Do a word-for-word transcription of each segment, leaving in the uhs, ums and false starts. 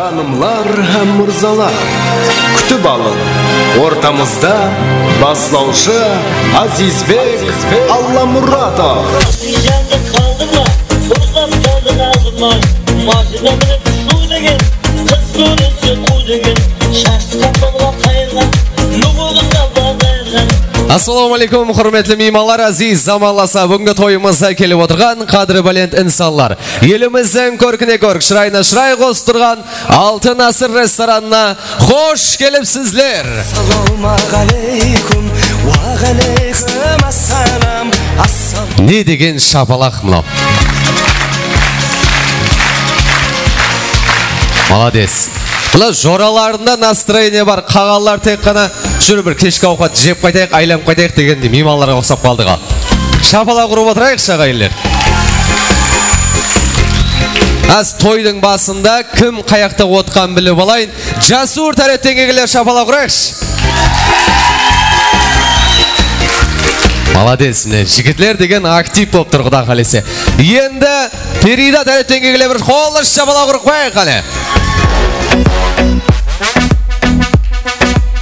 Xanımlar hám mırzalar, kútip alıń, ortamızda baslawshı Azizbek Allamuratov. Jazıp qaldıń ba? Bozlap qaldıń azırmay. Mashina minip shuw degen, qız kórinse quw degen, shashtı qapalǵa qayırǵan, nuwıǵı sapa qayırǵan. Assalawma aleykum, húrmetli miymanlar, aziz zamanlasa, búgingi toyımızda kelip otırǵan qádiri bálent insanlar. Elimizdiń kórkine kórk, shırayına shıray qosıp turǵan Altın Ásir restoranına xosh kelipsizler! Assalawma aleykum, wa aleykum assalam, assalam. Ne degen shapalaq mınaw! Molodec! Mına joralarında nastroenie bar, qalǵanlar tek ǵana júr bir keshki awqat jep qaytayıq, aylanıp qaytayıq degendey miymanlarǵa uqsap qaldıq-aw. Shapalaq urıp otırayıqshı, aǵayinler. Házir toydıń basında kim qayaqta otqanın bilip alayın. Jasur tárepten kelgenler shapalaq urayıqshı. Molodec, mine, jigitler degen aktiv bolıp tur, quda qálese. Endi Periyda tárepten kelgenler bir qollı shapalaq urıp qoyayıq qáne.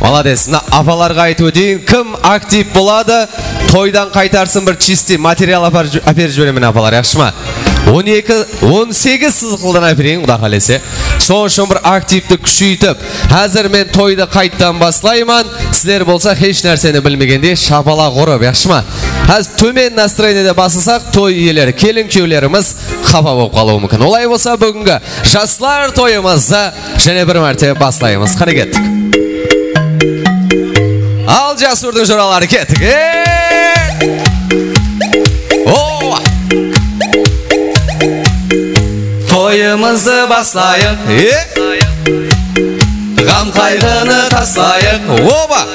Molodec, mına apalarǵa aytıp óteyin, kim aktiv boladı, toydan qaytarsın bir чистый material apar-, áperip jiberemen, apalar, yaqshı ma? On eki, on segiz sızıqlıdan ápereyin, quda qálese. Sonıń ushın bir aktivti kúsheytip, házir men toydı qayttan baslayman, sizler bolsa hesh nárseni bilmegendey shapalaq urıp, yaqshı ma? Házir tómen nastroeniede baslasaq, toy iyeleri, kelin-kúyewlerimiz qapa bolıp qalıwı múmkin. Olay bolsa, búgingi jaslar toyımızdı jáne bir márte baslaymız. Qáne, kettik. Al, Jasurdıń joraları, kettik. E! O! Toyımızdı baslayıq. E! Ǵam-qayǵını taslayıq. Oba!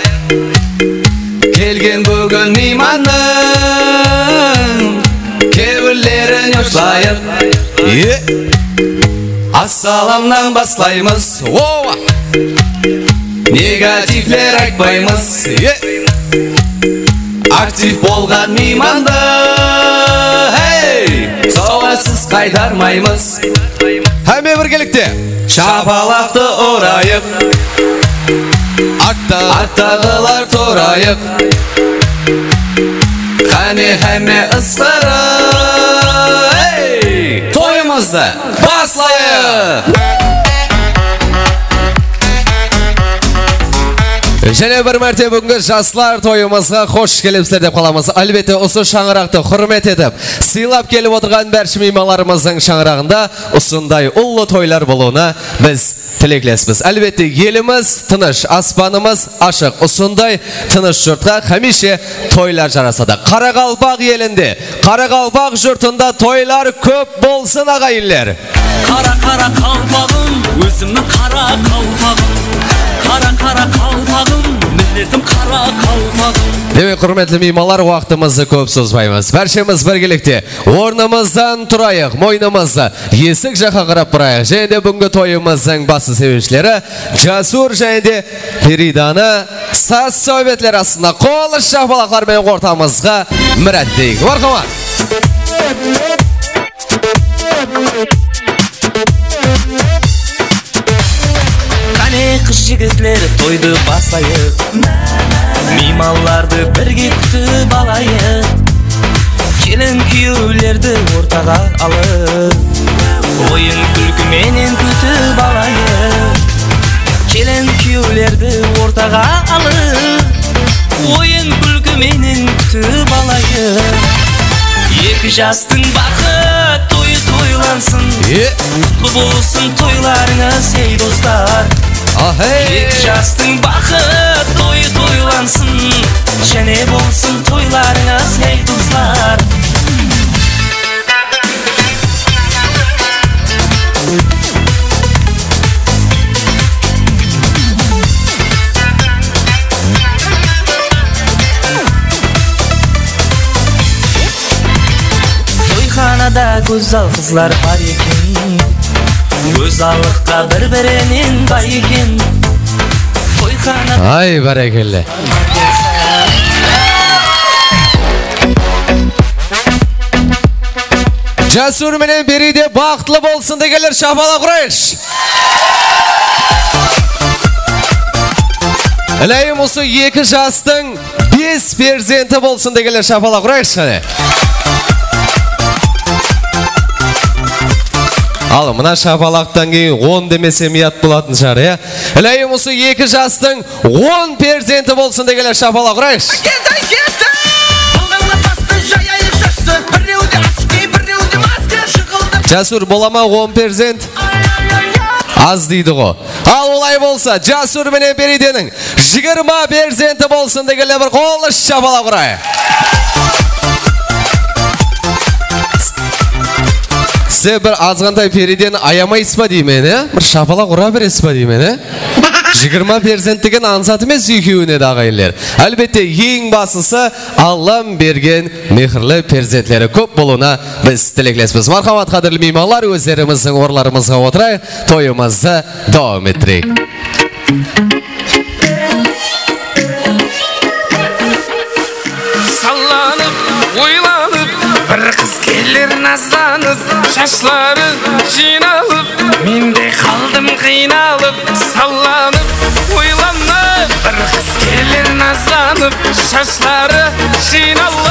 Kelgen búgin miymannıń kewillerin yoshlayıq. E! Assalamnan baslaymız. Oba! Negativler aytpaymız. E! Aktiv bolǵan miymandı, hey, sawasız qaytarmaymız. Hámme birgelikte. Shapalaqtı urayıq. Artta. Arttaǵılar turayıq. Qáne, hámme ısqırıp, hey, toyımızdı baslayıq! Jáne bir márte búgingi jaslar toyımızǵa xosh kelipsizler dep qalamız. Álbette, usı shańaraqtı húrmet etip, sıylap kelip otırǵan bárshi miymanlarımızdıń shańaraǵında usınday ullı toylar bolıwına biz tileklespіз. Álbette, elimiz tınısh, aspanımız ashıq. Usınday tınısh jurtqa hámiyshe toylar jarasadı. Qaraqalpaq elinde, qaraqalpaq jurtında toylar kóp bolsın, aǵayinler! Qara, qara qalpaǵım, ózimniń qara qalpaǵım. Qara, qara qalpaǵım, milletim qara qalpaǵım. Demek, húrmetli miymanlar, waqtımızdı kóp sozbaymız. Bárshemiz birgelikte ornımızdan turayıq, moynımızdı esik jaqqa qarap burayıq. Jáne de búgingi toyımızdıń bası sebepshileri Jasur jáne de Feridanı saz sáwbetleri astında qollı shapalaqlar menen ortamızǵa mirát eteyik. Marhamat! Qáne, qız-jigitler, toydı baslayıq. Miymanlardı birge kútip alayıq. Kelin-kúyewlerdi ortaǵa alıp, oyın-kúlki menen kútip alayıq. Kelin-kúyewlerdi ortaǵa alıp, oyın-kúlki menen kútip alayıq. Eki jastıń baxıt toyı toylansın. E? Qutlı bolsın toylarıńız, ey, dostlar. Ahey! Eki jastıń baxıt toyı toylansın. Jáne bolsın toylarıńız, ey, dostlar. Toyxanada gózzal qızlar bar eken. Gózzallıqqa bir-birinen bay eken. Toyxanada... Ay, bárekella. Jasur menen Beride baxıtlı bolsın degenler shapalaq urayıqshı. Iláyım, usı eki jastıń bes perzenti bolsın degenler shapalaq urayıqshı, qáne. Al, mına shapalaqtan keyin on demesem, uyat bolatın shıǵar, ya? Iláyım, usı eki jastıń on perzenti bolsın degenler shapalaq urayıqshı. Jas ur, bola ma on perzent? Az deydi ǵo. Al, olay bolsa, Jasur menen Perideniń jigirma perzenti bolsın degenler bir qollı shapalaq urayıq. Sizler bir azǵantay Perideni ayamaysız ba deymen, e? Bir shapalaq ura beresiz ba deymen, e? Jigirma perzent degen ańsat emes ekewine de, aǵayinler. Álbette, eń baslısı, Allam bergen mehirli perzentleri kóp bolıwına biz tileklespez. Marhamat, qádirli miymanlar, ózlerimizdiń orınlarımızǵa otırayıq, toyımızdı dawam ettireyik. Sallanıp, oylanıp, bir qız keler nazlanıp, jasları jıynalıp, men de qaldım qıynalıp. Sallanıp, oylanıp, bir qız keler nazlanıp, jasları jıynalıp,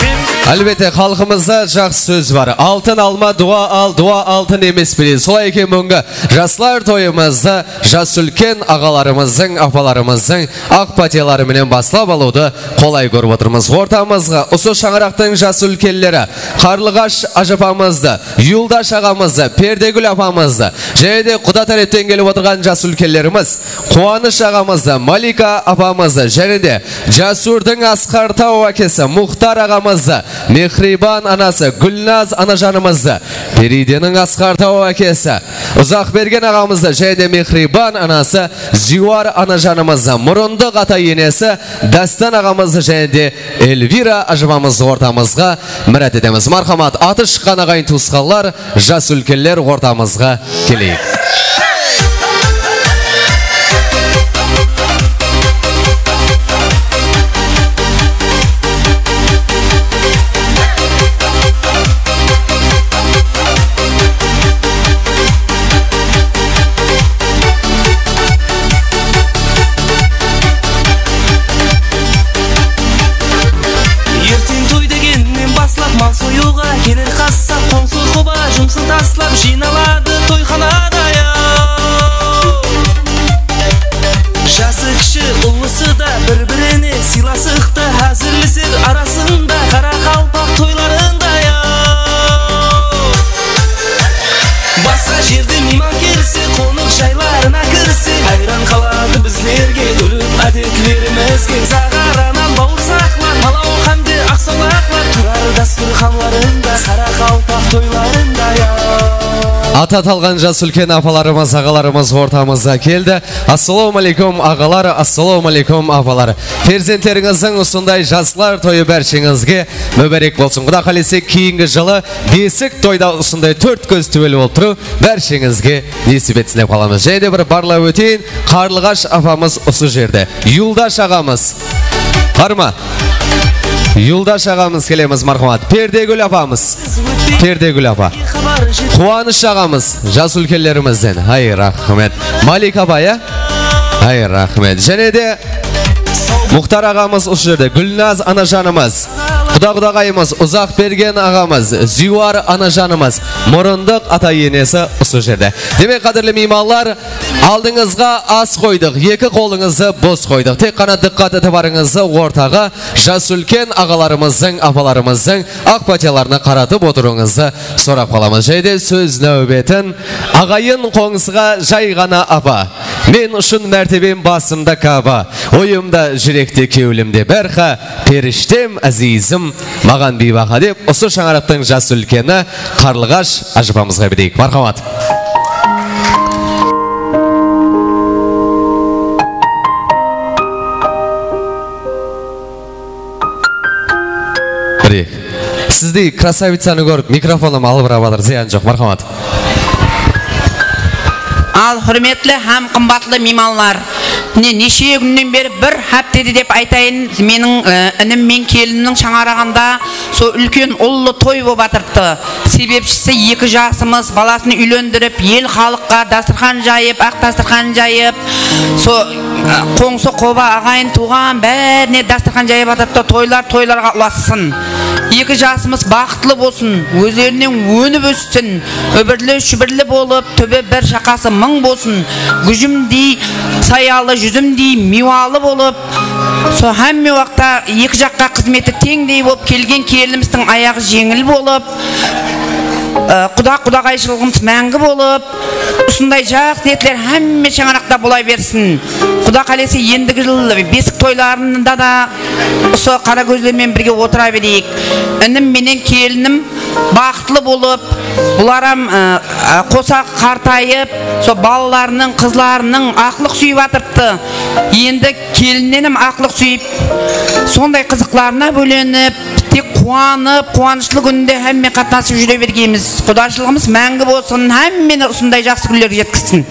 men de... Álbette, xalqımızda jaqsı sóz bar. Altın alma, duwa al, duwa altın emes pele. Solay eken, búgingi jaslar toyımızdı jas úlken aǵalarımızdıń, apalarımızdıń aq pátiyaları menen baslap alıwdı qolay kórip otırmız. Ortamızǵa usı shańaraqtıń jas úlkenleri, Qarlıǵash ájapamızdı, Yuldash aǵamızdı, Perdegúl apamızdı, jáne de quda tárepten kelip otırǵan jas úlkenlerimiz, Quwanısh aǵamızdı, Malika apamızdı, jáne de Jasurdıń Asqar Taw ákesi, Muxtar aǵamızdı, Mehriban anası, Gúlnaz anajanımızdı, Perideniń Asqar Taw ákesi, Uzaqbergen aǵamızdı, jáne de Mehriban anası, Ziywar anajanımızdı, murındıq ata-enesi, Dástan aǵamızdı, jáne de Elvira ájapamızdı ortamızǵa mirát etemiz. Marhamat, atı shıqqan aǵayin-tuwısqanlar, jas úlkenler ortamızǵa keleyik. Erteń toy degennen baslap mal soyıwǵa keler qassap, qońsı-qoba jumısın taslap jıynaladı toyxanada, yaw. Jası kishi, ullısı da bir-birine sıylasıqtı házirleser arasında qaraqalpaq toylarında, yaw. Basqa jerde miyman kelse, qonıq jaylarına kirse, hayran qaladı bizlerge, úrip ádetlerimizge. Zaǵaranan bawırsaqlar, palaw hám de aqsawlaqlar turar dasturxanlarında, qaraqalpaq toylarında, yaw. Atı atalǵan jas úlken apalarımız, aǵalarımız ortamızǵa keldi. Assalawma áleykum, aǵalar, assalawma áleykum, apalar. Perzentlerińizdiń usınday jaslar toyı bársheńizge múbárek bolsın. Quda qálese, keyingi jılı besik toyda usınday tórt kóz túwel bolıp turıw bársheńizge nesip etsin dep qalamız. Jáne de bir barlap óteyin, Qarlıǵash apamız usı jerde. Yuldash aǵamız. Bar ma? Yuldash aǵamız kelemiz, marhamat. Perdegúl apamız. Perdegúl apa. Quwanısh aǵamız, jas úlkenlerimizden. Hay, raxmet. Malik apa, ya? Hay, raxmet. Jáne de Muxtar aǵamız usı jerde. Gúlnaz anajanımız. Quda-qudaǵayımız, Uzaqbergen aǵamız, Ziywar anajanımız, murındıq ata-enesi usı jerde. Demek, qádirli miymanlar, aldıńızǵa as qoydıq, eki qolıńızdı bos qoydıq. Tek ǵana dıqqat-itibarıńızdı ortaǵa jas úlken aǵalarımızdıń, apalarımızdıń aq pátiyalarına qaratıp otırıwıńızdı sorap qalamız. Jáne de sóz náwbetin aǵayin qońsıǵa jay ǵana apa. Men ushın mártebem basımda Kaba, oyımda, júrekte, kewlimde bárha, perishtem, áziyzim, maǵan biybaha, dep usı shańaraqtıń jas úlkeni Qarlıǵash ájapamızǵa bereyik. Marhamat. Bir, eki. Sizdey krasavitsanı kórip, mikrofonım alıbırap atır, zıyan joq, marhamat. Al, húrmetli hám qımbatlı miymanlar, Mine, neshe kúnnen beri, bir háptede dep aytayın, meniń, e, inim men kelinimniń shańaraǵında sol úlken ullı toy bolıp atırıptı. Sebepshisi eki jasımız, balasın úylendirip, el xalıqqa dasturxan jayıp, aq dasturxan jayıp, so, e, qońsı qoba, aǵayin tuwǵan bárine dasturxan jayıp atırıptı. Toylar toylarǵa ulasın. Eki jasımız baxıtlı bolsın, ózlerinen ónip óssin, úbirli-shúbirli bolıp, túbi bir shaqası mıń bolsın, gújimdey sayalı, júzimdey miywalı bolıp, sol hámme waqıtta eki jaqqa xızmeti teńdey bolıp, kelgen kelinimizdiń ayaǵı jeńil bolıp, ı, quda, qudaǵayshılıǵımız máńgi bolıp, usınday jaqsı niyetler hámme shańaraqta bola bersin. Quda qálese, endigi jıl besik toylarında da usı qara gózler menen birge otıra bereyik. Inim menen kelinim baxıtlı bolıp, bular hám, ı, ı, qosa qartayıp, sol balalarınıń, qızlarınıń aqlıq súyip atırıptı. Endi kelinnen hám aqlıq súyip, sonday qızıqlarına bólenip, tek quwanıp, quwanıshlı kúnde hámme qatnasıp júre bergeymiz. Qudashılıǵımız máńgi bolsın, hámmeni usınday jaqsı kúnlerge jetkizsin.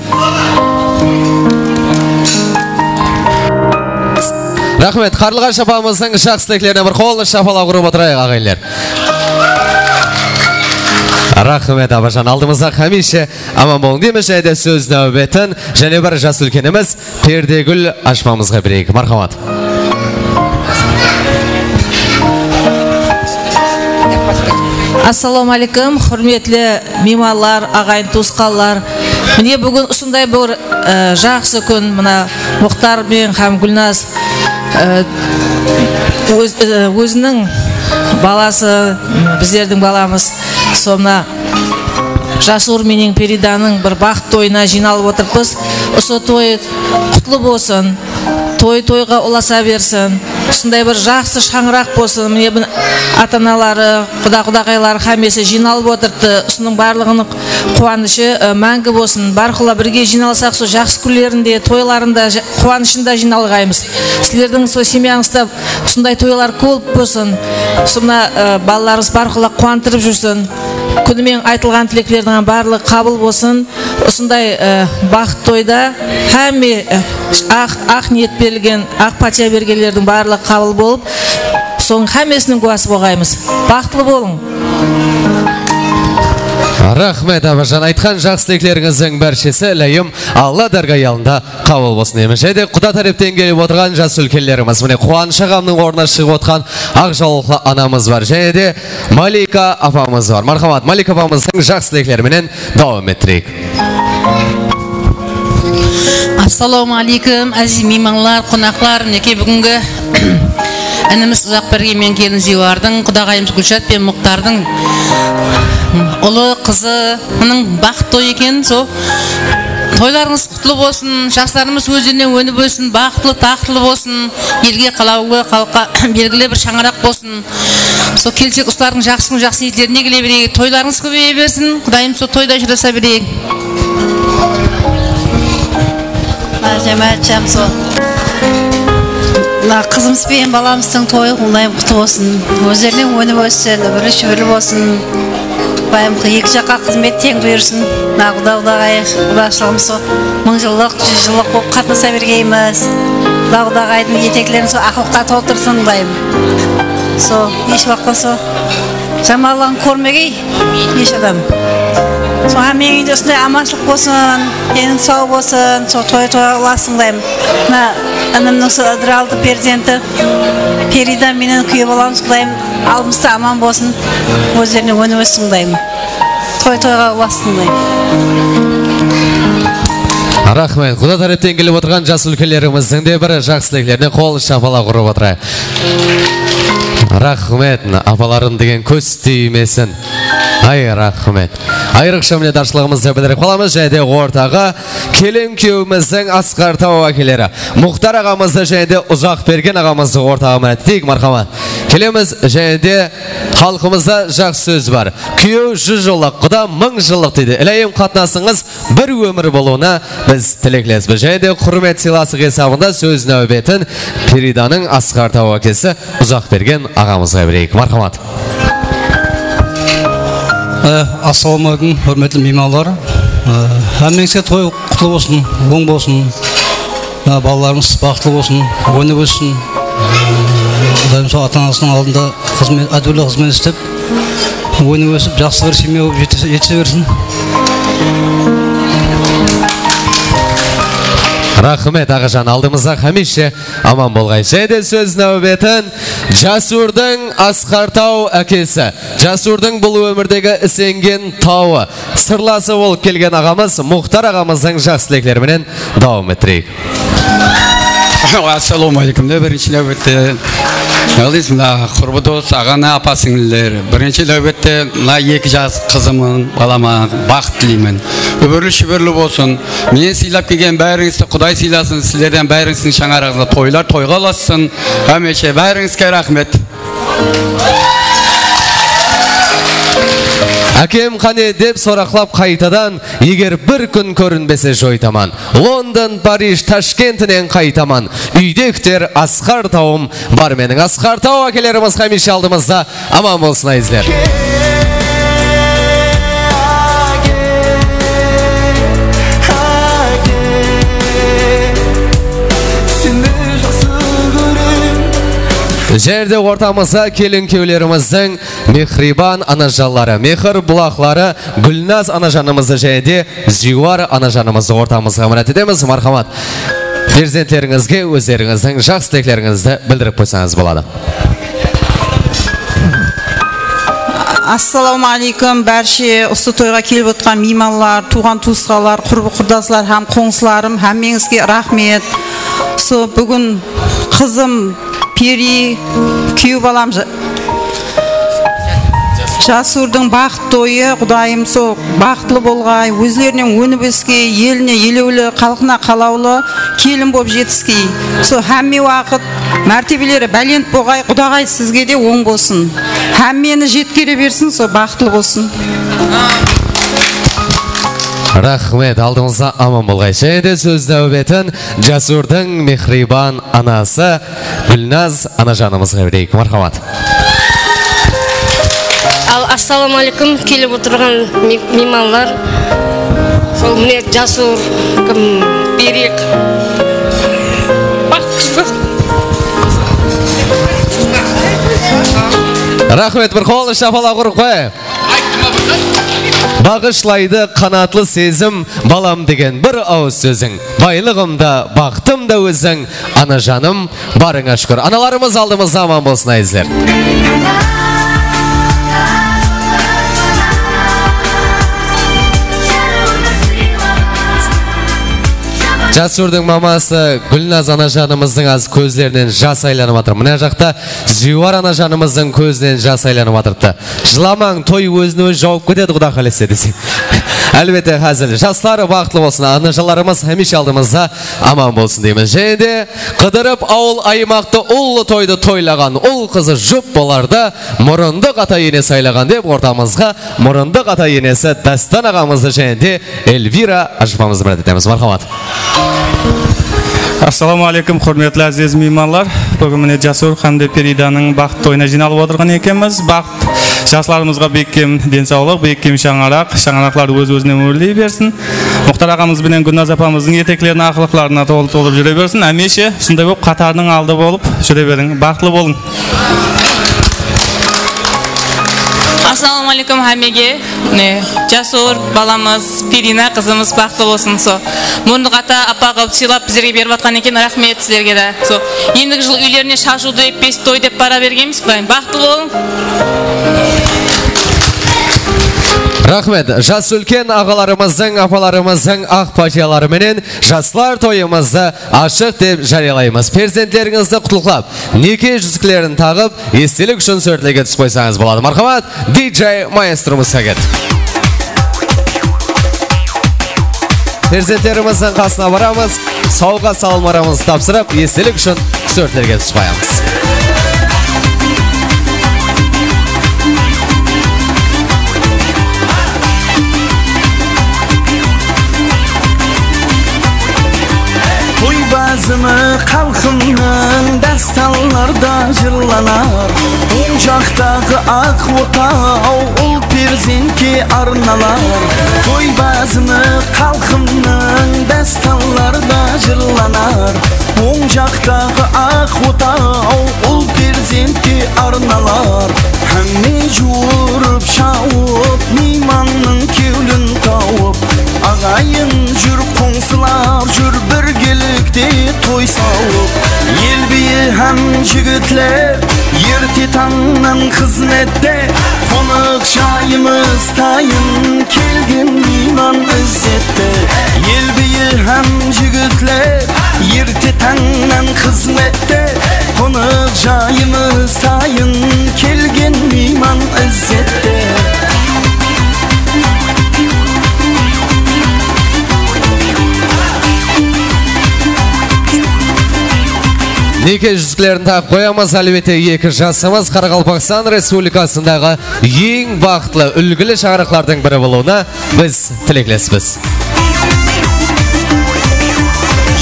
Raxmet, Qarlıǵash apamızdıń jaqsı tileklerine bir qol shapalaq urıp otırayıq, aǵayinler. Raxmet, abajan, aldımızda hámiyshe aman bolıń deymiz. Jáne de sóz náwbetin jáne bir jas úlkenimiz Perdegúl ashpamızǵa bereyik. Marhamat. Assalawma áleykum, húrmetli miymanlar, aǵayin tuwısqanlar. Mine, búgin usınday bir, e, jaqsı kún. Mına, Muxtar menen hám Gúlnaz, e, óz-, e, óziniń balası, bizlerdiń balamız. Sonda Jasur menen Peridanıń bir baxıt toyına jıynalıp otırıppız. Usı toy qutlı bolsın. Toy toyǵa ulasa bersin. Usınday bir jaqsı shańaraq bolsın. Mine, bun ata-anaları, quda-qudaǵayları hámmesi jıynalıp otırıptı. Usınıń barlıǵınıń quwanıshı, ı, máńgi bolsın. Bárqulla birge jıynalsaq, sol jaqsı kúnlerinde, toylarında, ja-, quwanıshında jıynalǵaymız. Sizlerdiń sol semyańızda usınday toylar kóp bolsın. Usına, ı, balalarıńız bárqulla quwantırıp júrsin. Kúni menen aytılǵan tileklerdiń barlıǵı qabıl bolsın. Usınday, e, baxıt toyda hámme, e, aq, aq niyet berilgen, aq pátiya bergenlerdiń barlıǵı qabıl bolıp, sonıń hámmesiniń gúwası bolǵaymız. Baxıtlı bolıń. Raxmet, abajan. Aytqan jaqsı tileklerińizdiń bárshesi, ilayım, Alla dárgayı aldında qabıl bolsın deymiz. Jáne de quda tárepten kelip otırǵan jas úlkenlerimiz. Mine, Quwanısh aǵamnıń ornına shıǵıp otırǵan aq jawlıqlı anamız bar. Jáne de Malika apamız bar. Marhamat, Malika apamızdıń jaqsı tilekleri menen dawam ettireyik. Assalawma áleykum, áziz miymanlar, qonaqlar. Minekey, búgingi inimiz Uzaqbergen menen kelin Ziywardıń, qudaǵayımız Gúlshat penen Muxtardıń ulı qızınıń baxıt toyı eken. Sol toylarıńız qutlı bolsın, jaslarımız ózlerinen ónip óssin, baxıtlı, taxtlı bolsın, elge, qalawǵa, xalıqqa belgili bir shańaraq bolsın. Sol kelsek, usılardıń jaqsı kún, jaqsı niyetlerine kele bereyik. Toylarıńız kóbeye bersin. Qudayım sol toyda ajırasa bereyik. Márjam, márjam sol. Mına qızımız benen balamızdıń toyı Qudayım qutlı bolsın. Ózlerinen ónip óssin, úbirli-shúbirli bolsın. Qudayım eki jaqqa xızmet teń buyırsın. Mına quda-qudaǵay, qudashılıǵımız sol mıń jıllıq, júz jıllıq bolıp qatnasa bergeymiz. Quda-qudaǵaydıń eteklerin sol aqlıqqa toltırsın, Qudayım. Sol, hesh waqıtta sol jamanlıǵın kórmegey hesh adam. Sol hámmeniń úyinde usınday amanshılıq bolsın, deniń saw bolsın, sol toy toyǵa ulasın, Qudayım. Mına inimniń sol ıdıraldı perzenti Perida menen kúyew balamız, Qudayım, almısta aman bolsın, ózlerine ónip óssin, Qudayım. Toy toyǵa ulasın, Qudayım. Raxmet. Quda tárepten kelip otırǵan jas úlkenlerimizdiń de bir jaqsı tileklerine qol shapalaq urıp otırayıq. Raxmet, apalarım degen kóz tiymesin. Ay, raxmet. Ayrıqsha minnetdarshılıǵımızdı bildirip qalamız. Jáne de ortaǵa kelin kúyewimizdiń Asqar Taw ákeleri, Muxtar aǵamızdı jáne de Uzaqbergen aǵamızdı ortaǵa minnetdeyik, marhamat. Kelemiz, jáne de xalqımızda jaqsı sóz bar. Kúyew júz jıllıq, quda mıń jıllıq deydi. Ilayım, qatnasıńız bir ómir bolıwına biz tileklespіз. Jáne de húrmet sıylasıq esabında sóz náwbetin Peridanıń Asqar Taw ákesi Uzaqbergen aǵamızǵa bereyik. Marhamat. E, assalawma áleykum, húrmetli miymanlar. E, hámmeńizge toy qutlı bolsın, oń bolsın. Balalarımız baxıtlı bolsın, ónip óssin. Qudayım sol ata-anasınıń aldında xızmet, ádewli xızmet islep, ónip ósip, jaqsı bir semya bolıp jetise, jetise bersin. Raxmet, aǵajan, aldımızda hámiyshe aman bolǵay. Jáne de sóz náwbetin Jasurdıń Asqar Taw ákesi, Jasurdıń bul ómirdegi isengen tawı, sırlası bolıp kelgen aǵamız Muxtar aǵamızdıń jaqsı tilekleri menen dawam ettireyik. Assalawma áleykum de birinshi náwbette. Yalnız mına qurbi dos, aǵana, apa-sińliler. Birinshi náwbette mına eki jas qızımın, balama baxıt tileymen. Úbirli-shúbirli bolsın. Meni sıylap kelgen bárińizdi Quday sıylasın. Sizlerden bárińizdiń shańaraǵıńızda toylar toyǵa ulasın. Hámiyshe bárińizge raxmet. Ákem qáne dep soraqlap qaytadan, eger bir kún kórinbese joytaman. London, Parij, Tashkentinen qaytaman. Úyde kúter Asqar tawım bar meniń. Asqar Taw ákelerimiz hámiyshe aldımızda. Aman bolsın, ázizler. Jáne de ortamızda kelin-kúyewlerimizdiń mehriyban anajanları, mehir bulaqları Gúlnaz anajanımızdı jáne de Ziyuwar anajanımızdı ortamızǵa mirát etemiz. Marhamat, perzentlerińizge ózlerińizdiń jaqsı tileklerińizdi bildirip qoysańız boladı. Assalawma áleykum, bárshe usı toyǵa kelip otqan miymanlar, tuwǵan-tuwısqanlar, qurbi-qurdaslar hám qońsılarım, hámmeńizge raxmet. Usı búgin qızım Peri, kúyew balam Ja- Jasurdıń baxıt toyı, Qudayım sol baxıtlı bolǵay, ózlerinen ónip ósken, eline elewli, xalqına qalawlı kelin bolıp jetiskey. Sol hámme waqıt mártebeleri bálent bolǵay, Qudaǵay sizge de oń bolsın. Hámmeni jetkere bersin, sol baxıtlı bolsın. Raxmet, aldımızda aman bolǵay. Jáne de sóz náwbetin Jasurdıń mehriyban anası Gúlnaz anajanımızǵa bereyik. Marhamat. Al, assalawma áleykum, kelip otırǵan mi-, miymanlar. Sol mine Jasur, kim, Berik. Baq, qızıq. Raxmet, bir qol shapalaq urıp qoyayıq. Baǵıshlaydı qanatlı sezim, balam degen bir awız sóziń. Baylıǵım da, baxtım da óziń, anajanım, barıńa shúkir. Analarımız aldımızda aman bolsın, ázizler. Jasurdıń maması Gúlnaz anajanımızdıń az kózlerinen jas aylanıp atır. Mına jaqta Ziyuwar anajanımızdıń kózinen jas aylanıp atırıptı. Jılamań, toy ózin-ózi jawıp ketedi, Quda qálese, deseń. Álbette, házil. Jaslar baxıtlı bolsın, anajanlarımız hámiyshe aldımızda aman bolsın deymiz. Jáne de qıdırıp awıl-aymaqtı, ullı toydı toylaǵan ul-qızı jup bolardı, murındıq ata-ene saylaǵan, dep ortamızǵa murındıq ata-enesi Dástan aǵamızdı jáne de Elvira ájapamızdı mirát etemiz. Marhamat. Assalawma áleykum, húrmetli áziz miymanlar. Búgin mine Jasur hám de Peridanıń baxıt toyına jıynalıp otırǵan ekenbiz. Baxıt jaslarımızǵa bekkem densawlıq, bekkem shańaraq, shańaraqlardı óz-ózinen órley bersin. Muxtar aǵamız benen Gúlnaz apamızdıń ertekleriniń aqlıqlarına tolı-tolıp júre bersin. Hámiyshe usınday bolıp, qatarınıń aldı bolıp júre beriń. Baxıtlı bolıń. Assalawma áleykum hámmege. Mine, Jasur balamız, Perina qızımız baxıtlı bolsın. Sol murındıq ata, apa qılıp sıylap bizlerge berip atqan eken, raxmet sizlerge de. Sol endigi jıl úylerine shashıwdı dep, bes toy dep bara bergenbiz, Qudayım. Baxıtlı bolıń. Raxmet. Jas úlken aǵalarımızdıń, apalarımızdıń aq pátiyaları menen jaslar toyımızdı ashıq dep járiyalaymız. Perzentlerińizdi qutlıqlap, neke júziklerin taǵıp, estelik ushın súwretlerge túsip qoysańız boladı. Marhamat, D J maestromız Saget. Perzentlerimizdiń qasına baramız, sawǵa salımlarımızdı tapsırıp, estelik ushın súwretlerge túsip qoyamız. Toy bazımı xalqımnıń dástanlarda jırlanar. Ol jaqtaǵı aq otaw ul perzentke arnalar. Toy bazımı xalqımnıń dástanlarda jırlanar. Oń jaqtaǵı aq otaw ul perzentke arnalar. Hámme juwırıp shawıp, miymannıń kewlin tawıp. Aǵayın júr, qońsılar júr, birgelikte toy sawıp. El biyi hám jigitler erte tańnan xızmette. Qonaq jayımız tayın, kelgen miyman izzette. El biyi hám jigitler erte tańnan xızmette. Qonaq jayımız tayın, kelgen miyman izzette. Neke júziklerin taǵıp qoyamız. Álbette, eki jasımız Qaraqalpaqstan Respublikasındaǵı eń baxıtlı, úlgili shańaraqlardıń biri bolıwına biz tileklespіз.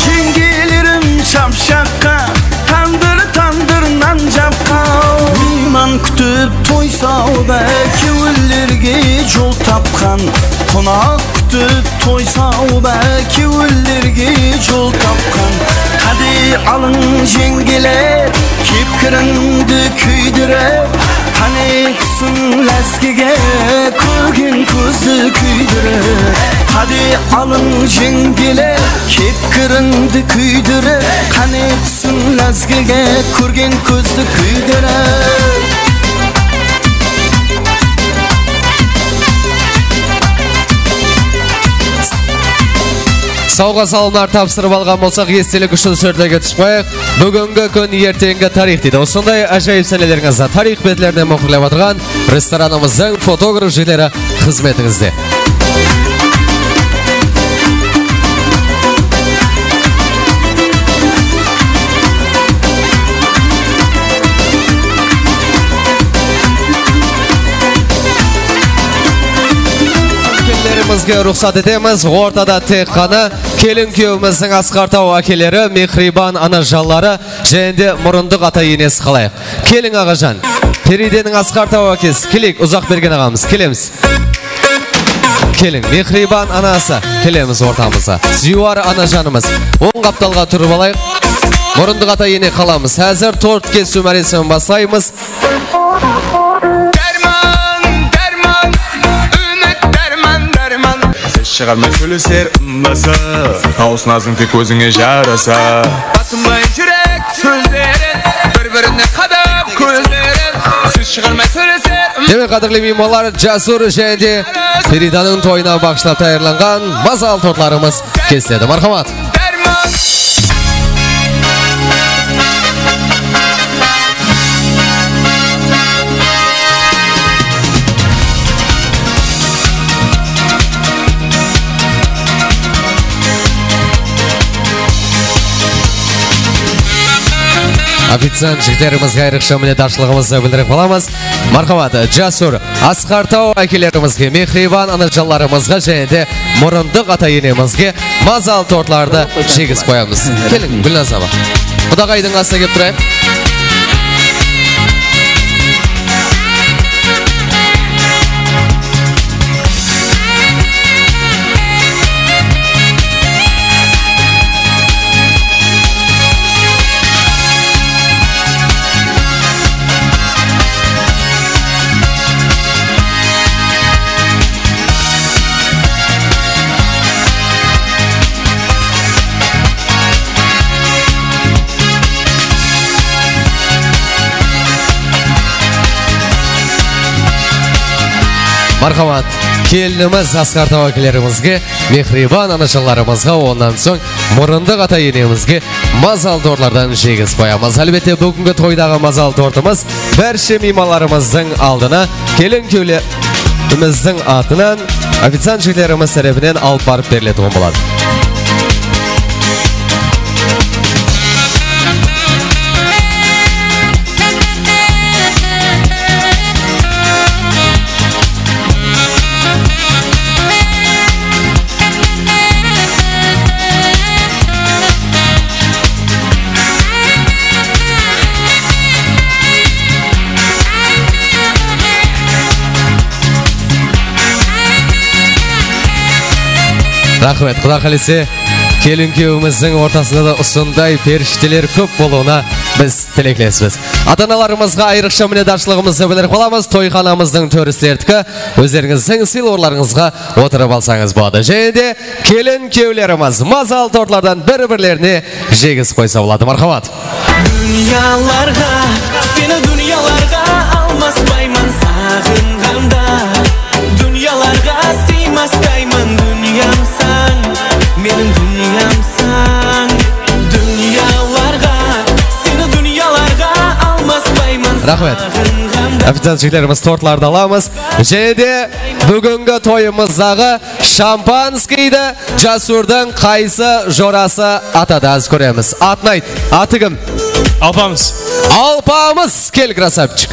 Jeńgelerim shapshaqqa, tandır-tandır nan japqan. Miyman kútip toy sawda, kewillerge jol tapqan. Qonaq kútip toy sawda, kewillerge jol tapqan. Qáne alıń, jeńgeler, kepkirińdi kúydirip. Qáne túsiń lázgige, kórgen kózdi kúydirip. Qáne alıń, jeńgeler, kepkirińdi kúydirip. Qáne túsiń lázgige, kórgen kózdi kúydirip. Sawǵa-salımlar tapsırıp alǵan bolsaq, estelik ushın súwretlerge túsip qoyayıq. Búgingi kún, erteńgi tariyx deydi. Usınday ájayıp sánelerińizdi tariyx betlerine muhrlep atırǵan restoranımızdıń fotograf jigitleri xızmetińizde. Kelinlerimizge ruxsat etemiz. Ortada tek ǵana kelin kúyewimizdiń Asqar Taw ákeleri, mehriyban anajanları jáne de murındıq ata-enesi qalayıq. Keliń, aǵajan. Perideniń Asqar Taw ákesi, keleyik, Uzaqbergen aǵamız, kelemiz. Keliń, mehriyban anası, kelemiz ortamızǵa. Súywer anajanımız. Oń qaptalǵa turıp alayıq. Murındıq ata-ene qalamız. Házir tort kesiw márasimin baslaymız. Dárman, dárman, úmit dárman, dárman. Ses shıǵarmay sóyleser ımbası, tawıs nazıń tek ózińe jarasa. Batınbay júrek sózlerin, bir-birine qadap kózlerin. Ses shıǵarmay sóyleser ımbası. Demek, qádirli miymanlar, Jasur jáne de Feridanıń toyına baǵıshlap tayarlanǵan mazalı tortlarımız kesiledi. Marhamat. Oficiant jigitlerimizge ayrıqsha minnetdarshılıǵımızdı bildirip qalamız. Marhamat, Jasur, Asqar Taw ákelerimizge, mehriyban anajanlarımızǵa jáne de murındıq ata-enemizge mazalı tortlardı jegizip qoyamız. Keliń, Gúlnaz apa. Qudaǵaydıń qasına kelip turayıq. Marhamat, kelinimiz Asqar Taw ákelerimizge, mehriyban anajanlarımızǵa, onnan soń murındıq ata-enemizge mazalı tortlardan jegizip qoyamız. Álbette, búgingi toydaǵı mazalı tortımız bárshe miymanlarımızdıń aldına kelin kúyewlerimizdiń atınan oficiant jigitlerimiz tárepinen alıp barıp beriletuǵın boladı. Raxmet, Quda qálese, Kelin kúyewimizdiń ortasında da usınday perishteler kóp bolıwına biz tileklespez. Ata-analarımızǵa ayrıqsha minnetdarshılıǵımızdı bildirip qalamız. Toyxanamızdıń tórisleriki ózlerińizdiń sıylıwlarıńızǵa otırıp alsańız boladı. Jáne de kelin kúyewlerimiz mazalı tortlardan bir-birlerine jegiz qoysa boladı. Marhamat. Dúnyalarǵa, seni dúnyalarǵa almaspayman saǵınǵanda. Dúnyalarǵa sıymastayman, dúnyamsań, meniń dúnyamsań. Dúnyalarǵa, seni dúnyalarǵa almaspayman. Raxmet. Saǵınǵanda. Oficiant jigitlerimiz tortlardı alamız. Jáne de búgingi toyımızdaǵı shampanskiydi jasúrdiń qaysı jorası atadı, házir kóremiz. Atın ayt. Atı kim? Alpamıs. Alpamıs, kel, krasavchik.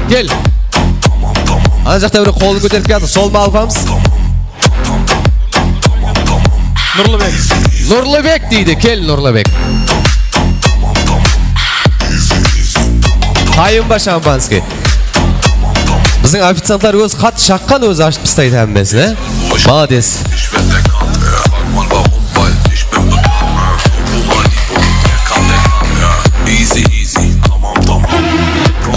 Kel. Ana jaqta bir qolın kóterip kiyatır. Sol ma, Alpamıs? Nurlıbek. Nurlıbek deydi. Kel, Nurlıbek. Qayın ba shampanskiy? Biziń oficiantlar ózi qat shaqqan, ózi ashıp tastaydı hámmesin, e? Malades.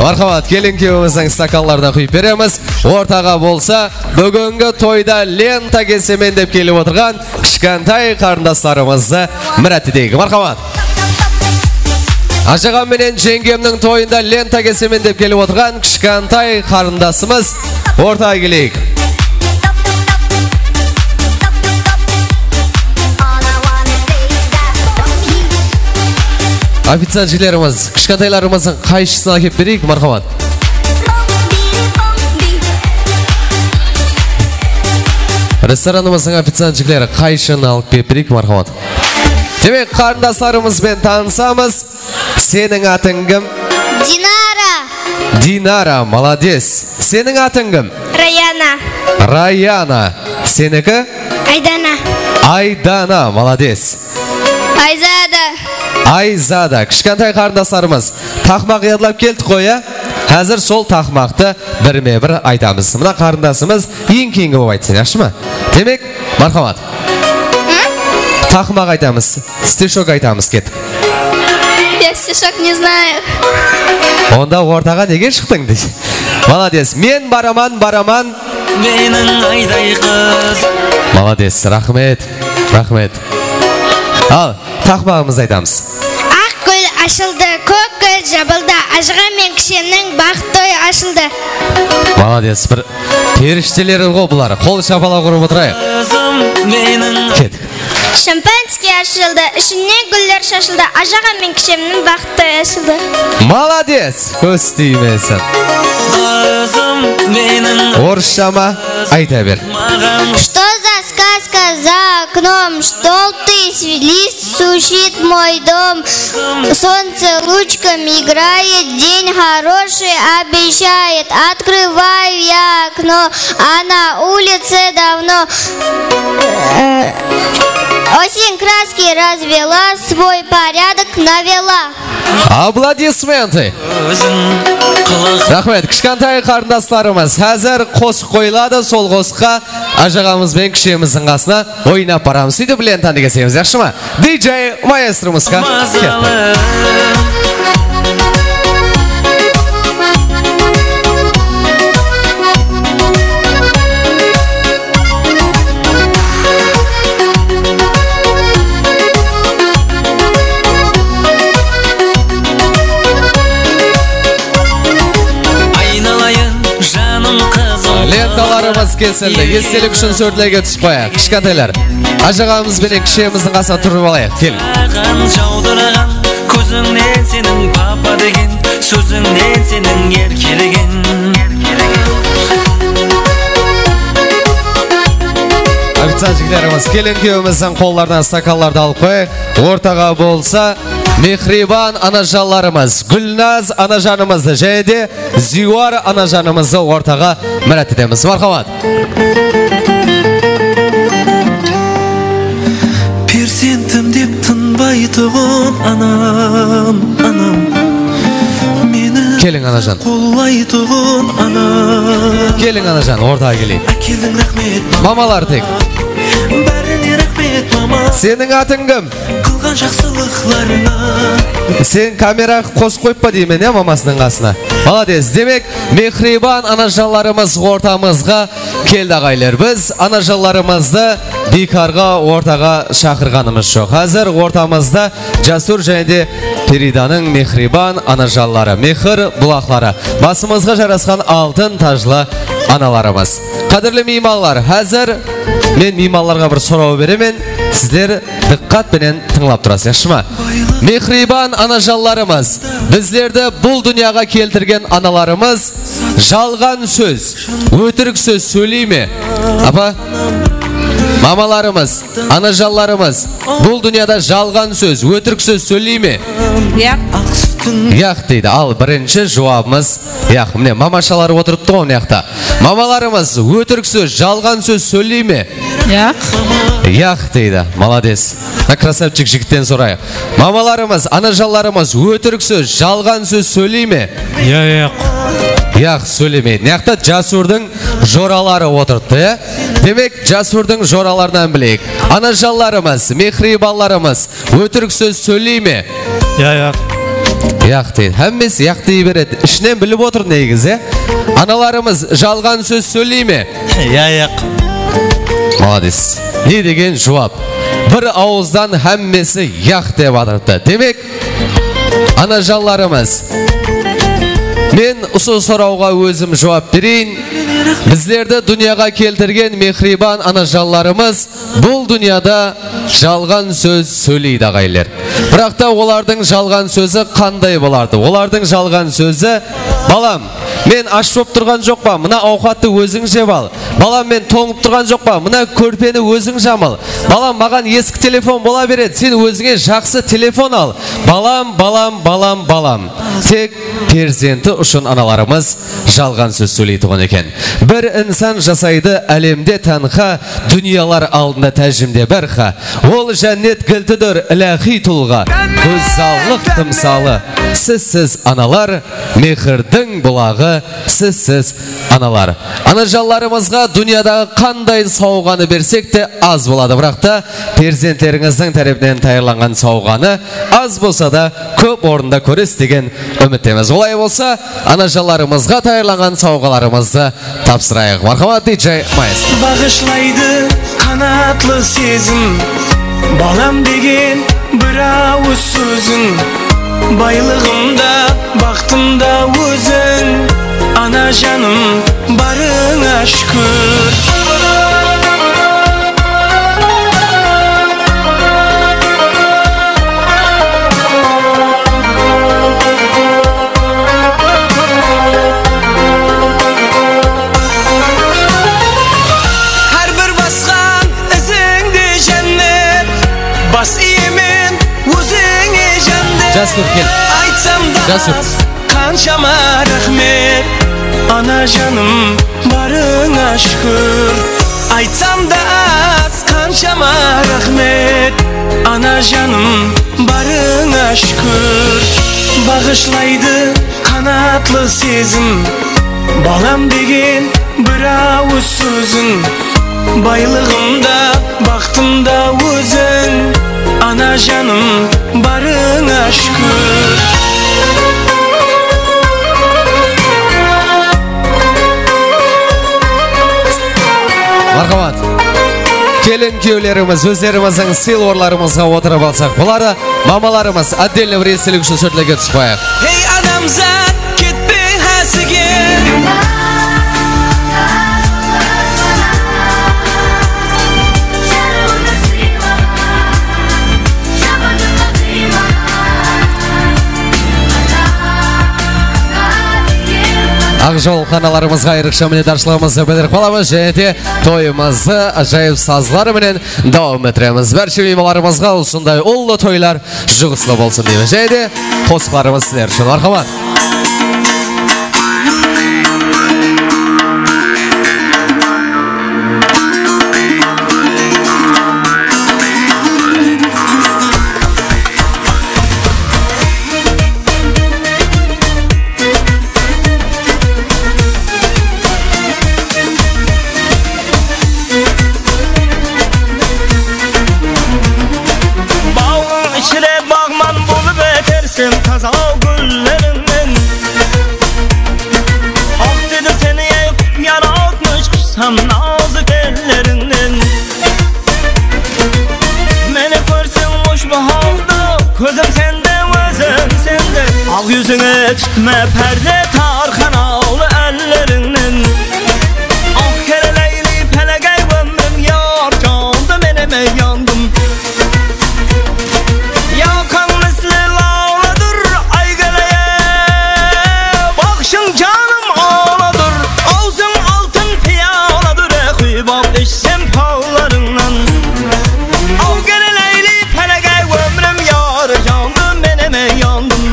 Marhamat, kelin kúyewimizdiń stakanlarına quyıp beremiz. Ortaǵa bolsa, búgingi toyda lenta kesemen dep kelip otırǵan kishkentay qarındaslarımızdı mirát eteyik. Marhamat. Ajaǵam menen jeńgemniń toyında lenta kesemen dep kelip otırǵan kishkentay qarındasımız ortaǵa keleyik. Oficiant jigitlerimiz, kishkentaylarımızdıń qayshısın ákep bereyik, marhamat. Restoranımızdıń oficiant jigitleri qayshını alıp kelip bereyik, marhamat. Demek, qarındaslarımız benen tanısamız. Seniń atıń kim? Dinara. Dinara, malades. Seniń atıń kim? Rayana. Rayana. Seniki? Aydana. Aydana, malades. Ayzada. Ayzada. Kishkentay qarındaslarımız, taqmaq yadlap keldik ǵoy, ya? Házir sol taqmaqtı birme-bir aytamız. Mına qarındasımız eń keyingi bolıp aytsın, yaqshı ma? Demek, marhamat. Taqmaq aytamız, stishok aytamız, ket. Я стишок не знаю. Onda ortaǵa nege shıqtıń, dey. Malades. Men baraman, baraman. Meniń ayday qız. Malades, raxmet, raxmet. Al, taqmaǵımızdı aytamız. Aq gúl ashıldı, kók gúl jabıldı, ájaǵam men kishemniń baxıt toyı ashıldı. Malades, bir perishteler ǵo bular. Qol shapalaq urıp otırayıq. Qızım meniń. Ket. Шампанский ашылды, ishinen gúller shashıldı, ájaǵam men kishemniń baxıt toyı ashıldı. Malades, kóz tiymesin. Qızım meniń. Orıssha ma? Ayta ber. Что за сказка за окном? Желтый лист сушит мой дом. Солнце лучиком играет, день хороший обещает. Открываю я окно, а на улице давно, э, осень краски развела, свой порядок навела. Аплодисменты! Raxmet, kishkentay qarındaslarımız. Házir qosıq qoyıladı, sol qosıqqa ájaǵamız benen kishemizdiń qasına oynap baramız. Sóytip, lentani kesemiz, yaqshı ma? Didjey maestromızǵa ketti. Lentalarımız kesildi. Estelik ushın sórtlerge túsip qoyayıq. Kishkentaylar, ájaǵamız benen kishemizdiń qasına turıp alayıq. Keliń. Saǵan jawdırǵan kózińnen seniń papa degen, sózińnen seniń erkelegen. Oficiant jigitlerimiz, kelin kúyewimizdiń qollarınan stakanlardı alıp qoyayıq. Ortaǵa bolsa Mehriban anajanlarımız, Gúlnaz anajanımızdı jáne de Ziywar anajanımızdı ortaǵa mirát etemiz. Marhamat. Perzentim dep tınbaytuǵın anam, anam. Meni. Keliń, anajan. Qollaytuǵın anam. Keliń, anajan, ortaǵa keleyik. Ákeldiń, raxmet. Mamalar tek. Raxmet, mama. Seniń atıń kim? Qılǵan jaqsılıqlarıńa. Sen kamera qosıp qoyıp pa deymen, ya, mamasınıń qasına? Malades. Demek, mehriyban anajanlarımız ortamızǵa keldi, aǵaylar. Biz anajanlarımızdı biykarǵa ortaǵa shaqırǵanımız joq. Házir ortamızda Jasur jáne de Peridanıń mehriyban anajanları, mehir bulaqları, basımızǵa jarasqan altın tajlı analarımız. Qádirli miymanlar, házir men miymanlarǵa bir soraw beremen, sizler dıqqat penen tıńlap turasız, yaqshı ma? Mehriyban anajanlarımız, bizlerdi bul dúnyaǵa keltirgen analarımız, jalǵan sóz, ótirik sóz sóyley me? Apa, mamalarımız, anajanlarımız bul dúnyada jalǵan sóz, ótirik sóz sóyley me? Yaq. Yaq deydi. Al, birinshi juwabımız yaq. Mine, mamashalar otırıptı ǵoy mına jaqta. Mamalarımız ótirik sóz, jalǵan sóz sóyley me? Yaq. Yaq deydi. Malades. Mına krasavchik jigitten sorayıq. Mamalarımız, anajanlarımız ótirik sóz, jalǵan sóz sóyley me? Ya, yaq. Yaq, sóylemeydi. Mına jaqta Jasurdıń joraları otırıptı, ya? Demek, Jasurdıń joralarınan bileyik. Anajanlarımız, mehriybanlarımız ótirik sóz sóyley me? Ya, yaq. Yaq deydi. Hámmesi yaq dey beredi. Ishinen bilip otır negizi. Analarımız jalǵan sóz sóyley me? Ya, yaq. Malades. Ne degen juwap. Bir awızdan hámmesi yaq dep atırıptı. Demek, anajanlarımız, men usı sorawǵa ózim juwap bereyin. Bizlerdi dúnyaǵa keltirgen mehriyban anajanlarımız bul dúnyada jalǵan sóz sóyleydi, aǵaylar. Biraq ta olardıń jalǵan sózi qanday bolardı? Olardıń jalǵan sózi, balam, men ash bolıp turǵan joqpan, mına awqattı óziń jep al. Balam, men tońıp turǵan joqpan, mına kórpeni óziń jamıl. Balam, maǵan eski telefon bola beredi, sen ózińe jaqsı telefon al. Balam, balam, balam, balam. Tek perzenti ushın analarımız jalǵan sóz sóyleytuǵın eken. Bir insan jasaydı álemde tánha, dúnyalar aldında tájimde bárha. Ol jánnet giltidur, iláhiy tulǵa, gózzallıq tımsalı. Sizsiz, analar, mehirdiń bulaǵı, sizsiz, analar. Anajanlarımızǵa dúnyadaǵı qanday sawǵanı bersek te az boladı. Biraq ta perzentlerińizdiń tárepinen tayarlanǵan sawǵanı az bolsa da kóp orında kóresiz degen úmittemiz. Olay bolsa, anajanlarımızǵa tayarlanǵan sawǵalarımızdı tapsırayıq. Marhamat, D J maestro. Baǵıshlaydı qanatlı sezim, balam degen bir awız sóziń. Baylıǵım da, baxtım da óziń, ana janım, barıńa shúkir. Hár bir basqan izińde jánnet, bas iyemen ózińe jándet. Jasur, kel. Aytsam da az, qanshama raxmet, ana janım, barıńa shúkir. Aytsam da az, qanshama raxmet, ana janım, barıńa shúkir. Baǵıshlaydı qanatlı sezim, balam degen bir awız sóziń. Baylıǵım da, baxtım da óziń, ana janım, barıńa shúkir. Marhamat. Kelin kúyewlerimiz, ózlerimizdiń sıylı orınlarımızǵa otırıp alsaq boladı. Mamalarımız, отдельно bir estelik ushın shóllerge túsip qoyayıq. Hey adamzat, ketpe hásige. Aqjawılǵan analarımızǵa ayrıqsha minnetdarshılıǵımızdı bildirip qalamız, jáne de toyımızdı ájayıp sazlar menen dawam ettiremiz. Bárshe miymanlarımızǵa usınday ullı toylar juǵıslı bolsın deymiz. Jáne de qosıqlarımız sizler ushın. Marhamat. Sen taza gúllerińnen, aq dedi seni, ey, qup yaratmısh qushsam nazik ellerińnen. Meni kórseń ushbu halda, kózim sende, ózim sende. Aq yúzińe tútme párde tarqan awlı állerińnen. Aq kelin Leyli, pálagey ómirim, yar jandı, men eme yandım. Yaqań misli lawladır, Aygeleye, baqshıń janım aladır, awzıń altın piyaladır, e, quyıp ap ishsem pallarıńnan. Aq kelin Leyli, pálagey ómirim, yar jandı, men eme yandım.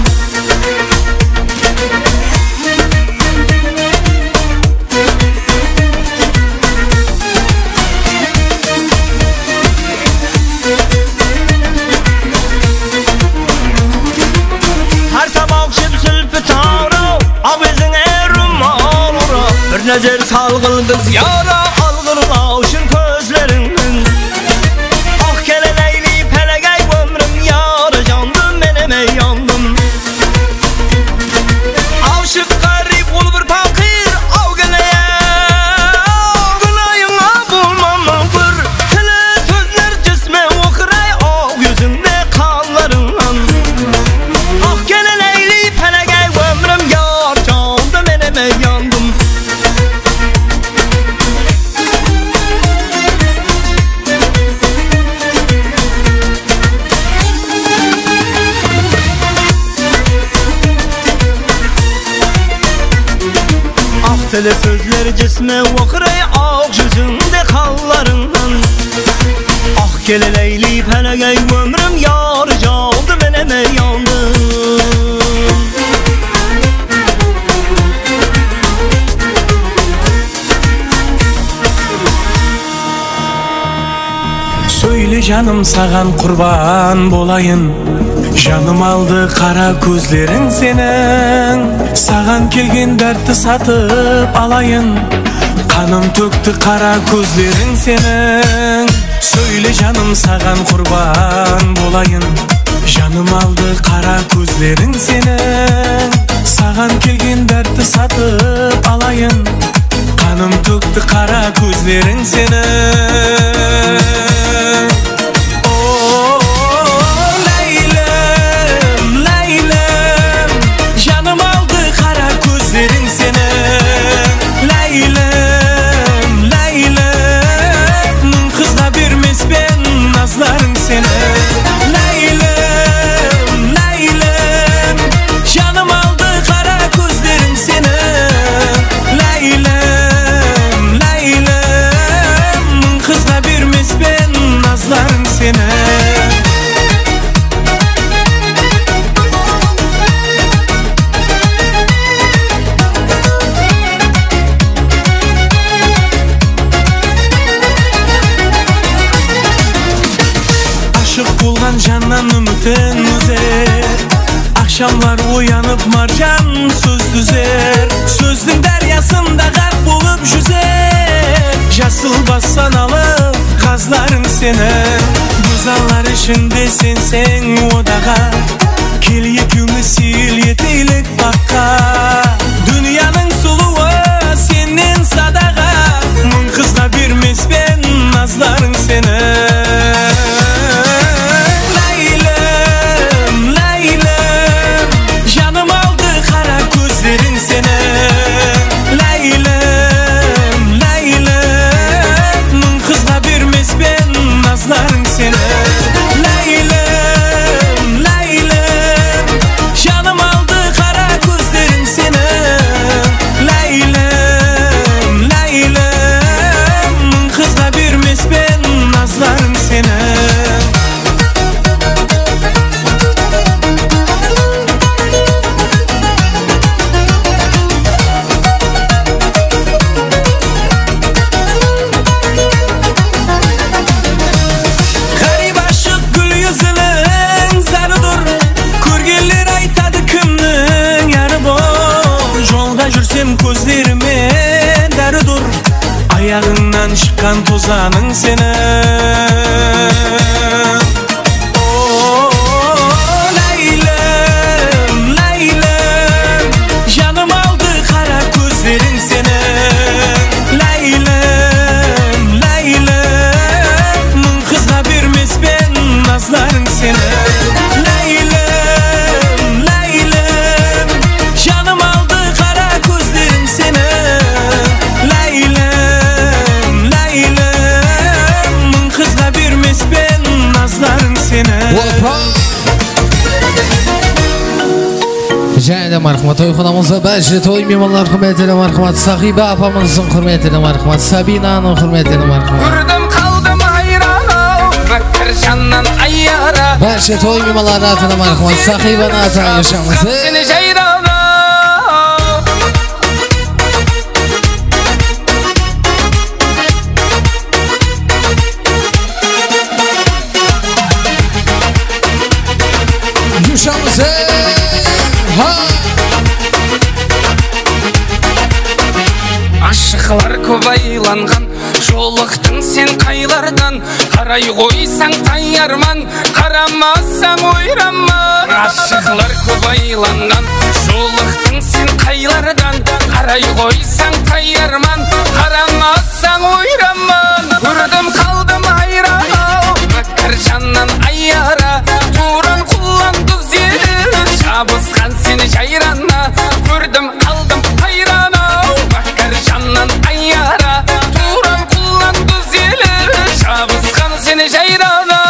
Hár sabaq jep zúlpi taraw, aq bezińe rumal ora. Bir názer salǵıl qız yara, alǵırlawshın kózlerińnen. Aq kelin Leyli, pálagey ómirim, yar jandı, men eme yandım. Ashıq ǵárip, ul bir paqır, Awgeleye, gúnayıńa bolmamın kúr. Tili sózler, jismi oqıray, aq yúzińde qanlarıńnan. Aq kelin Leyli, pálagey ómirim, yar jandı, men eme yandım. Aq tili sózler, jismi oqıray, aq júzińde qanlarıńnan. Aq kelin Leyli, pálagey ómirim, yar jandı, men eme yandım. Sóyle, janım, saǵan qurban bolayın. Janım aldı qara kózleriń seniń. Saǵan kelgen dártti satıp alayın. Qanım tókti qara kózleriń seniń. Sóyle, janım, saǵan qurban bolayın. Janım aldı qara kózleriń seniń. Saǵan kelgen dártti satıp alayın. Qanım tókti qara kózleriń seniń. O, Leylim, Leylim, janım aldı qara kózleriń seniń. Leylim, Leylim, mıń qızǵa bermespen nazlarıń seni. Leylim, Leylim, janım aldı qara kózleriń seni. Leylim, Leylim, mıń qızǵa bermespen nazlarıń seni. Ashıq bolǵan jannan úmitin úzer. Aqshamlar oyanıp marjan sóz dúzer. Sózdiń dáryasında ǵarq bolıp júzer. Jasıl bassan alıp ǵazlarıń seni. Gózzallar ishinde senseń odaǵa. Kel ekewmiz seyil eteylik baǵqa. Dúnyanıń sulıwı sennen sadaǵa. Mıń qızǵa bermespen nazlarıń seni. Leylim, Leylim, janım aldı qara kózleriń seni. Leylim, Leylim, mıń qızǵa bermespen nazlarıń seni. Leylim, Leylim, janım aldı qara kózleriń seni. Leylim, Leylim, mıń qızǵa bermespen nazlarıń seni. Ǵárip ashıq gúl yúziniń zarı dur. Kórgenler aytadı, kimniń yarı bul. Jolda júrsem, kózlerime dári dur. Ayaǵıńnan shıqqan tozanıń seniń. O, Leylim, Oppa! Jáne de marhamat, toyxanamızda bárje toy miymanlar, húrmetli marhamat, Saxiyba apamızdıń húrmetli marhamat, Sabinanıń húrmetli marhamat. Kórdim, qaldım hayran-aw, mákkar jannan ayyara. Bárje toy miymanları atına marhamat, Saxiybanıń atına yashańız. Seni jayran-aw. Yushamız, ha! Ashıqlar kóp aylanǵan, jolıqtıń sen qaylardan? Qaray ǵoysań tayarman, qaramasań oyranman. Ashıqlar kóp aylanǵan, jolıqtıń sen qaylardan? Qaray ǵoysań tayarman, qaramasań oyranman. Kórdim, qaldım hayran-aw, mákkar jannan ayyara. Tuwran qullan duz eli, jabısqan seni jayranına. Kórdim, qaldım hayran-aw, mákkar jannan ayyara. Tuwran qullan duz eli, jabısqan seni jayrana.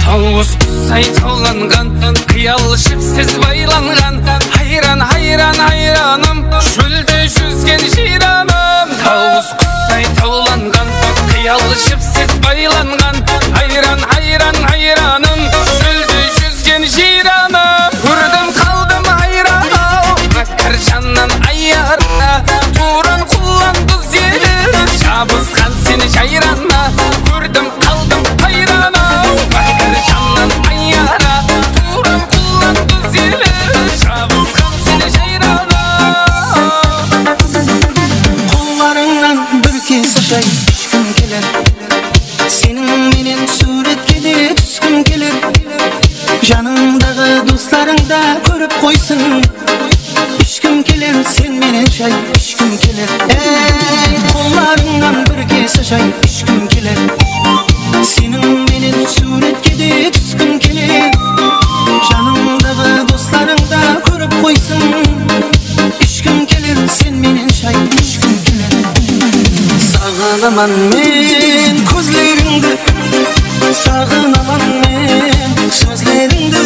Tawıs qusay tawlanǵan, qıyal jipsiz baylanǵan. Hayran, hayran, hayranım, shólde júzgen jiyranım. Tawıs qusay tawlanǵan, qıyal jipsiz baylanǵan. Hayran, hayran, hayranım, shólde júzgen jiyranım. Kórdim, qaldım hayran-aw, mákkar jannan ayyara. Tuwran qullan duz eli, jabısqan seni jayranına. Kórdim, qaldım hayran-aw, mákkar jannan ayyara. Tuwran qullan duz eli, jabısqan seni jayrana. Qollarıńnan bir kese shay ishkim keler. Seniń menen súwretke de túskim keler. Janıńdaǵı doslarıń da kórip qoysın. Ishkim keler, sen menen shay ishkim keler. Ey, qollarıńnan bir kese shay ishkim keler. Seniń menen súwretke de túskim keler. Janıńdaǵı doslarıń da kórip qoysın. Ishkim keler, sen menen shay ishkim keler. Saǵınaman men kózlerińdi, saǵınaman men sózlerińdi.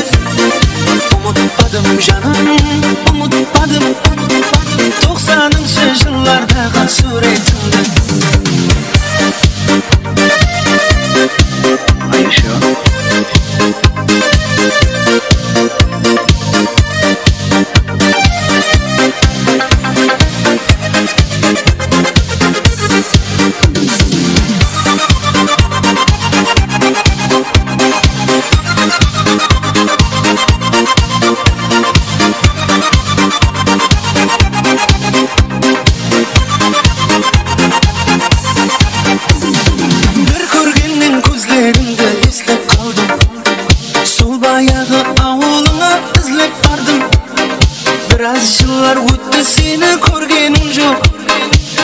Umıtpadım, janım, umıtpadım. Toqsanınshı jıllardaǵı súwretińdi. Bir kórgennen kózlerińdi eslep qaldım. Sol bayaǵı awılıńa izlep bardım. Biraz jıllar ótti, seni kórgenim joq.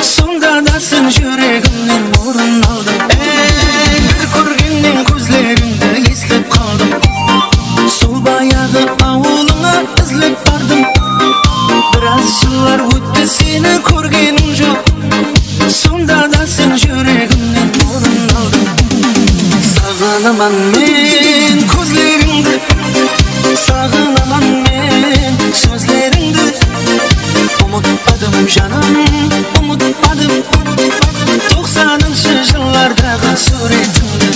Sonda da sen júregimnen orın aldıń. Ey, bir kórgennen kózlerińdi eslep qaldım. Sol bayaǵı awılıńa izlep bardım. Biraz jıllar ótti, seni kórgenim joq. Sonda da sen júregimnen orın aldıń. Saǵınaman men kózlerińdi, saǵınaman men sózlerińdi. Umıtpadım, janım, umıtpadım. Toqsanınshı jıllardaǵı súwretińdi.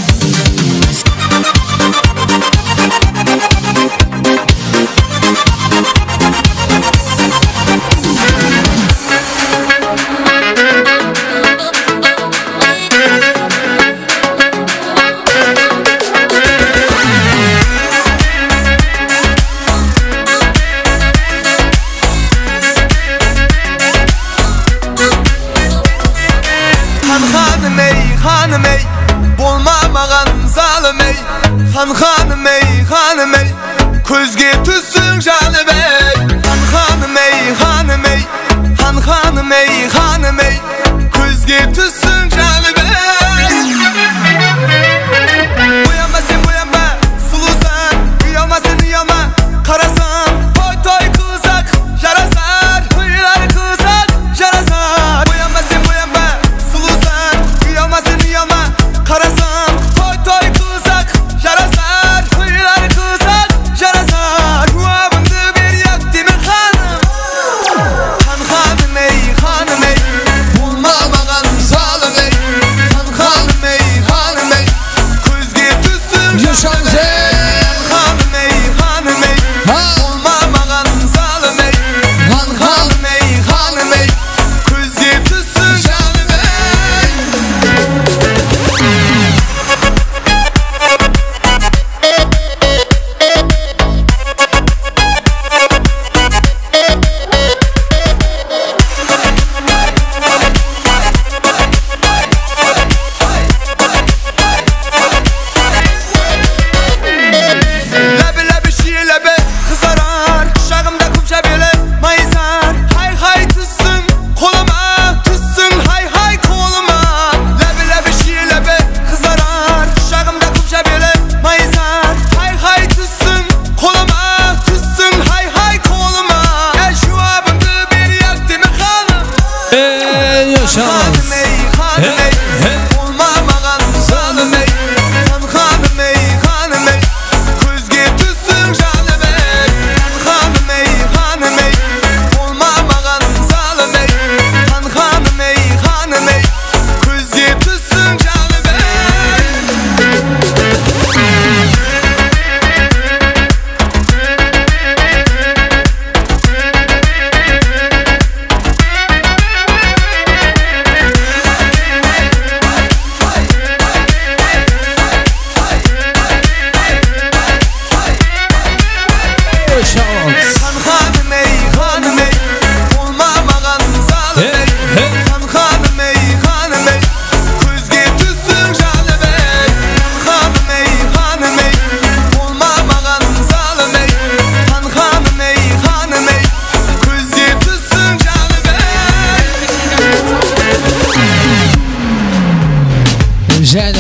Xan xanım ey, xanım ey, bolma maǵan zalım ey. Xan xanım ey, xanım ey, kózge tússeń janım ey. Xan xanım ey, xanım ey, xan xanım ey, xanım ey, kózge tússeń janım ey.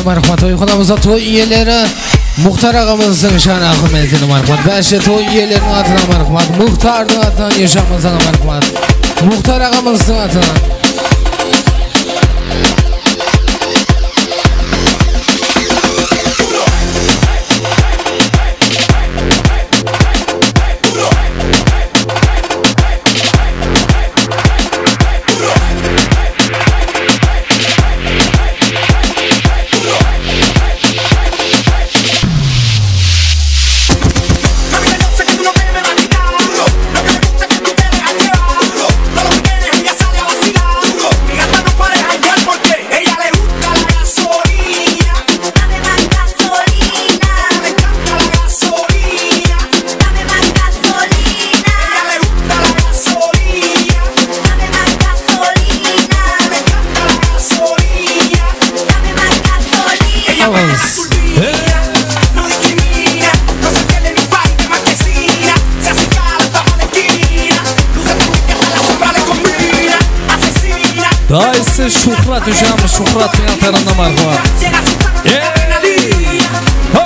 Marhamat, toyxonamızda toy iyeleri Muxtar aǵamızdıń janına húrmetli marhamat. Bárshe toy iyeleriniń atınan marhamat. Muxtardıń atınan eshamızdan marhamat. Muxtar aǵamızdıń atınan. Dayısı Shuhrat, újamız Shuhrattıń atarına marhamat. Ey! Ho!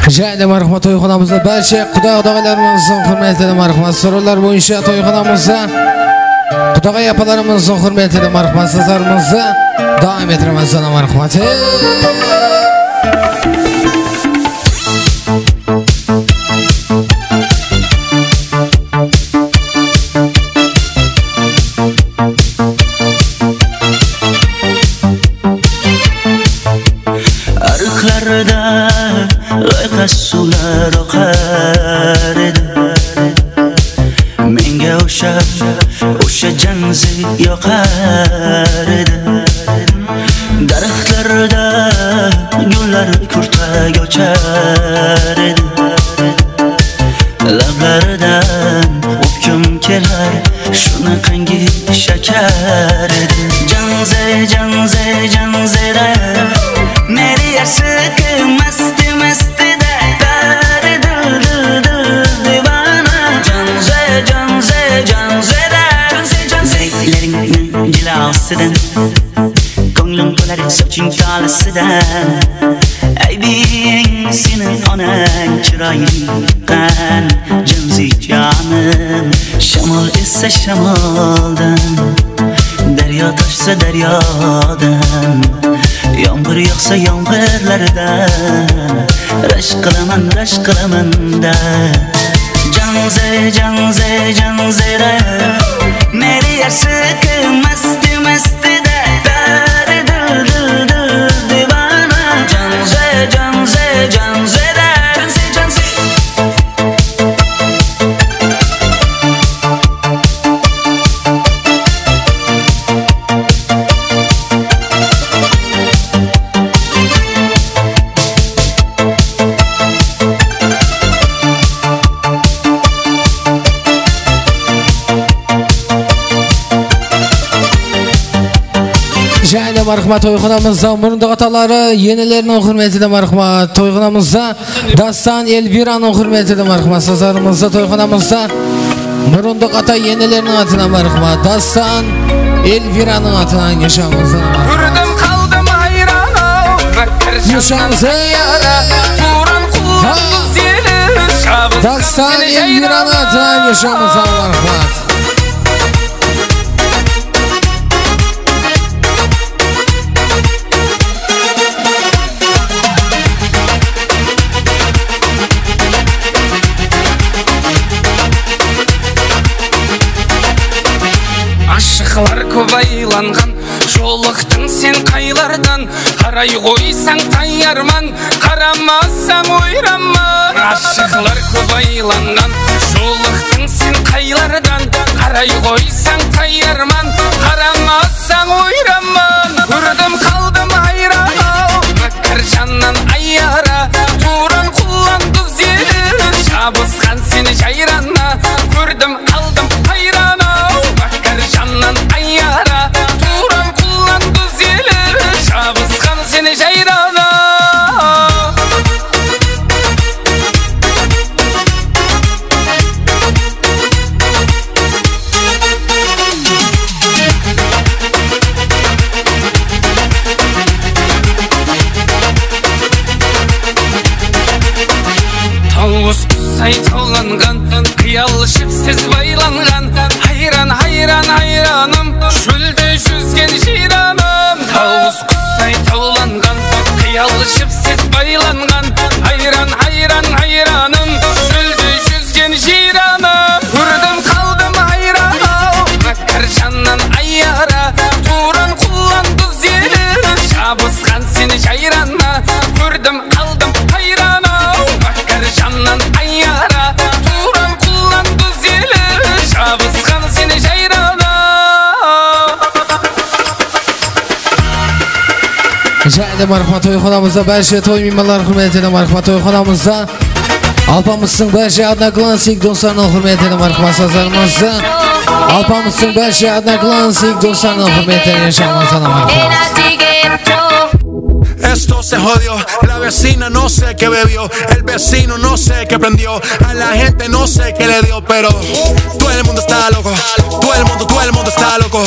Jáne marhamat, toyxonamızda bárshe quda-, qudaǵaylarımızdıń húrmetli marhamat. Sorawlar boyınsha toyxonamızda qudaǵay apalarımızdıń húrmetli marhamat. Sazlarımızdı dawam ettiremiz, ana marhamat. Arıqlarda ayqas suwlar oqar edi. Menga o'sha, o'sha Janzi yoqar edi. Daraxtlarda gullar kurtak ochar edi. Lablaridan o'pkim kelar, shunaqangi shakar edi. Janzi, Janzi, Janzida, meri yashiki masti, mastida, bari dil, dil, dil, divona. Janzi, Janzi, Janzida, Janzi, Janzi. Zeylaringni jilosidan ko'nglim to'lar soching tolisidan. Aybing seni onang, chiroying qan, Janzi jonim. Shamol esa shamoldan, daryo toshsa daryodan, yomg'ir yog'sa yomg'irlardan, rashk qilaman, rashk qilaman-da. Janzi, Janzi, Janzida, meri yashiki masti, mastida, bari dil, dil, dil, divona. Janzi, Janzi, Janzida, Janzi, Janzi. Jáne marhamat, toyxonamızda murındı ataları, eneleriniń húrmetine marhamat. Toyxonamızda Dastan Elviranıń húrmetine marhamat. Sazlarımızda, toyxonamızda murındı ata eneleriniń atına marhamat. Dastan Elviranıń atınan eshamızdan marhamat. Kórdim, qaldım hayran-aw, bir, bir jannan hayran-a. Tuwran qulımız eli, shabıs Dastan Elviranıń atınan eshamızdan marhamat. Ashıqlar kóp aylanǵan, Jolıqtıń sen qaylardan, qaray qoysań tayarman, qaramasań oyranman. Ashıqlar kóp aylanǵan, jolıqtıń sen qaylardan, qaray qoysań tayarman, qaramasań oyranman. Kórdim qaldım hayran-aw, mákkar jannan ayara, tuwran qullan duz eli, jabısqan sen jayranına. Kórdim qaldım hayran-aw, mákkar jannan ayara, tuwran qullan duz eli, jabısqan sen jayrana. Tawıs qusay tawlanǵan, qıyal jipsiz baylanǵan. Hayran, hayran, hayranım, shólde júzgen jıyranım. Tawıs qusay tawlanǵan, qıyal jipsiz baylanǵan. Hayran, hayran, hayranım, shólde júzgen jıyranım. Kórdim qaldım hayran-aw, mákkar jannan ayara, tuwran qullan duz eli, jabısqan sen jayranına. Kórdim qaldım hayran-aw, mákkar jannan ayara, tuwran qullan duz eli, jabısqan sen jayrana. Jáne marhamat toyxanamızda bárshe toy miymanları, húrmetli marhamat toyxanamızda Alpamıstıń bárshe odnoklassnik doslarına, húrmetli marhamat sazlarımızda Alpamıstıń bárshe odnoklassnik doslarına, húrmetli jańalarımızda marhamat. Esto se jodió, la vecina no sé qué bebió, el vecino no sé qué prendió, a la gente no sé qué le dio, pero todo el mundo está loco, todo el mundo, todo el mundo está loco,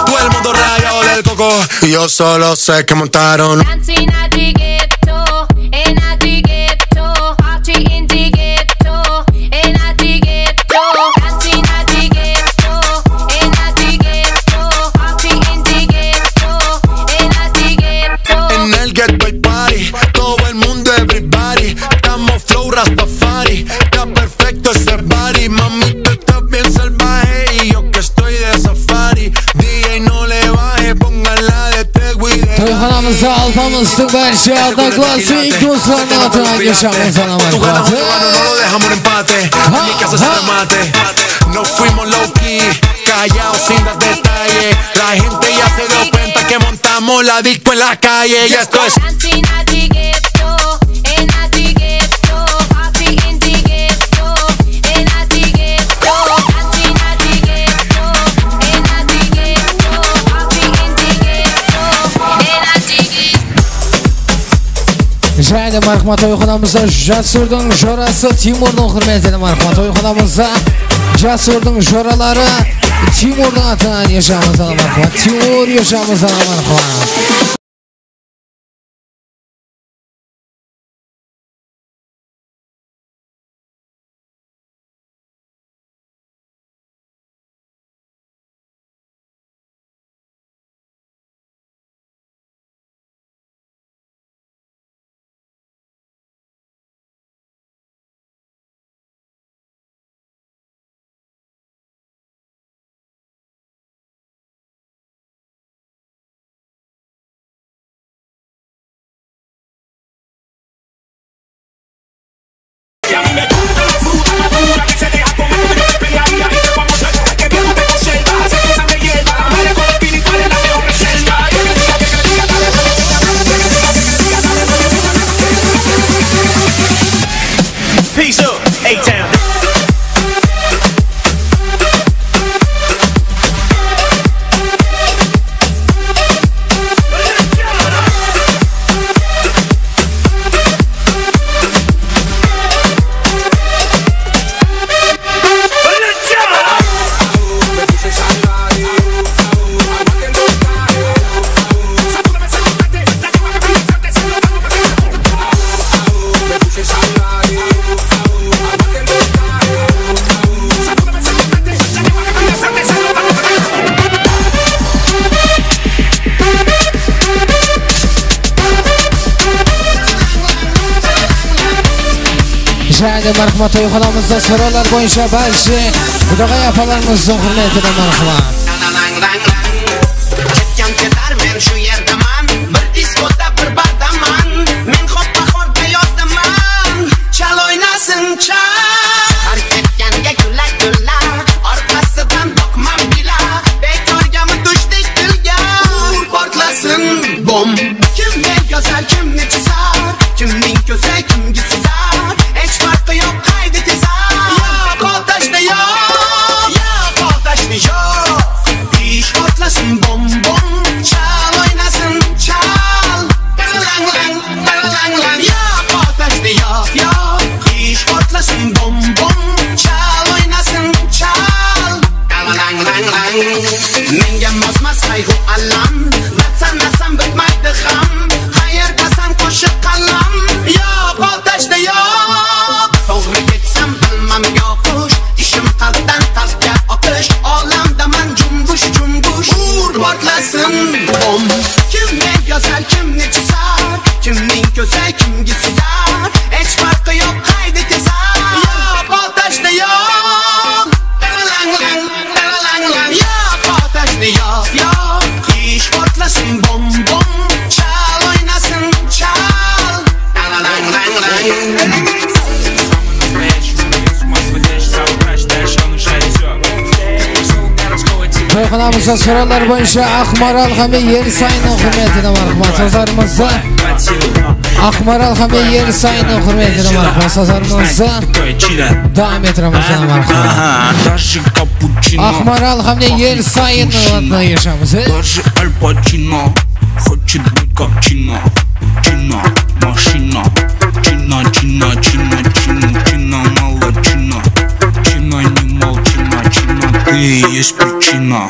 todo el mundo rayado del coco. Yo solo sé que montaron. Dancing at the ghetto, in at the ghetto, party in the ghetto, in at the ghetto. Dancing at the ghetto, in at the ghetto, party in the ghetto, in at the ghetto. En el ghetto hay party, todo el mundo, everybody. Estamos flow Rastafari, está perfecto ese body. Mamita, estás bien salvaje y yo que estoy de safari. D J no le baje, pónganla de Toyxanamızda Alpamıstıń bárshe odnoklassnik doslarına atına keshirimiz alaman. Nos fuimos low key, callao sin dar detalle. La gente ya se dio cuenta que montamos la disco en la calle. Y esto es Jáne marhamat toyxanamızda Jasurdıń jorası Timurdıń húrmetine marhamat toyxanamızda Jasurdıń joraları Timurdıń atınan eshamiz alaman marhamat. Timur eshamiz alaman marhamat. Peace up, A-Town. Jáne marhamat toyxanamızda sorawlar boyınsha bárshe qudagay apalarımızdıń húrmetine marhamat. Ketken ketar Men shu yerdaman, bir diskoda, bir bardaman. Men xoppa xorda yozdaman. Chal oynasın, chal. Har ketganga gula gula, orqasidan boqma bila. Bekorgami tushdik tilga? Ur portlasin, bom. Kimni yozar, kimni chizar? Kimning ko'zi kimga sızar? Hech farqi yo'q, qaydi tezar. Yo'q, otashda yo'q. Yo'q, otashda yo'q. Ish portlasin, bom, bom. Chal oynasın, chal. Lang, lang, lang, lang. Yo'q, otashda yo'q, yo'q. Ish portlasin, bom, bom. Chal oynasın, chal. Lang, lang, lang. Menga mos-mos qayg'u allam. Latsan, latsam bitmaydi g'am. Qayerdasan qo'shiq qallam? Yo'q, otashda yo'q. To'g'ri ketsam bilmam yoqush. Ishim qalbdan qalbga oqish. Olamdaman jumbush, jumbush. Ur portlasin, bom. Kimni yozar, kimni chizar? Kimning ko'zi kimga sızar? Hech farqi yo'q, qaydi tezar. Yo'q, otashda yo'q. Lang, lang, lang, lang, lang. Yo'q, otashda yo'q, yo'q. Ish portlasin, bom, bom. Chal oynasın, chal. Lang, lang, lang, lang. To'yxonamizda so'rovlar bo'yicha Aqmaral hamda Erisayınıń húrmetine marhamat. So'zlarimizda Aqmaral hamda Erisayınıń húrmetine marhamat. So'zlarimizda davom ettiremiz, marhamat. Aqmaral hamda Erisayın atına erishemiz. Даже Аль Пачино хочет быть как Чина. Чина, машина, Чина, Чина, Чина, Чина, Чина, мало Чина. Чина, не мол Чина, Чина, ты и есть причина.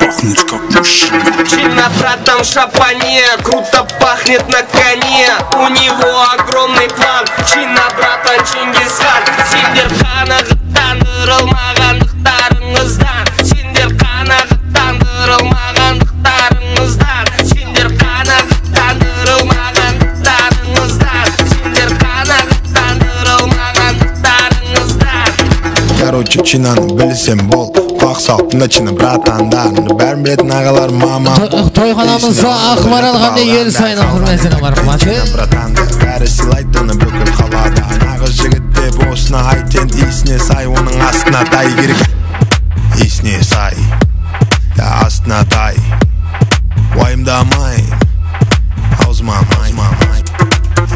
Пахнет как машина. Чина, братан, в шапане, круто пахнет на коне. У него огромный план. Чина, братан, Чингисхан. Сендер qanaǵıttandırılmaǵanlıqtarıńızdan. Sendер qanaǵıttandırılmaǵanlıqtarıńızdan. Sendер qanaǵıttandırılmaǵanlıqtarıńızdan. Sendер qanaǵıttandırılmaǵanlıqtarıńızdan. Короче, Chinanı bilseń bol. Qulaq sal, tınla China bratandan. Bárin biletin aǵalar, mama. To-, toyxonamızda Aqmaral hamda Erisayınıń húrmetine marhamat. China bratandı bári sıylaydı, onı búkil qalada. Naǵız jigit dep osını ayt endi, iyisine say, onıń astına tay kerek. Iyisine say, ya astına tay. Wayımdamay, awzıma may.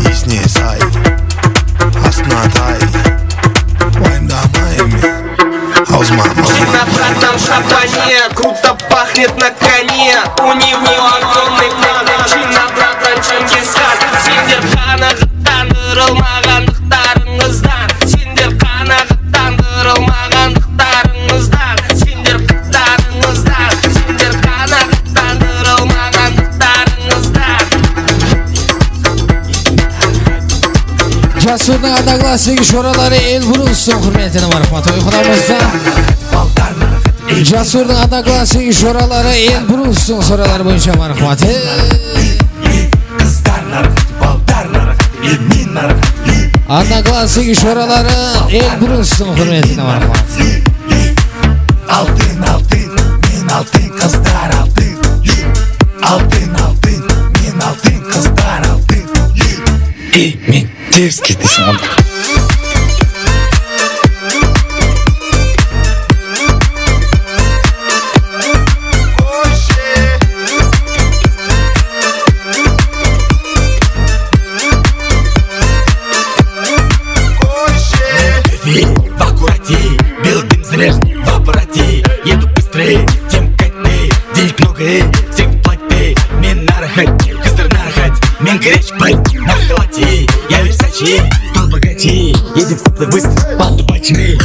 Iyisine say, astına tay. Wayımdamay, awzıma may. Чина, братан, в шапане, круто пахнет на коне. У него огромный план. Чина, братан, Чингисхан. Sendер qanaǵıttandırılmaǵanlıqtarıńızdan. Sendер qanaǵıttandırılmaǵanlıqtarıńızdan. Sendер qanaǵıttandırılmaǵanlıqtarıńızdan. Jasurdıń Odnoklassniki joraları Elbrustıń húrmetine marhamat. Toyxonamızda Jasurdıń Odnoklassniki joraları Elbrustıń sorawları boyınsha marhamat. Odnoklassniki joraları Elbrustıń húrmetine marhamat. Altın, altın, men altın, qızlar altın. Altın, altın, men altın, qızlar altın. Ey, men terske deseń onda. В аккурате, белый дым заряжен в аппарате. Еду быстрее, чем катты, денег много, всех в платье. Men narxat, qızlar narxat, men grechpay, на халате. Я Versace, стал богаче, едем в теплый выезд, палату починили.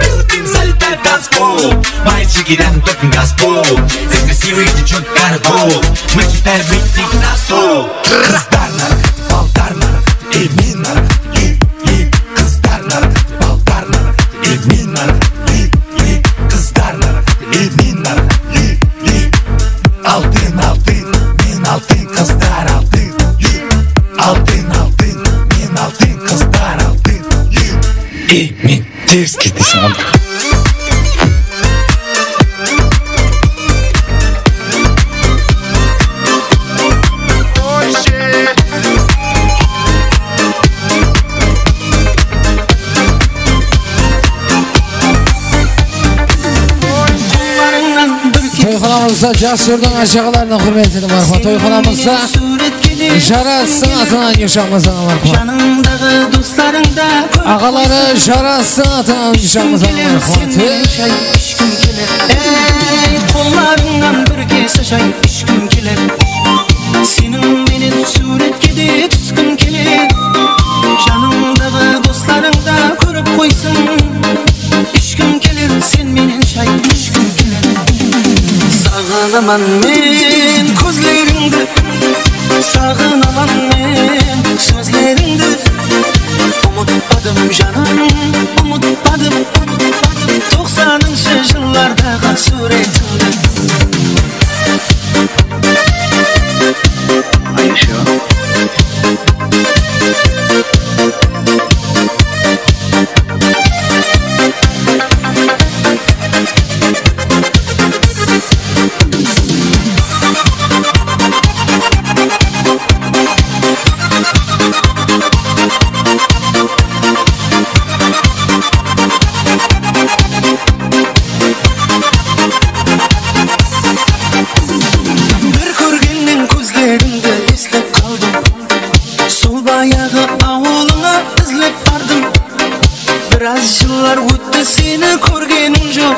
Белый дым залетает в танцпол, мои чики рядом, только газпол. Здесь красивые девчонки, карагол. Мы кидаем их на стол. Qızlar narxat, ballar narxat, ey, men narxat, ey, ey. Qızlar narxat, ballar narxat, ey, men narxat, ey, ey. Qızlar narxat, ey, men narxat, ey, ey. Altın, altın, men altın, qızlar altın, ey. Altın, altın, men altın, qızlar altın, ey. Ey, men terske deseń onda. Jas jurttıń ájaǵalarına húrmet etiń, marhamat. Toyxanamızda Jarastıń atınan Niyozjanımızdan marhamat. Janıńdaǵı doslarıńda kórip qoysın. Aǵaları Jarastıń atınan Niyozjanımızdan marhamat. Sen menen shay ishkim keler. Ey, qollarıńnan bir kese shay ishkim keler. Seniń menen súwretke de túskim keler. Janıńdaǵı doslarıń da kórip qoysın. Ishkim keler, sen menen shay ishkim keler. Saǵınaman men kózlerińdi, saǵınaman men sózlerińdi. Umıtpadım, janım, umıtpadım. Toqsanınshı jıllardaǵı súwretińdi. Bir kórgennen kózlerińdi eslep qaldım. Sol bayaǵı awılıńa izlep bardım. Biraz jıllar ótti, seni kórgenim joq.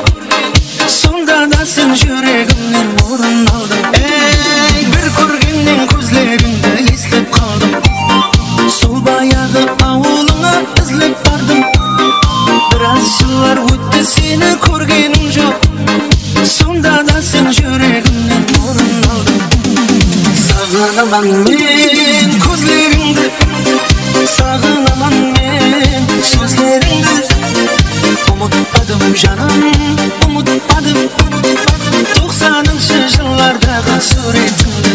Sonda da sen júregimnen orın aldıń. Ey, bir kórgennen kózlerińdi eslep qaldım. Sol bayaǵı awılıńa izlep bardım. Biraz jıllar ótti, seni kórgenim joq. Sonda da sen júregimnen orın aldıń. Saǵınaman men kózlerińdi, saǵınaman men sózlerińdi. Umıtpadım, janım, umıtpadım. Toqsanınshı jıllardaǵı súwretińdi.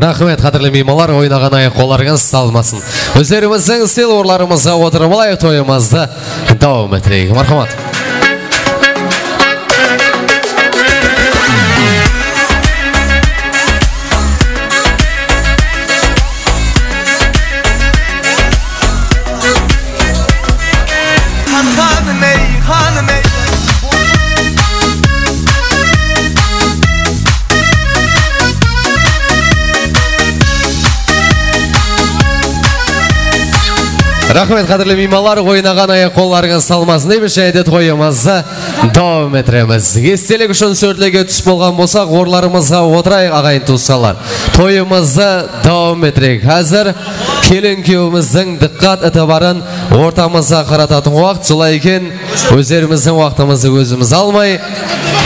Raxmet, qádirli miymanlar, oynaǵan ayaq-qollarıńız talmasın. Ózlerimizdiń stil orınlarımızǵa otırıp alayıq, toyımızdı dawam ettireyik. Marhamat. Raxmet, qádirli miymanlar, oynaǵan ayaq-qollarıńız talmasın deymiz, jáne de toyımızdı dawam ettiremiz. Estelik ushın sórtlerge túsip bolǵan bolsaq, orınlarımızǵa otırayıq, aǵayin tuwısqanlar. Toyımızdı dawam ettireyik. Házir kelin kúyewimizdiń dıqqat itibarın ortamızǵa qaratatın waqıt, solay eken, ózlerimizdiń waqtımızdı ózimiz almay,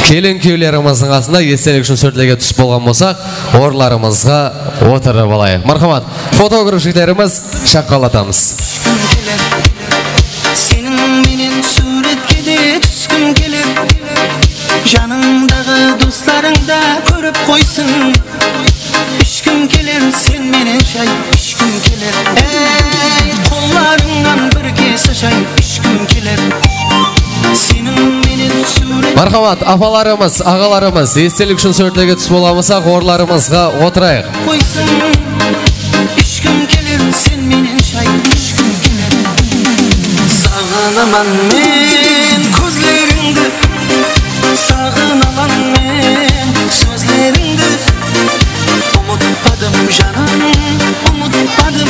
kelin kúyewlerimizdiń qasında estelik ushın sórtlerge túsip bolǵan bolsaq, orınlarımızǵa otırıp alayıq. Marhamat, fotograf jigitlerimiz, shaqqallatamız. Túskim keler, seniń menen súwretke de túskim keler. Janıńdaǵı doslarıń da kórip qoysın. Ishkim keler, sen menen shay ishkim keler. Ey, qollarıńnan bir kese shay ishkim keler. Seniń menen súwret Marhamat, apalarımız, aǵalarımız, estelik ushın sórtlerge túsip bolǵan bolsaq, orınlarımızǵa otırayıq. Qoysın, ishkim keler, sen menen shay ishkim keler. Saǵınaman men kózlerińdi, saǵınaman men sózlerińdi. Umıtpadım janım, umıtpadım.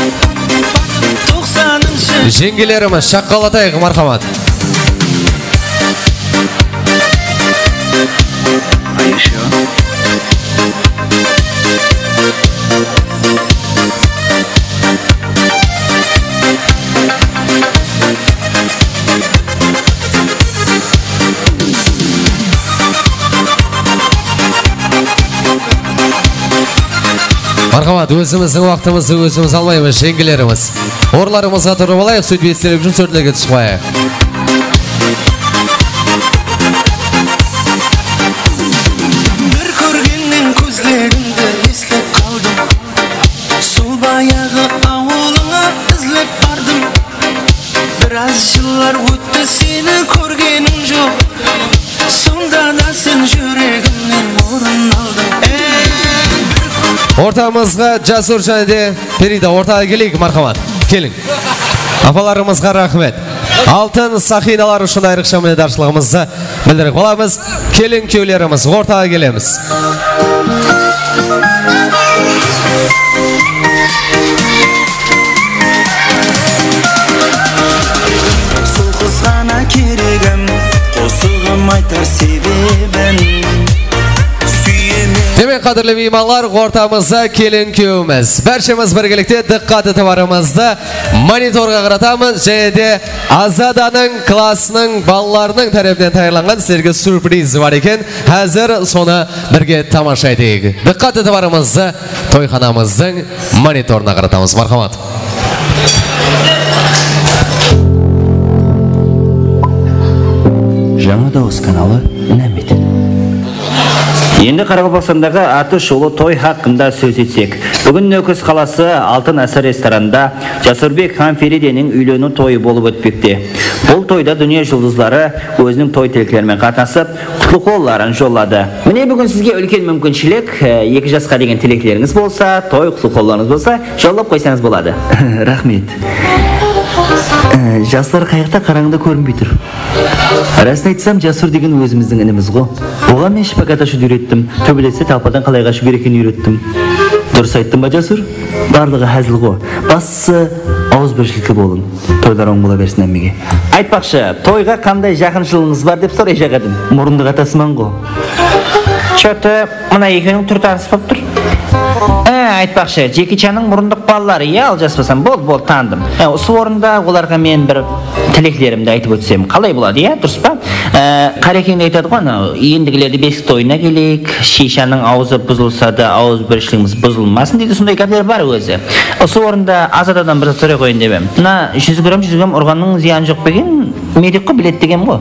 Toqsanınshı Jeńgelerimiz, shaqqallatayıq, marhamat. Marhamat, ózimizdiń waqtımızdı ózimiz almaymız, jeńgelerimiz. Orınlarımızǵa turıp alayıq, sóytip estelik ushın sórtlerge túsip qoyayıq. Bir kórgennen kózlerińdi eslep qaldım. Sol bayaǵı awılıńa izlep bardım. Biraz jıllar ótti, seni kórgenim joq. Sonda da sen júregimnen orın aldıń. Ey, bir Ortamızǵa Jasur jáne de Perida ortaǵa keleyik, marhamat. Keliń. Apalarımızǵa raxmet. Altın saqinalar ushın ayrıqsha minnetdarshılıǵımızdı bildirip qalamız. Kelin kúyewlerimiz, ortaǵa kelemiz. Sol qızǵana keregim, qosıǵım aytar sebebin. Súyemen. Demek, qádirli miymanlar, ortamızda kelin kúyewimiz. Bárshemiz birgelikte dıqqat itibarımızdı monitorǵa qaratamız, jáne de Azadanıń klassınıń balalarınıń tárepinen tayarlanǵan sizlerge syurpriz bar eken. Házir sonı birge tamasha eteyik. Dıqqat itibarımızdı toyxanamızdıń monitorına qaratamız. Marhamat. Jańa dawıs kanalı inam etedi. Endi Qaraqalpaqstandaǵı atı shuwlı toy haqqında sóz etsek, búgin Nókis qalası Altın Ásir restoranında Jasurbek hám Ferideniń úyleniw toyı bolıp ótpekte. Bul toyda dúnya juldızları óziniń toy tilekleri menen qatnasıp, qutlı qolların jolladı. Mine, búgin sizge úlken múmkinshilik, e, eki jasqa degen tileklerińiz bolsa, toy qutlı qollarıńız bolsa, jollap qoysańız boladı. Raxmet. E, jaslar qayaqta, qarańda kórinbey tur. Rasın aytsam, Jasur degen ózimizdiń inimiz ǵo. Oǵan men shpagat ashıwdı úyrettim, tóbeletse talpadan qalay qashıw kerek ekenin úyrettim. Durıs ayttım ba, Jasur? Barlıǵı házil ǵo. Baslısı, awızbirshilikli bolıń. Toylar oń bola bersin hámmege. Aytpaqshı, toyǵa qanday jaqınshılıǵıńız bar dep sorayjaq edim. Murındıq atasıman ǵo. Chotı, mına ekewiniń túri tanıs bolıp tur. Á, aytpaqshı, Jeki Channıń murındıq balaları, iya, aljaspasam. Boldı, boldı, tanıdım. Á, usı orında olarǵa men bir tileklerimdi aytıp ótsem, qalay boladı, iya, durıs pa? Á, Qarekeńde aytadı ǵoy, anaw, endigilerdi besik toyına keleyik, shiyshannıń awzı buzılsa da, awızbirshiligimiz buzılmasın deydi, sonday gápler bar ózi. Usı orında Azadadan bir zat soray qoyayın dep edim. Mına júz gramm, júz gramm urǵannıń zıyanı joq pa eken? Medik ǵo, biledi degem ǵo.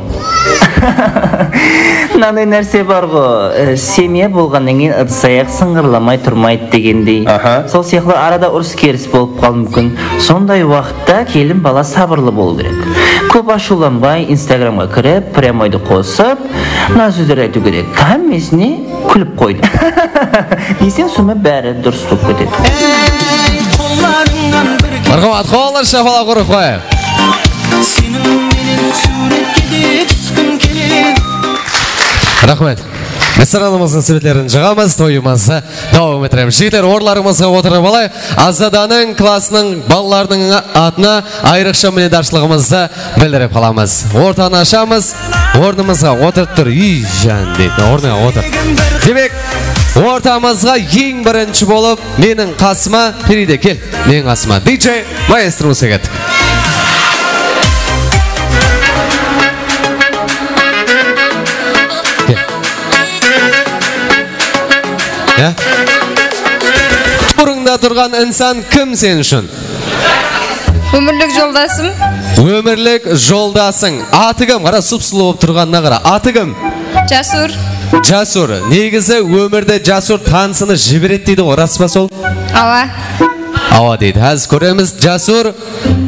Mınanday nárse bar ǵo, e, semya bolǵannan keyin ıdıs ayaq sıńǵırlamay turmaydı degendey. Aha. Sol sıyaqlı arada urıs-keris bolıp qalıwı múmkin. Sonday waqıtta kelin bala sabırlı bolıw kerek. Kóp ashıwlanbay, Instagramǵa kirip, прямойdı qosıp, mına sózlerdi aytıw kerek. Hámmesine kúlip qoydı. Deyseń, sonda bári durıs bolıp ketedi. Marhamat, qollar shapalaq urıp qoyayıq. Raxmet. Restoranımızdıń svetlerin jıǵamız, toyımızdı dawam ettiremiz. Jigitler, orınlarımızǵa otırıp alayıq. Azadanıń klassınıń balalarınıń atına ayrıqsha minnetdarshılıǵımızdı bildirip qalamız. Ortanı ashamız. Ornımızǵa otırıp tur. Úy jan deydi. Ornıńa otır. Demek, ortamızǵa eń birinshi bolıp meniń qasıma, Feride, kel, meniń qasıma. D J maestroımızǵa kettik. Kel. Ya? Tuwrıńda turǵan insan kim sen ushın? Ómirlik joldasım. Ómirlik joldasıń. Atı kim? Qara, sup-sulıw bolıp turǵanına qara. Atı kim? Jasur. Jasur. Negizi ómirde Jasur tansını jiberedi deydi ǵoy, ras pa sol? Awa. Awa deydi. Házir kóremiz, Jasur.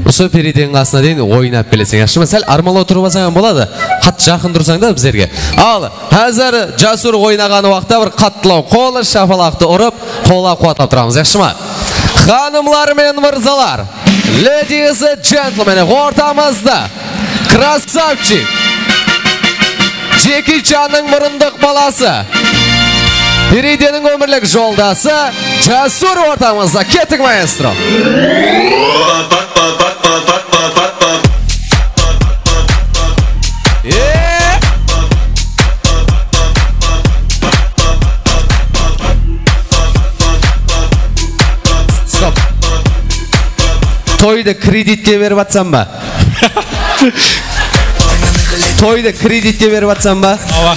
Usı Ferideniń qasına deyin oynap keleseń, yaqshı ma? Sál armanlaw turıp alsań hám boladı. Qattı jaqın tursań da bizlerge. Al, házir Jasur oynaǵan waqıtta bir qattılaw qol shapalaqtı urıp, qollap-quwatlap turamız, yaqshı ma? Xanımlar men mırzalar, ladies and gentlemen, ortamızda krassavchik, Jeki Channıń murındıq balası, Ferideniń ómirlik joldası Jasur ortamızda. Kettik, maestro. Stop. Toydı kreditke berip atsań ba? Toydı kreditke berip atsań ba? Awa.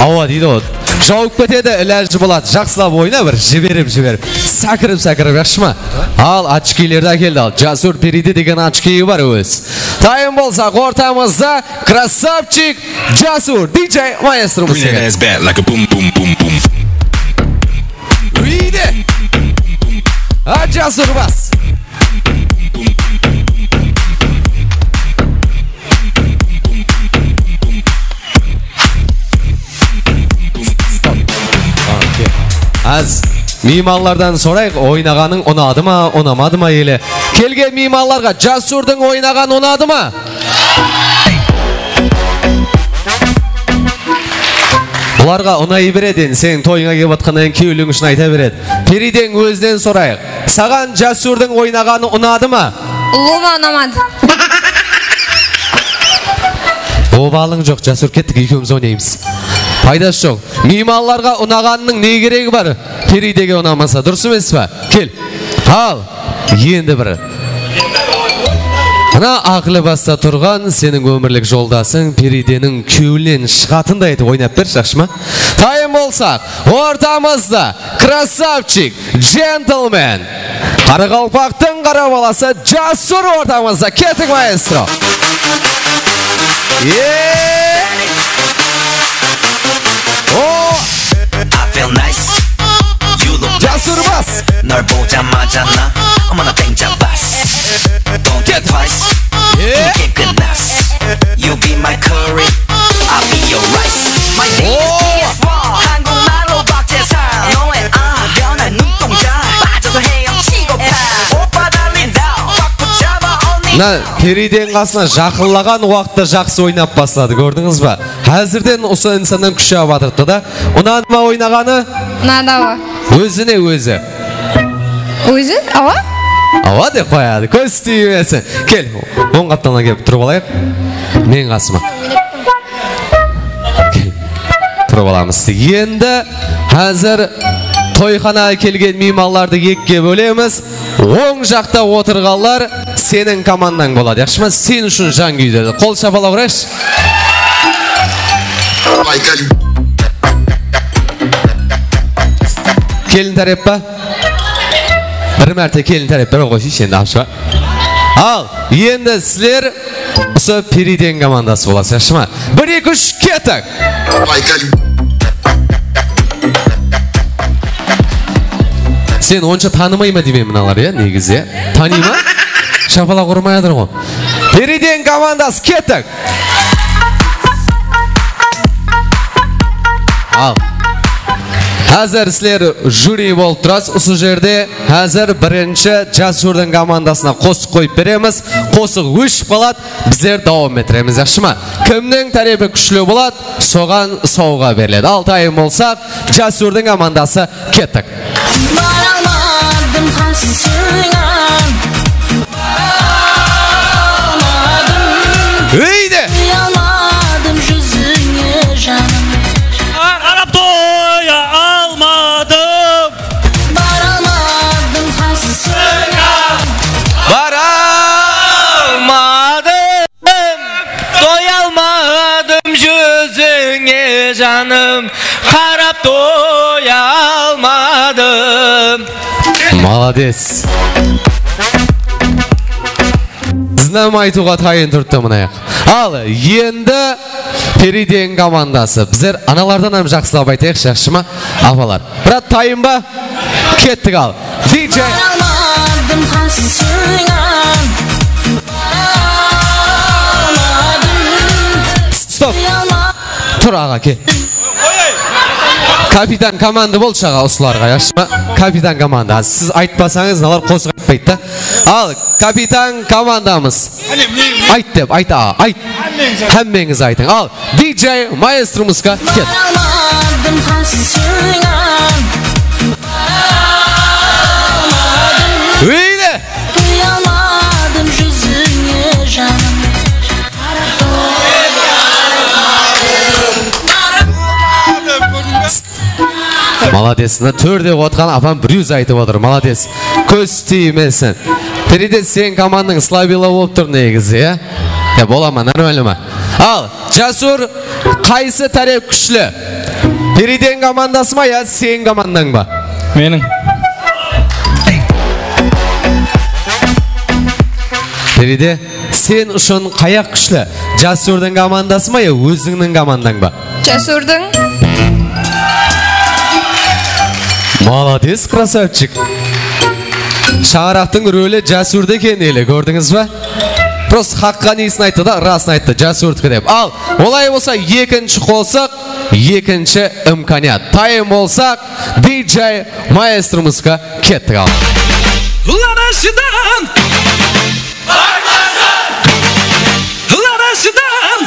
Awa deydi ǵoy. Jawıp ketedi, ilajı boladı. Jaqsılap oyna, bir jiberip, jiberip. Sákirip-sákirip, yaqshı ma? Al, ochkilerdi ákeldi, al. Jasur Peride degen ochkiyi bar óz. Tayın bolsaq, ortamızda krassavchik Jasur, D J maestromız keledi. Úyde. A, Jasur bas. Házir miymanlardan sorayıq, oynaǵanıń unadı ma, unamadı ma ele? Kelgen miymanlarǵa Jasurdıń oynaǵanı unadı ma? Bularǵa unay beredi endi, seniń toyıńa kelip atqannan keyin kewliń ushın ayta beredi. Ferideń ózinen sorayıq. Saǵan Jasurdıń oynaǵanı unadı ma? Ulıwma unamadı. Obalıń joq, Jasur, kettik, ekewimiz oynaymız. Paydası joq. Miymanlarǵa unaǵanınıń ne keregi bar? Feridege unamasa, durıs emes pa? Kel. Al, endi bir. Mına aq libasta turǵan seniń ómirlik joldasıń Ferideniń kewlinen shıǵatınday etip oynap bershi, jaqsı ma? Tayın bolsaq, ortamızda krassavchik, djentlmen, qaraqalpaqtıń qara balası Jasur ortamızda. Kettik, maestro. Ye! O! I feel nice. You look Jasur bas. 널 보자마자 나 어머나 땡 잡았어. Don't think twice. 예. 게임 끝났어. You be my curry, I'll be your rice. My name is P S one. 한국말로 박재상. 너의 아 변한 눈동자. 빠져서 헤엄치고 가. 오빠 달린다. 꽉 붙잡아 언니. Mına Ferideniń qasına jaqınlaǵan waqıtta jaqsı oynap basladı, kórdińiz ba? Házirden usı insannan kúsh alıp atırıptı da. Unadı ma oynaǵanı? Unadı, awa. Ózine ózi. Ózi? Awa? Awa dep qoyadı, kóz tiymesin. Kel, oń qaptalına kelip turıp alayıq. Meniń qasıma. Turıp alamız. Endi házir toyxanaǵa kelgen miymanlardı ekige bólemiz. Oń jaqta otırǵanlar seniń komandań boladı, yaqshı ma? Sen ushın jan kúylerdi. Qol shapalaq urayıqshı. Kelin tárep pa? Bir márte kelin tárep bir qoyshı, endi apsha. Al, endi sizler usı Perideń komandası bolasız, yaqshı ma? Bir, eki, úsh, kettik! Sen onsha tanımay ma deymen mınalar, ya, negizi, ya? Tanıy ma? Shapalaq urmay atır ǵoy. Perideń komandası, kettik! Al. Házir sizler juri bolıp turasız usı jerde. Házir birinshi Jasurdıń komandasına qosıq qoyıp beremiz. Qosıq óship qaladı, bizler dawam ettiremiz, yaqshı ma? Kimniń tárepi kúshli boladı, soǵan sawǵa beriledi. Al, tayın bolsaq, Jasurdıń komandası, kettik. Baralmadım qasıńa. Baralmadım. Úyde. Uyalmadım júzińe, janım. Qarap toya almadım. Baralmadım qasıńa. Baralmadım. Toyalmadım júzińe, janım, qarap toyalmadım. Malades. Biziń hám aytıwǵa tayın turıptı mınayıq. Al, endi Perideniń komandası. Bizler analardan hám jaqsılap aytayıqshı, yaqshı ma, apalar? Brat, tayın ba? Kettik, al. D J. Baralmadım qasıńa. Baralmadım. Stop. Uyalma. Tur, aǵa, kel. Kapitan komanda bolshı, aǵa, usılarǵa, yaqshı ma? Kapitan komanda. Siz aytpasańız, mınalar qosıq aytpaydı da. Al, kapitan komandamız. Ayt dep, ayt, aǵa, ayt. Hámmeńiz aytıń. Al, D J maestromızǵa ket. Baralmadım qasıńa. Baralmadım. Úyde. Uyalmadım júzińe, janım. Malades. Mına tórde otırǵan apam bir ózi aytıp otır. Malades. Kóz tiymesin. Peride, seniń komandań slabilo bolıp tur negizi, ya? Ya, bola ma, normalno ma? Al, Jasur, qaysı tárep kúshli? Perideniń komandası ma ya seniń komandań ba? Meniń. Peride, sen ushın qayaq kúshli? Jasurdıń komandası ma ya ózińniń komandań ba? Jasurdıń. Malades, krasavchik. Shańaraqtıń roli Jasurda eken ele, kórdińiz ba? Prosta haqqaniysin ayttı da, rasın ayttı, Jasurdiki dep. Al, olay bolsa ekinshi qosıq, ekinshi imkaniyat. Tayın bolsaq, D J maestromızǵa kettik, al. Larashidan. Larashidan.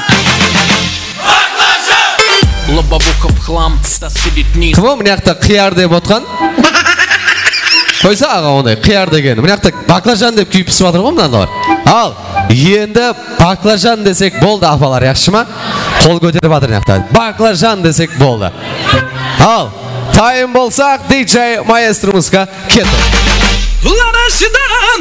Лобовуха в хлам, тесто сыпет вниз. Kim o mına jaqta qıyar dep otqan? Qoysa, aǵa, onday qıyar degeni. Mına jaqta baklajan dep kúyip pisip atır ǵoy mınalar. Al, endi baklajan desek boldı, apalar, yaqshı ma? Qol kóterip atır mına jaqta. Baklajan desek boldı. Al, tayın bolsaq, D J maestromızǵa kettik. Larashidan.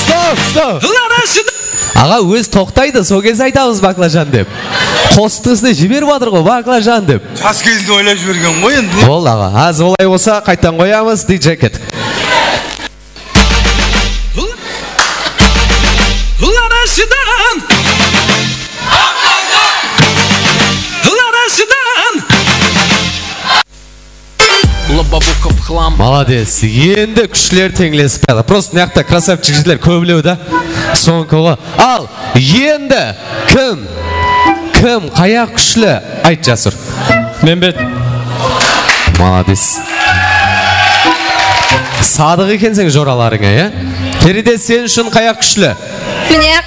Stop, stop. Larashidan. Aǵa, ózi toqtaydı, sol gezde aytamız baklajan dep. Qosıqtıń ústine jiberip atır ǵoy, baklajan dep. Jas gezinde oylap jibergen ǵoy endi. Boldı, aǵa. Házir olay bolsa, qayttan qoyamız, D J kettik. Larashidan. Larashidan. Лобовуха в хлам. Malades. Endi kúshler teńlesip keldi. Prosta mına jaqta krasavchik jigitler kóblew da. Sonıki ǵoy. Al, endi kim? Kim? Qayaq kúshli? Ayt, Jasur. Membet. Malades. Sadıq ekenseń joralarıńa, ya? Peride, sen ushın qayaq kúshli? Mine.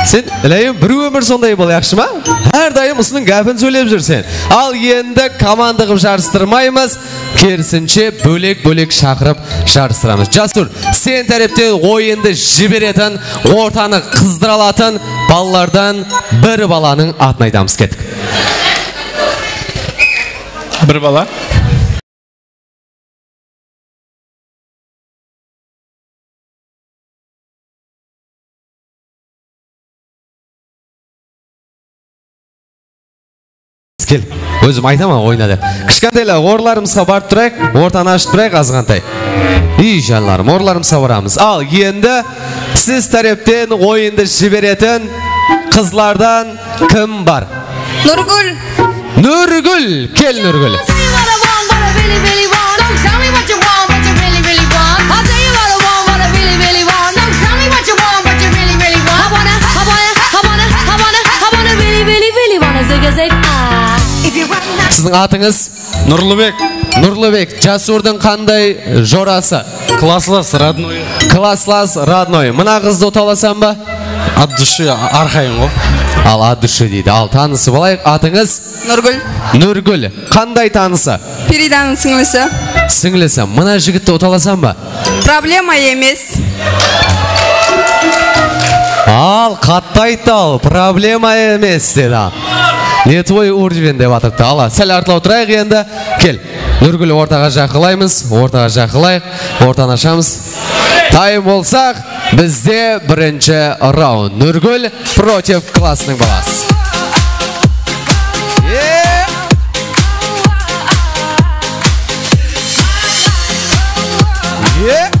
Sen, ilayım, bir ómir sonday bol, yaqshı ma? Hár dayım usınıń gápin sóylep júrsen. Al, endi komanda qılıp jarıstırmaymız, kerisinshe, bólek-bólek shaqırıp jarıstıramız. Jasur, sen tárepten oyındı jiberetin, ortanı qızdıra alatın balalardan bir balanıń atın aytamız. Kettik. Bir bala. Kel, ózim aytaman, oyna dep. Kishkentaylar, orınlarımızǵa barıp turayıq, ortanı ashıp turayıq azǵantay. Iy, janlarım, orınlarımızǵa baramız. Al, endi siz tárepten oyındı jiberetin qızlardan kim bar? Nurgúl. Nurgúl, kel, Nurgúl. Atıńız? Nurlıbek. Nurlıbek, Jasurdıń qanday jorası? Klasslas, родной. Klasslas, родной. Mına qızdı utalasań ba? От души, arqayın ǵo. Al, от души deydi. Al, tanısıp alayıq. Atıńız? Nurgúl. Nurgúl. Qanday tanısı? Feridanıń sińlisi. Sińlisi. Mına jigitti utalasań ba? Problema emes. Al, qattı ayttı al, problema emes dedi al. Не твой уровень dep atırıptı. Al, sál artılaw turayıq endi. Kel, Nurgúl ortaǵa jaqınlaymız, ortaǵa jaqınlayıq, ortanı ashamız. Dayın bolsaq, bizde birinshi raund. Nurgúl против Klassnıń balası. Ye! Ye!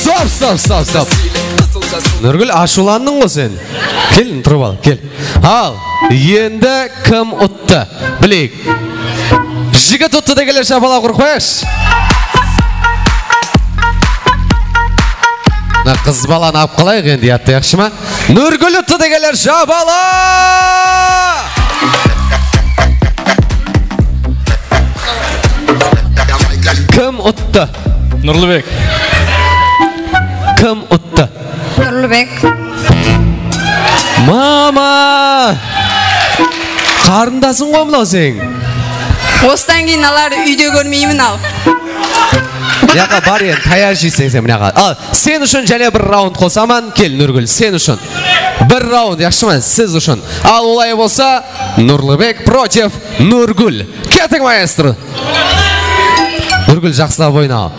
Stop, stop, stop, stop. Nurgúl, ashıwlandıń ǵo sen. Kel, turıp al, kel. Al, endi kim uttı? Bileyik. Jigit uttı degenler shapalaq urıp qoyayıqshı. Mına qız balanı alıp qalayıq endi, yattı, yaqshı ma? Nurgúl uttı degenler shapalaq! Kim uttı? Nurlıbek. Kim uttı? Nurlıbek. Mama! Qarındasıń ǵo mınaw seniń. Osıdan keyin alardı úyde kórmeymen al. Mına jaqqa bar endi, tayaq jeyseń sen mına jaqqa. Al, sen ushın jáne bir raund qosaman, kel Nurgúl, sen ushın. Bir raund, yaqshı ma, siz ushın. Al, olay bolsa, Nurlıbek против Nurgúl. Ketiń, maestro. Nurgúl, jaqsılap oyna.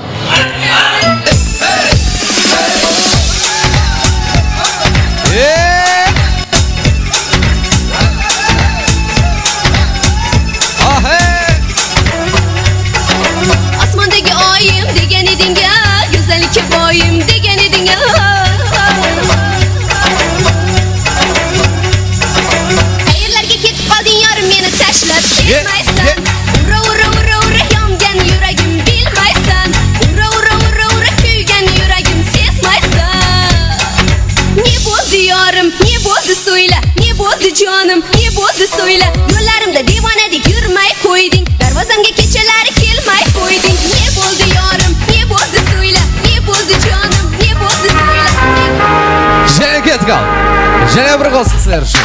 Osmondagi oyim degen ediń-a, gózallikka boyim degen ediń-a. Qayerlarga ketip qaldıń, yarim, meni tashlab kelmaysan. Ura, ura, ura, ura, yongan yuragim bilmaysan. Ura, ura, ura, ura, kúygen yuragim sezmaysan. Ne boldı, yarim, ne boldı, sóyle. Ne boldı, janım, ne boldı, sóyle. Yollarimda devanadek yurmay qoydıń. Darvazamga kechalari kelmay qoydıń. Ne boldı, yarim, ne boldı, sóyle. Ne boldı, janım, ne boldı, sóyle. Jáne kettik al. Jáne bir qosıq sizler ushın.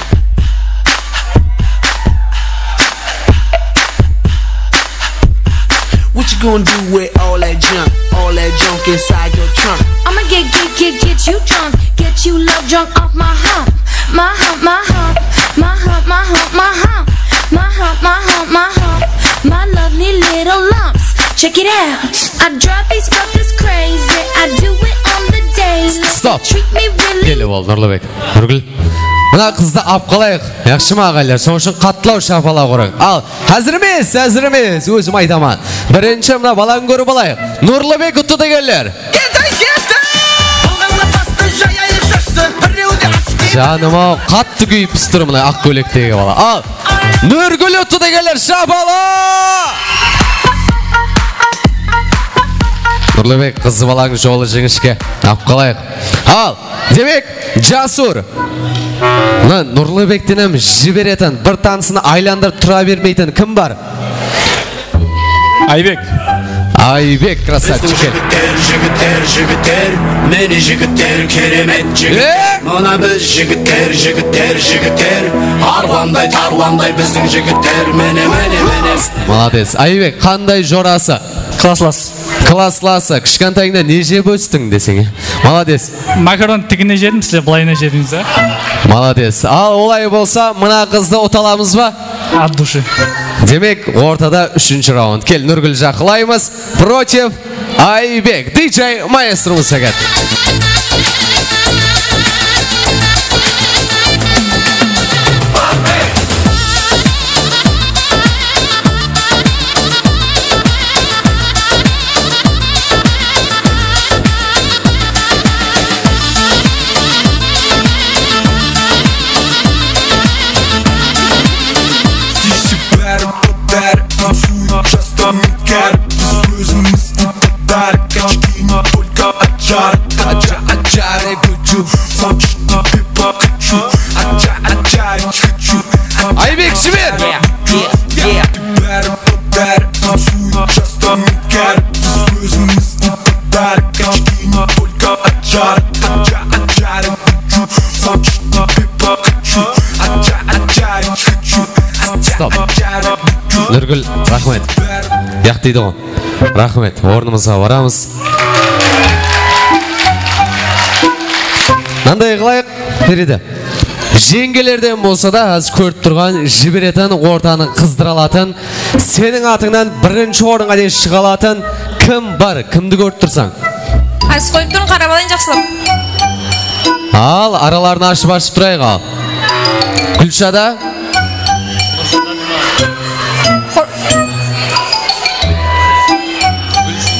What you gonna do with all that junk, all that junk inside your trunk? I'ma get, get, get, get you drunk, get you love drunk off my hump, my hump, my hump, my hump, my hump, my hump, my hump, my hump, my hump, my hump, my lovely little lumps. Check it out. I drive these brothers crazy. I do it on the daily. Stop. Treat me really. Kelip al, Nurlıbek. Nurgúl. Mına qızdı alıp qalayıq. Yaqshı ma, aǵaylar? Sonıń ushın qattılaw shapalaq urıń. Al, házir emes, házir emes, ózim aytaman. Birinshi mına balanı kórip alayıq. Nurlıbek uttı degenler. Ketay, ketay! Alǵanlar bastı, jayayıq shashtı, birew de ashıp ketpedi. Janım-aw, qattı kúyip túsip tur mına aq kólektegi bala. Al, Nurgúl uttı degenler shapalaq! Nurlıbek, qız balań jolı jeńiske. Alıp qalayıq. Al, demek, Jasur. Mına Nurlıbekten hám jiberetin, bir tanısın aylandırıp tura bermeytin kim bar? Aybek. Aybek, krasavchik. Bizdiń jigitler, jigitler, jigitler, mine jigitler, keremet jigitler. E? Mına biz jigitler, jigitler, jigitler, arlanday, tarlanday bizdiń jigitler, mine, mine, mine. Молодец. Aybek, qanday jorası? Klasslas. Klasslası. Kishkentayıńda ne jep óstiń deseń, e? Молодец. Makaron tigine jedim, sizler bılayına jedińiz, a? Молодец. Al, olay bolsa, mına qızdı uta alamız ba? От души. Demek, ortada úshinshi raund. Kel, Nurgúl jaqınlaymız. Против Aybek. D J maestromız, sáket. Aybek, jiber! Stop. Nurgúl, raxmet. Yaq deydi ǵo. Raxmet, ornımızǵa baramız. Mınanday qılayıq, Feride. Jeńgelerden bolsa da, házir kórip turǵan, jiberetin ortanı qızdıra alatın, seniń atıńnan birinshi orınǵa deyin shıǵa alatın kim bar? Kimdi kórip tursań? Házir qoyıp turıń, qarap alayın jaqsılap. Al, araların ashıp-ashıp turayıq, al. Gúlshada? Xo-,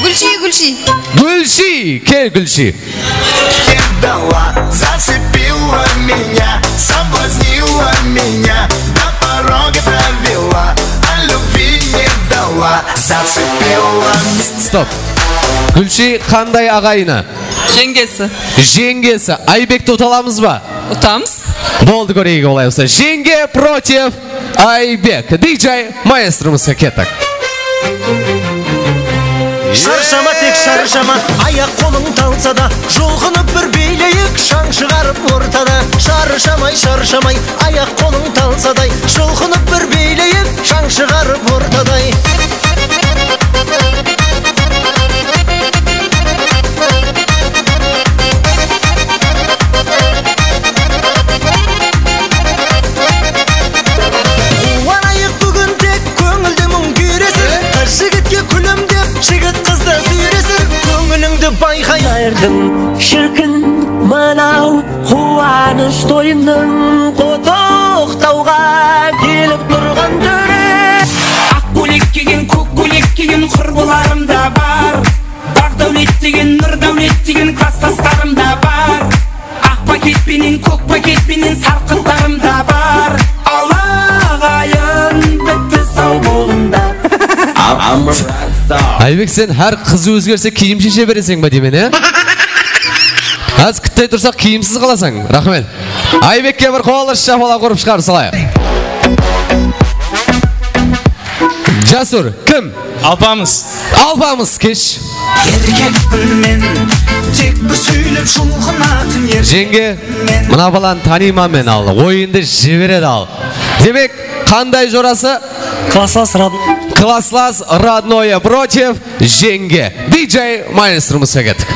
Gúlshi, Gúlshi. Gúlshi, kel, Gúlshi. Не дала, зацепила меня, соблазнила меня, до порога довела, а любви не дала, зацепила меня. Stop. Gúlshi qanday aǵayini? Jeńgesi. Jeńgesi. Aybekti uta alamız ba? Utamız. Boldı, kóreyik olay bolsa. Jeńge против Aybek. D J maestromızǵa kettik. Sharshama, tek sharshama, ayaq-qolıń talsa da, julqınıp bir biyleyik, shań shıǵarıp ortada. Sharshamay, sharshamay, ayaq-qolıń talsa da, julqınıp bir biyleyik, shań shıǵarıp ortada. Quwanayıq búgin tek, kóńilde muń kúyresin. Qız jigitke kúlimdep, jigit qızdı súyresin. Kóńilińdi bayqay. Berdim shirkin mınaw quwanısh toyımnıń, qotoqtawǵa kelip turǵan dóre. Aq kóylek kiygen, kók kóylek kiygen qurbilarım da bar. Baǵ dáwlet degen, nur dáwlet degen klastaslarım da bar. Aq paket penen, kók paket penen sarqıtlarım da bar. Al aǵayin, bitti, saw bolıńlar. Aybek, sen hár qız ózgerse kiyim sheshe bereseń ba deymen, e? Házir kútpey tursaq kiyimsiz qalasań. Raxmet. Aybekke bir qol shapalaq urıp shıǵarıp salayıq. Jasur, kim? Alpamıs. Alpamıs, kesh. Erkekpin men, tek bir súylep julqınatın erkekpin men. Jeńge, mına balanı tanıyman men al, oyındı jiberedi al. Demek, qanday jorası? Klaslas rod-, Klaslas родное против Jeńge. D J maestromızǵa kettik.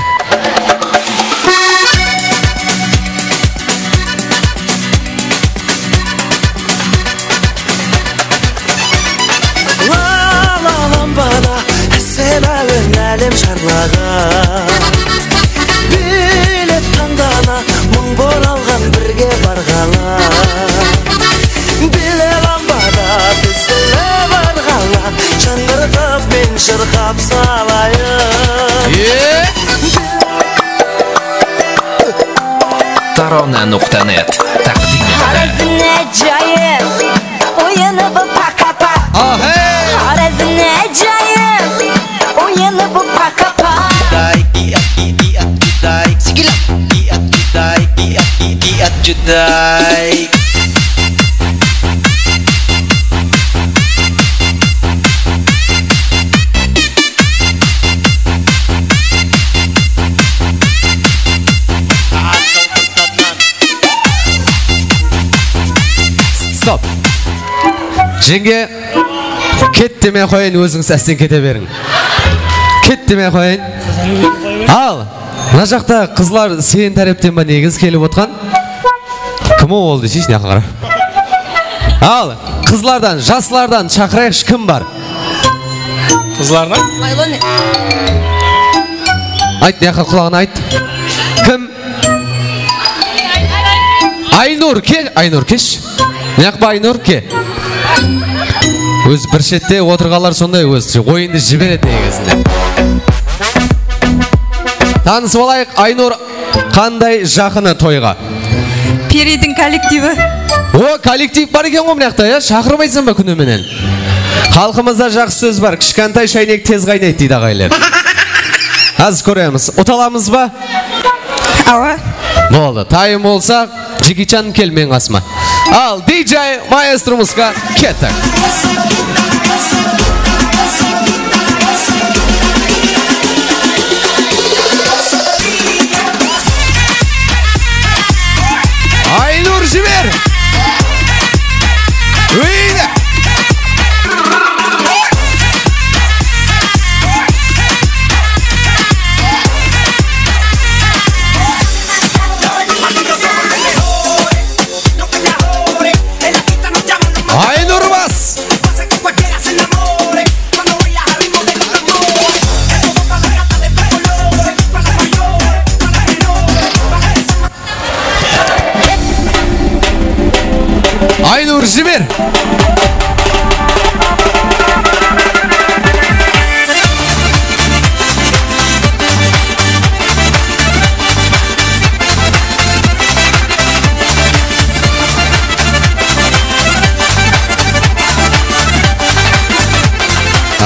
La, la, lampada isep áwen, álem sharlaǵan. Bilet tańdana, mıń bor alǵan, birge barǵanlar. Bile lambada dizilip arǵanlar, shańǵırtıp men shırqap salayın. Tarona nuqta net taqdim etdi. Xorazmni ajoyib o'yini bu paqapa. Ahey! Xorazmni ajoyib o'yini bu paqapa. Juday. Stop. Jeńge, ket demey-aq qoyayın, ózińiz ásten kete beriń. Ket demey-aq qoyayın. Al, mına jaqta qızlar sen tárepten ba, negiz kelip otqan? Kim ol, ol deseyshi, mına jaqqa qara. Al, qızlardan, jaslardan shaqırayıqshı, kim bar? Qızlardan? Maylon. Ayt, mına jaqqa qulaǵına ayt. Kim? Aynur, ke, Aynur, kesh. Mına jaqqa Aynur, ke. Óz bir shette otırǵanlar sonday, ózi oyındı jiberedi negizinde. Tanısıp alayıq, Aynur qanday jaqını toyǵa? Peridiń kollektivi. O, kollektiv bar eken ǵoy mına jaqta, ya? Shaqırmaysań ba kúni menen? Xalqımızda jaqsı sóz bar, kishkantay shaynek tez qaynaydı deydi aǵaylar. Házir kóremiz. Uta alamız ba? Awa. Boldı. Tayın bolsa, Jeki Chan kel meniń qasıma. Al, D J maestromızǵa kettik. Aynur, jiber! Úyde! Aynur, bas! Aynur, jiber!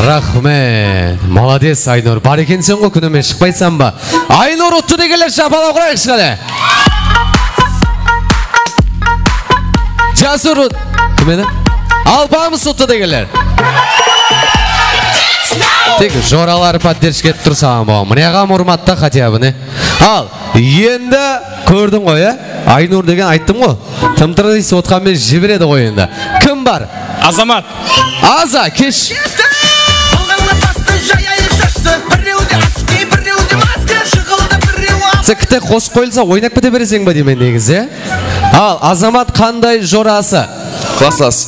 Raxmet. Malades, Aynur. Bar ekenseń ǵoy, kúnime shıqpaysań ba? Aynur uttı degenler shapalaq urayıqshı qáne. Jasur ut-, kim edi? Alpamıs uttı degenler. Tek joraları podderjka etip tur saǵan bolǵan. Mine aǵam urmadı da, хотя бы, ne? Al, endi kórdiń ǵoy, ya? Aynur degen ayttım ǵoy. Tım-tırıs otqan menen jiberedi ǵoy endi. Kim bar? Azamat. Aza, kesh. Alǵanlar bastı, jayayı shashtı, birewde ochki, birewde maska, jıǵıldı birew al- Siz kite qosıq qoyılsa, oynap kete bereseń ba deymen negizi. Al, Azamat qanday jorası? Klaslas.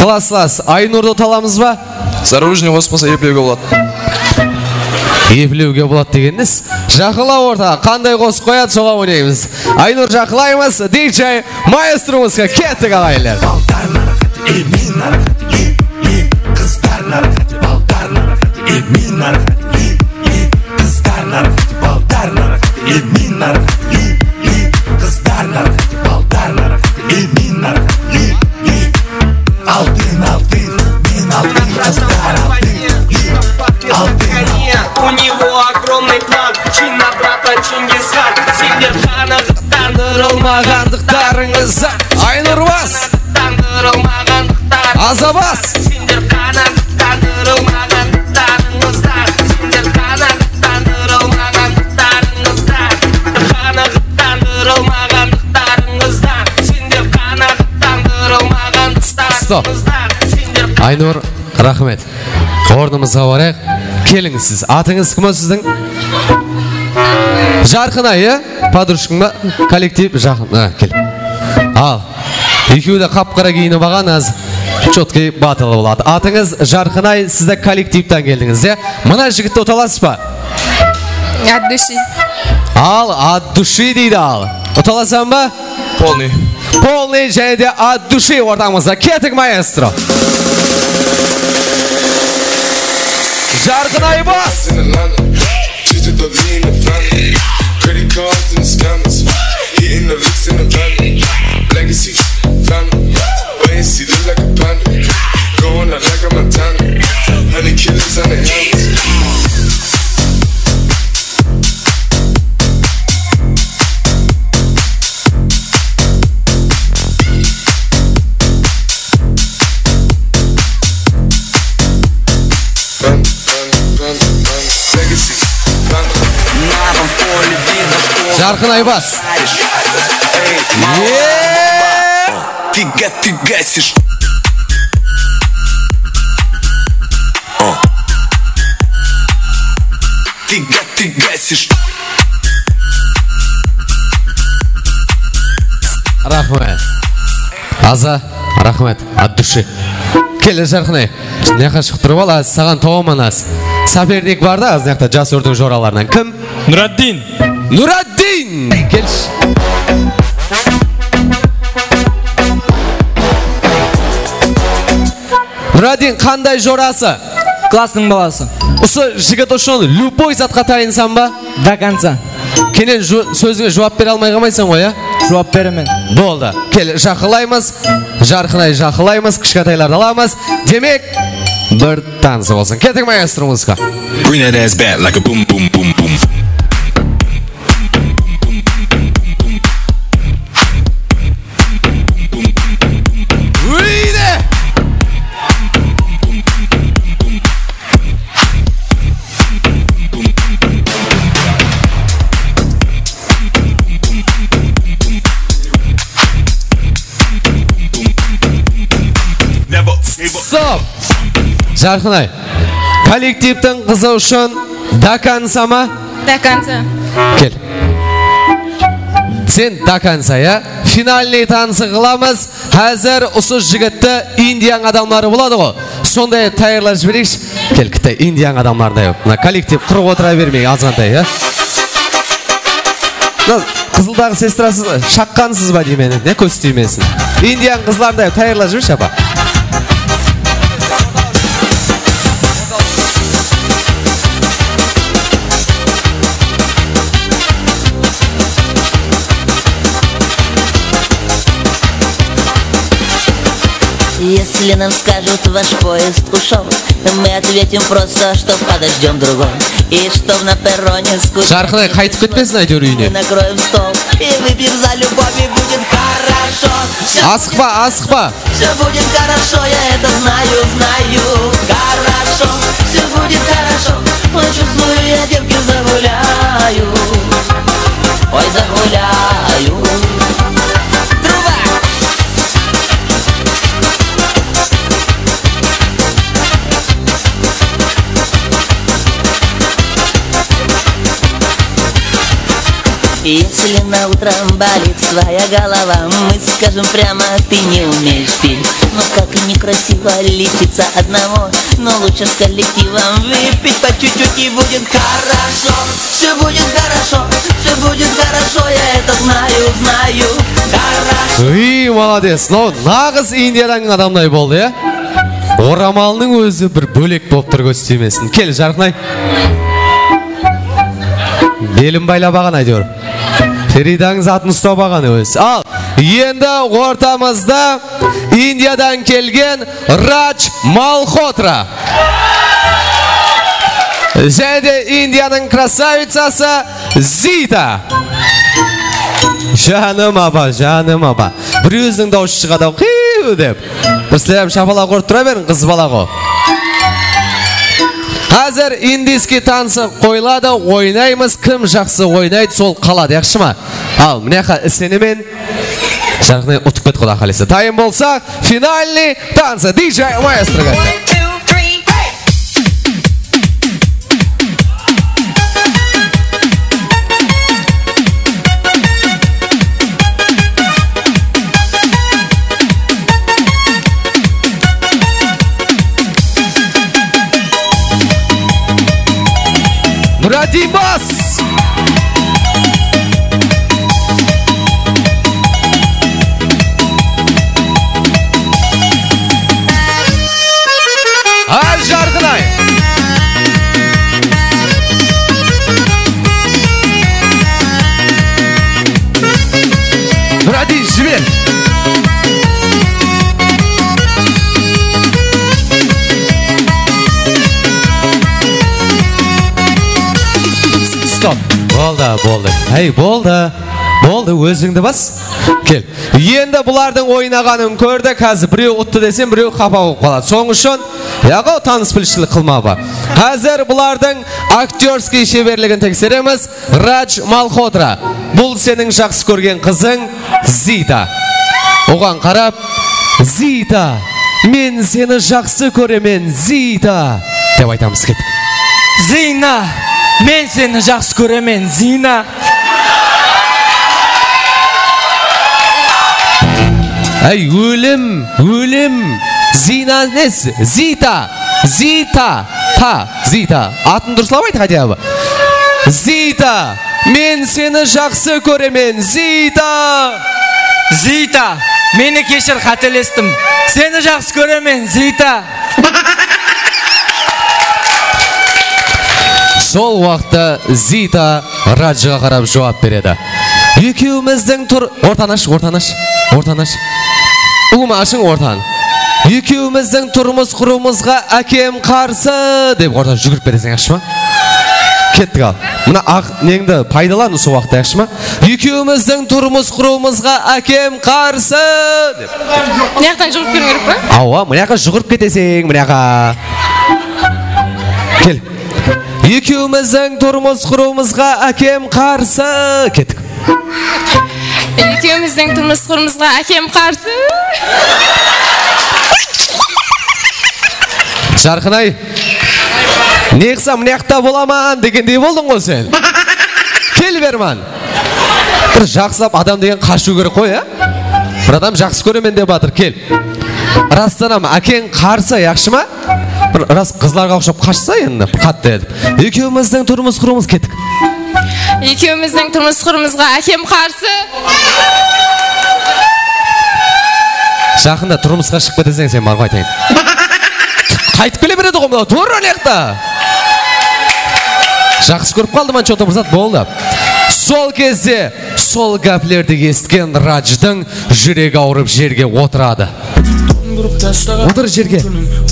Klaslas. Aynurdı uta alamız ba? Zarujniy qosıp qoysa, eplewge boladı. Eplewge boladı degeniniz? Jaqınlaw ortaǵa, qanday qosıq qoyadı, soǵan oynaymız. Aynur, jaqınlaymız, D J maestromızǵa kettik, aǵayinler. Baldarlar, e, men narqat, e, e, qızlar narqat, baldarlar, e, men narqat, e, e, qızlar narqat, baldarlar, e, men narqat, e, e, qızlar narqat, baldarlar, e, men narqat, e, e. Altın, altın, men altın, qızlar altın, e, altın. У него огромный план, Чина брата Чингисхан, сендер qanıǵıp Tandırılmaǵandıqtarıńızdan. Aynur, bas! Tandırılmaǵandıqtarıńızdan. Aza, bas! Sender qanıǵıp tandırılmaǵandıqtarıńızdan. Sender qanıǵıp tandırılmaǵandıqtarıńızdan. Qanıǵıp tandırılmaǵandıqtarıńızdan. Sender qanıǵıp tandırılmaǵandıqtarıńızdan. Stop. Sender Aynur, raxmet. Ornımızǵa barayıq. Keliń siz. Atıńız kim o siziń? Jarqınay, e? Podrushkań ba? Kollektiv jaqın. Ha, kel. Al. Ekewi de qap-qara kiyinip alǵan, házir chotkiy battle boladı. Atıńız Jarqınay, siz de kollektivten keldińiz, e? Mına jigitti uta alasız ba? От души. Al, от души deydi, al. Uta alasań ba? Полный. Полный jáne de от души ortamızda. Kettik, maestro. Jarqınay, bas! Credit cards and the scammers, hitting the licks in the van. Legacy, family, wait and see, look like a panda. Going out like a Montana. Hundred killers on the helmets. Jarqın Aybas. Ты га-, ты гасишь. Ты га-, ты гасишь. Raxmet. Aza, raxmet. От души. Kel, Jarqın Ay. Mına jaqqa shıǵıp turıp al, az saǵan tawaman az. Sopernik bar da, az mına jaqta jas úrdiń joralarınan. Kim? Nuraddin. Nuraddin! Kelshi. Nuraddin, qanday jorası? Klasstıń balası. Usı jigit ushın любой zatqa tayınsań ba? До конца. Kenen ju-, sózińe juwap bere almay qalmaysań ǵoy, ya? Juwap beremen. Boldı. Kel, jaqınlaymız. Jarqın Ay jaqınlaymız. Kishkentaylardı alamız. Demek, bir tanısı bolsın. Kettik, maestro, muzıka. Bring that ass back like a boom, boom, boom, boom. Jarqınay, kollektivtiń qızı ushın до конца ma? До конца. Kel. Sen до конца, ya? Finalnıy tanısı qılamız. Házir usı jigitti Indiyanıń adamları boladı ǵo. Sonday tayarlap jibereyikshi. Kel, kitte Indiyanıń adamlarınday. Mına kollektiv qurı otıra bermey, azǵantay, ya. Mına Qızıldaǵı sestrasız, shaqqansız ba deymen, ne kóz tiymesin. Indiyanıń qızlarınday tayarlap jibershi, apa. Если нам скажут: «Ваш поезд ушёл», мы ответим просто, что подождём другой. И чтоб на перроне скучно. Jarqınay, qaytıp ketpesin, áytewir, úyine. Мы накроем стол и выпьем за любовь, и будет хорошо. Asıqpa, asıqpa. Всё будет хорошо, я это знаю, знаю. Хорошо, всё будет хорошо. Ой, чувствую, я, девки, загуляю. Ой, загуляю. Труба! Если на утро болит твоя голова, мы скажем прямо: «Ты не умеешь петь». Но как некрасиво лечиться одному, но лучше с коллективом выпить по чуть-чуть, и будет хорошо. Всё будет хорошо, всё будет хорошо, я это знаю, знаю. Хорошо. Ey, молодец. Mınaw naǵız Indiyadan adamday boldı, ya. Oramalınıń ózi bir bólek bolıp tur, kóz tiymesin. Kel, Jarqınay. Belin baylap alǵan, áytewir. Feridańıń zatın uslap alǵan ózi. Al, endi ortamızda Indiyadan kelgen Raj Malhotra. Jáne de Indiyanıń krasavitsası Zita. Janım apa, janım apa. Bir óziniń dawısı shıǵadı-aw, qiw dep. Bir sizler hám shapalaq urıp tura beriń, qız bala ǵo. Házir indiyskiy tanısı qoyıladı, oynaymız, kim jaqsı oynaydı, sol qaladı, yaqshı ma? Al, mına jaqqa isenemen. Jarqınay utıp ket, Quda qálese. Tayın bolsaq, finalnıy tanısı, D J maestroǵa. Muradiy bas! Ay, Jarqınay! Muradiy, jiber! Stop. Boldı, boldı. Hey, boldı. Boldı, ózińdi bas. Kel. Endi bulardıń oynaǵanın kórdik. Házir birew uttı desem, birew qapa bolıp qaladı. Sonıń ushın, yaǵo, tanıspilshilik qılma, apa. Házir bulardıń aktyorskiy sheberligin tekseremiz. Raj Malhotra, bul seniń jaqsı kórgen qızıń Zita. Oǵan qarap, "Zita, men seni jaqsı kóremen, Zita," dep aytamız, ket. Zina, men seni jaqsı kóremen, Zina. Áy, ólim, ólim. Zina emes, Zita. Zita. Ta, Zita. Atın durıslap ayt, хотя бы. Zita, men seni jaqsı kóremen, Zita. Zita, meni keshir, qátelestim. Seni jaqsı kóremen, Zita. Sol waqıtta Zita Rajǵa qarap juwap beredi. Ekewimizdiń tur-, ortanı ash, ortanı ash, ortanı ash. Ulıwma ashıń ortanı. Ekewimizdiń turmıs qurıwımızǵa ákem qarsı, dep orta júgirip keteseń, yaqshı ma? Kettik al. Mına aq neńdi paydalan usı waqıtta, yaqshı ma? Ekewimizdiń turmıs qurıwımızǵa ákem qarsı, dep. Mına jaqtan juwırıp keliw kerek pa? Awa, mına jaqqa juwırıp keteseń, mına jaqqa. Kel. Ekewimizdiń turmıs qurıwımızǵa ákem qarsı. Kettik. Ekewimizdiń turmıs qurıwımızǵa ákem qarsı. Jarqın-ay, ne qılsam mına jaqta bolaman degendey boldıń ǵoy sen. Kel berman. Bir jaqsılap adam degen qashıw kerek ǵoy, ya? Bir adam jaqsı kóremen dep atır, kel. Rastan hám ákeń qarsı, yaqshı ma? Bir ras qızlarǵa uqsap qashsa endi, bir qattı etip. Ekewimizdiń turmıs qurımız, kettik. Ekewimizdiń turmıs qurımızǵa ákem qarsı. Jaqında turmısqa shıǵıp keteseń sen, barıp aytayın. Qaytıp kele beredi ǵoy mınaw, tur anaqta. Jaqsı kórip qaldım, ancha otır bir zat boldı. Sol kezde sol gáplerdi esitken Rajdıń júregi awırıp jerge otıradı. Otır jerge.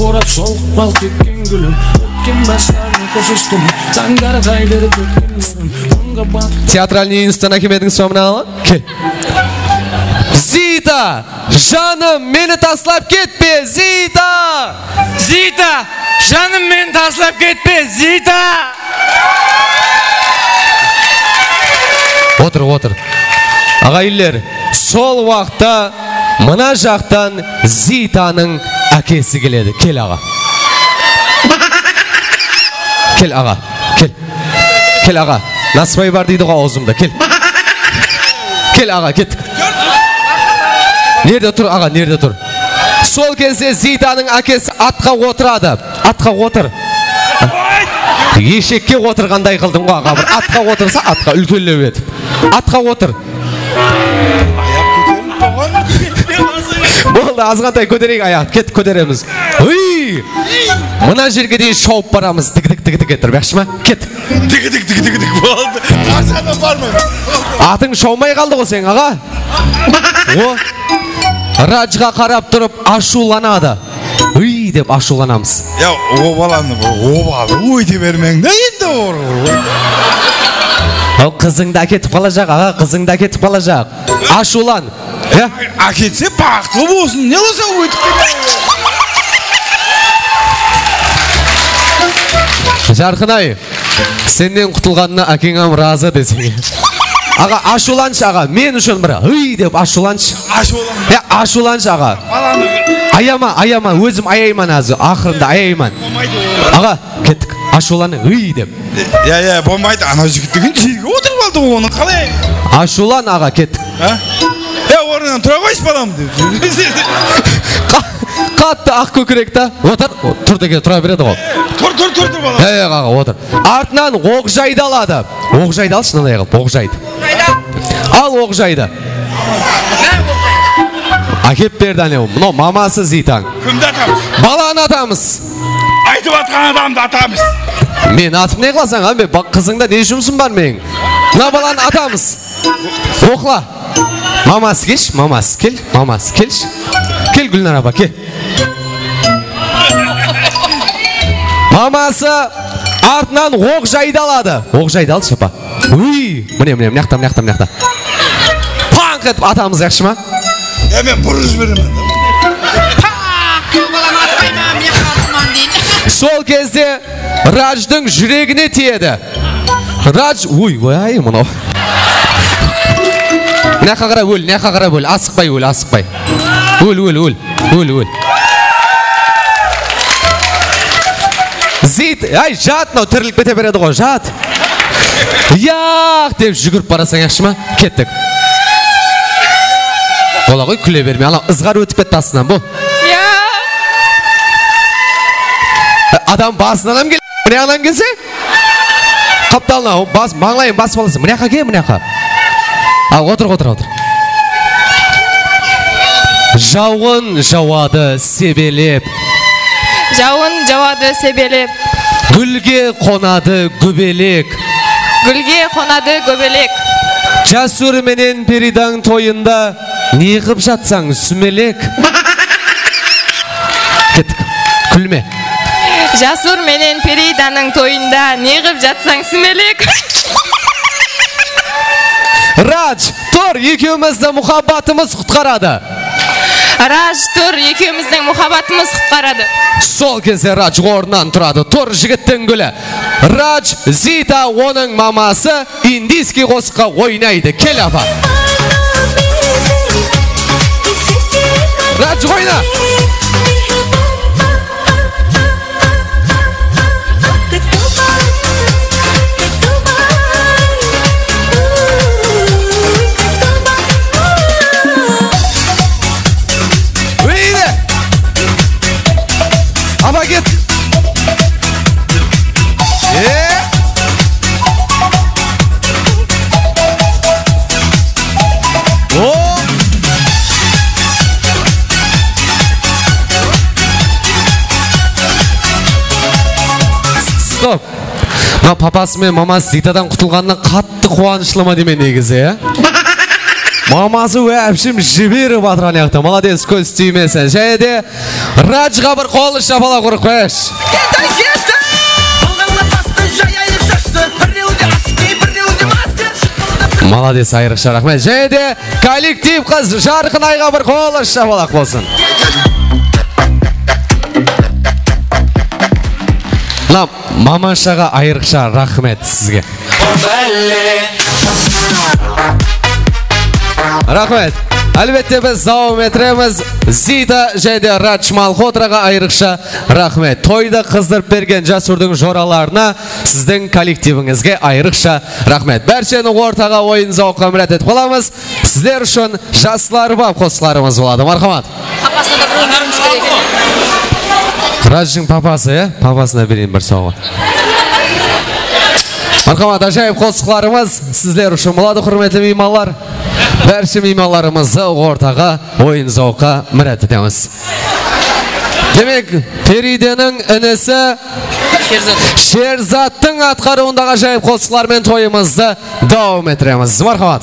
Orap solıp qal ketken gúlim. Ótken baslardıń qosıstım. Tańlar qaytırıp ótken gúlim. Teatralnıy instituttan ákem edińiz be mınanı? Kel. Zita! Janım, meni taslap ketpe, Zita! Zita! Janım, meni taslap ketpe, Zita! Otır, otır. Aǵayinler, sol waqıtta mına jaqtan Zitanıń ákesi keledi. Kel, aǵa. Kel, aǵa. Kel. Kel, aǵa. Nasıbay bar deydi ǵoy awzımda. Kel. Kel, aǵa, kettik. Nerde tur, aǵa, nerde tur? Sol kezde Zitanıń ákesi atqa otıradı. Atqa otır. Eshekke otırǵanday qıldıń ǵoy, aǵa, bir atqa otırsa, atqa úlkenlep etip. Atqa otır. Boldı, azǵantay kótereyik ayaǵın. Kettik, kóteremiz. Hıy! Mına jerge deyin shawıp baramız. Dik, dik, dik, dik ettirip, yaqshı ma? Ket. Dik, dik, dik, dik, dik boldı. Aşağıda barma. Atıń shawmay qaldı ǵoy seniń, aǵa. O Rajǵa qarap turıp ashıwlanadı. Hıy dep ashıwlanamız. Ya, o balanı bir obalı oyta bermeń de endi, or. Al, qızıńdı áketip qalajaq, aǵa, qızıńdı áketip qalajaq. Ashıwlan. Ya. Áketse, baxıtlı bolsın. Ne bolsa, ótip ketedi. Jarqın-ay, sennen qutılǵanına ákeń hám razı deseń. Aǵa, ashıwlanshı, aǵa. Men ushın bir hıy dep ashıwlanshı. Ashıwlan. Ya, ashıwlanshı, aǵa. Balanı. Ayama, ayama. Ózim ayayman házir. Aqırında ayayman. Bolmaydı, o. Aǵa, kettik. Ashıwlan, hıy dep. Ya, ya, bolmaydı. Anaw jigit degen jerge otırıp aldı ǵoy, onı qalay? Ashıwlan, aǵa, kettik. Ha? Ya, ornınan tura ǵoyshı, balam, dep. Qa-, qattı aq kókirek ta. Otır. O, tur degen tura beredi ǵoy. Tur, tur, tur, tur, balam. Ya, ya, aǵa, otır. Artınan oq jaydı aladı. Oq jaydı alshı, mınanday qılıp, oq jaydı. Al oq jaydı. Ákep berdi, áne, mınaw maması Zitań. Kimdi atamız? Balanı atamız. Aytıp atqan adamdı atamız. Meni atıp ne qılasań, a? Men ba-, qızıńda ne jumısım bar meniń? Mına balanı atamız. Oqla. Maması kelshi, maması kel, maması kelshi. Kel, Gúlnara apa, kel. Maması artınan oq jaydı aladı. Oq jaydı alshı, apa. Uy, mine, mine, mınaqta, mınaqta, mınaqta. Panq etip atamız, yaqshı ma? Ya, men burıp jiberemen. Panq, balam, atpayman, men qartıman, deyin. Sol kezde Rajdıń júregine tiyedi. Raj, uy, vay, mınaw. Mınaqqa qarap ól, mınaqqa qarap ól, asıqpay ól, asıqpay. Ól, ól, ól, ól, ól. Zit, ay, jat, mınaw tirilik kete beredi ǵoy, jat. Yaq dep júgirip barasań, yaqshı ma? Kettik. Bola ǵoy, kúle berme. Anaw ızǵar ótip ketti astınan, bul. Ya. Adam basınan hám kel-, mına jaǵınan kelse, qaptalına, bas, mańlayın basıp alasın. Mına jaqqa kel, mına jaqqa. Al, otır, otır, otır. Jawın jawadı sebelep. Jawın jawadı sebelep. Gúlge qonadı góbelek. Gúlge qonadı góbelek. Jasur menen Peridań toyında ne qıp jatsań, súmelek? Kettik. Kúlme. Jasur menen Peridanıń toyında ne qıp jatsań, súmelek? Raj, tur, ekewimizdi muhabbatımız qutqaradı. Raj, tur, ekewimizdiń muhabbatımız qutqaradı. Sol kezde Raj ornınan turadı. Tur, jigittiń gúli. Raj, Zita, onıń maması indiyskiy qosıqqa oynaydı. Kel, apa. Raj, oyna. Papası menen maması Zitadan qutılǵanına qattı quwanıshlı ma deymen negizi, ya? Maması вообще jiberip atır anayaqta. Молодец, kóz tiymesin. Jáne de Rajǵa bir qol shapalaq urıp qoyayıq. Keta, keta! Alǵanlar bastı, jayayıq jashtı. Birewde askey, birewde master. Молодец, ayrıqsha raxmet. Jáne de kollektiv qız Jarqınayǵa bir qol shapalaq bolsın. Mına Mamanshaǵa ayrıqsha raxmet sizge. Raxmet. Álbette, biz dawam ettiremiz. Zita jáne de Raj Malhotraǵa ayrıqsha raxmet. Toydı qızdırıp bergen jas úrdiń joralarına, sizdiń kollektivińizge ayrıqsha raxmet. Bársheni ortaǵa oyın-zawıqqa mirát etip qalamız. Sizler ushın jaslar bap qosıqlarımız boladı. Marhamat. Papasına da bir ómir múshkil eken. Rajdıń papası, ya? Papasına bereyin bir sawǵa. Marhamat, ájayıp qosıqlarımız sizler ushın boladı, húrmetli miymanlar. Bárshe miymanlarımızdı ortaǵa, oyın-zawıqqa mirát etemiz. Demek, Ferideniń inisi Sherzat. Sherzattıń atqarıwındaǵı ájayıp qosıqlar menen toyımızdı dawam ettiremiz. Marhamat.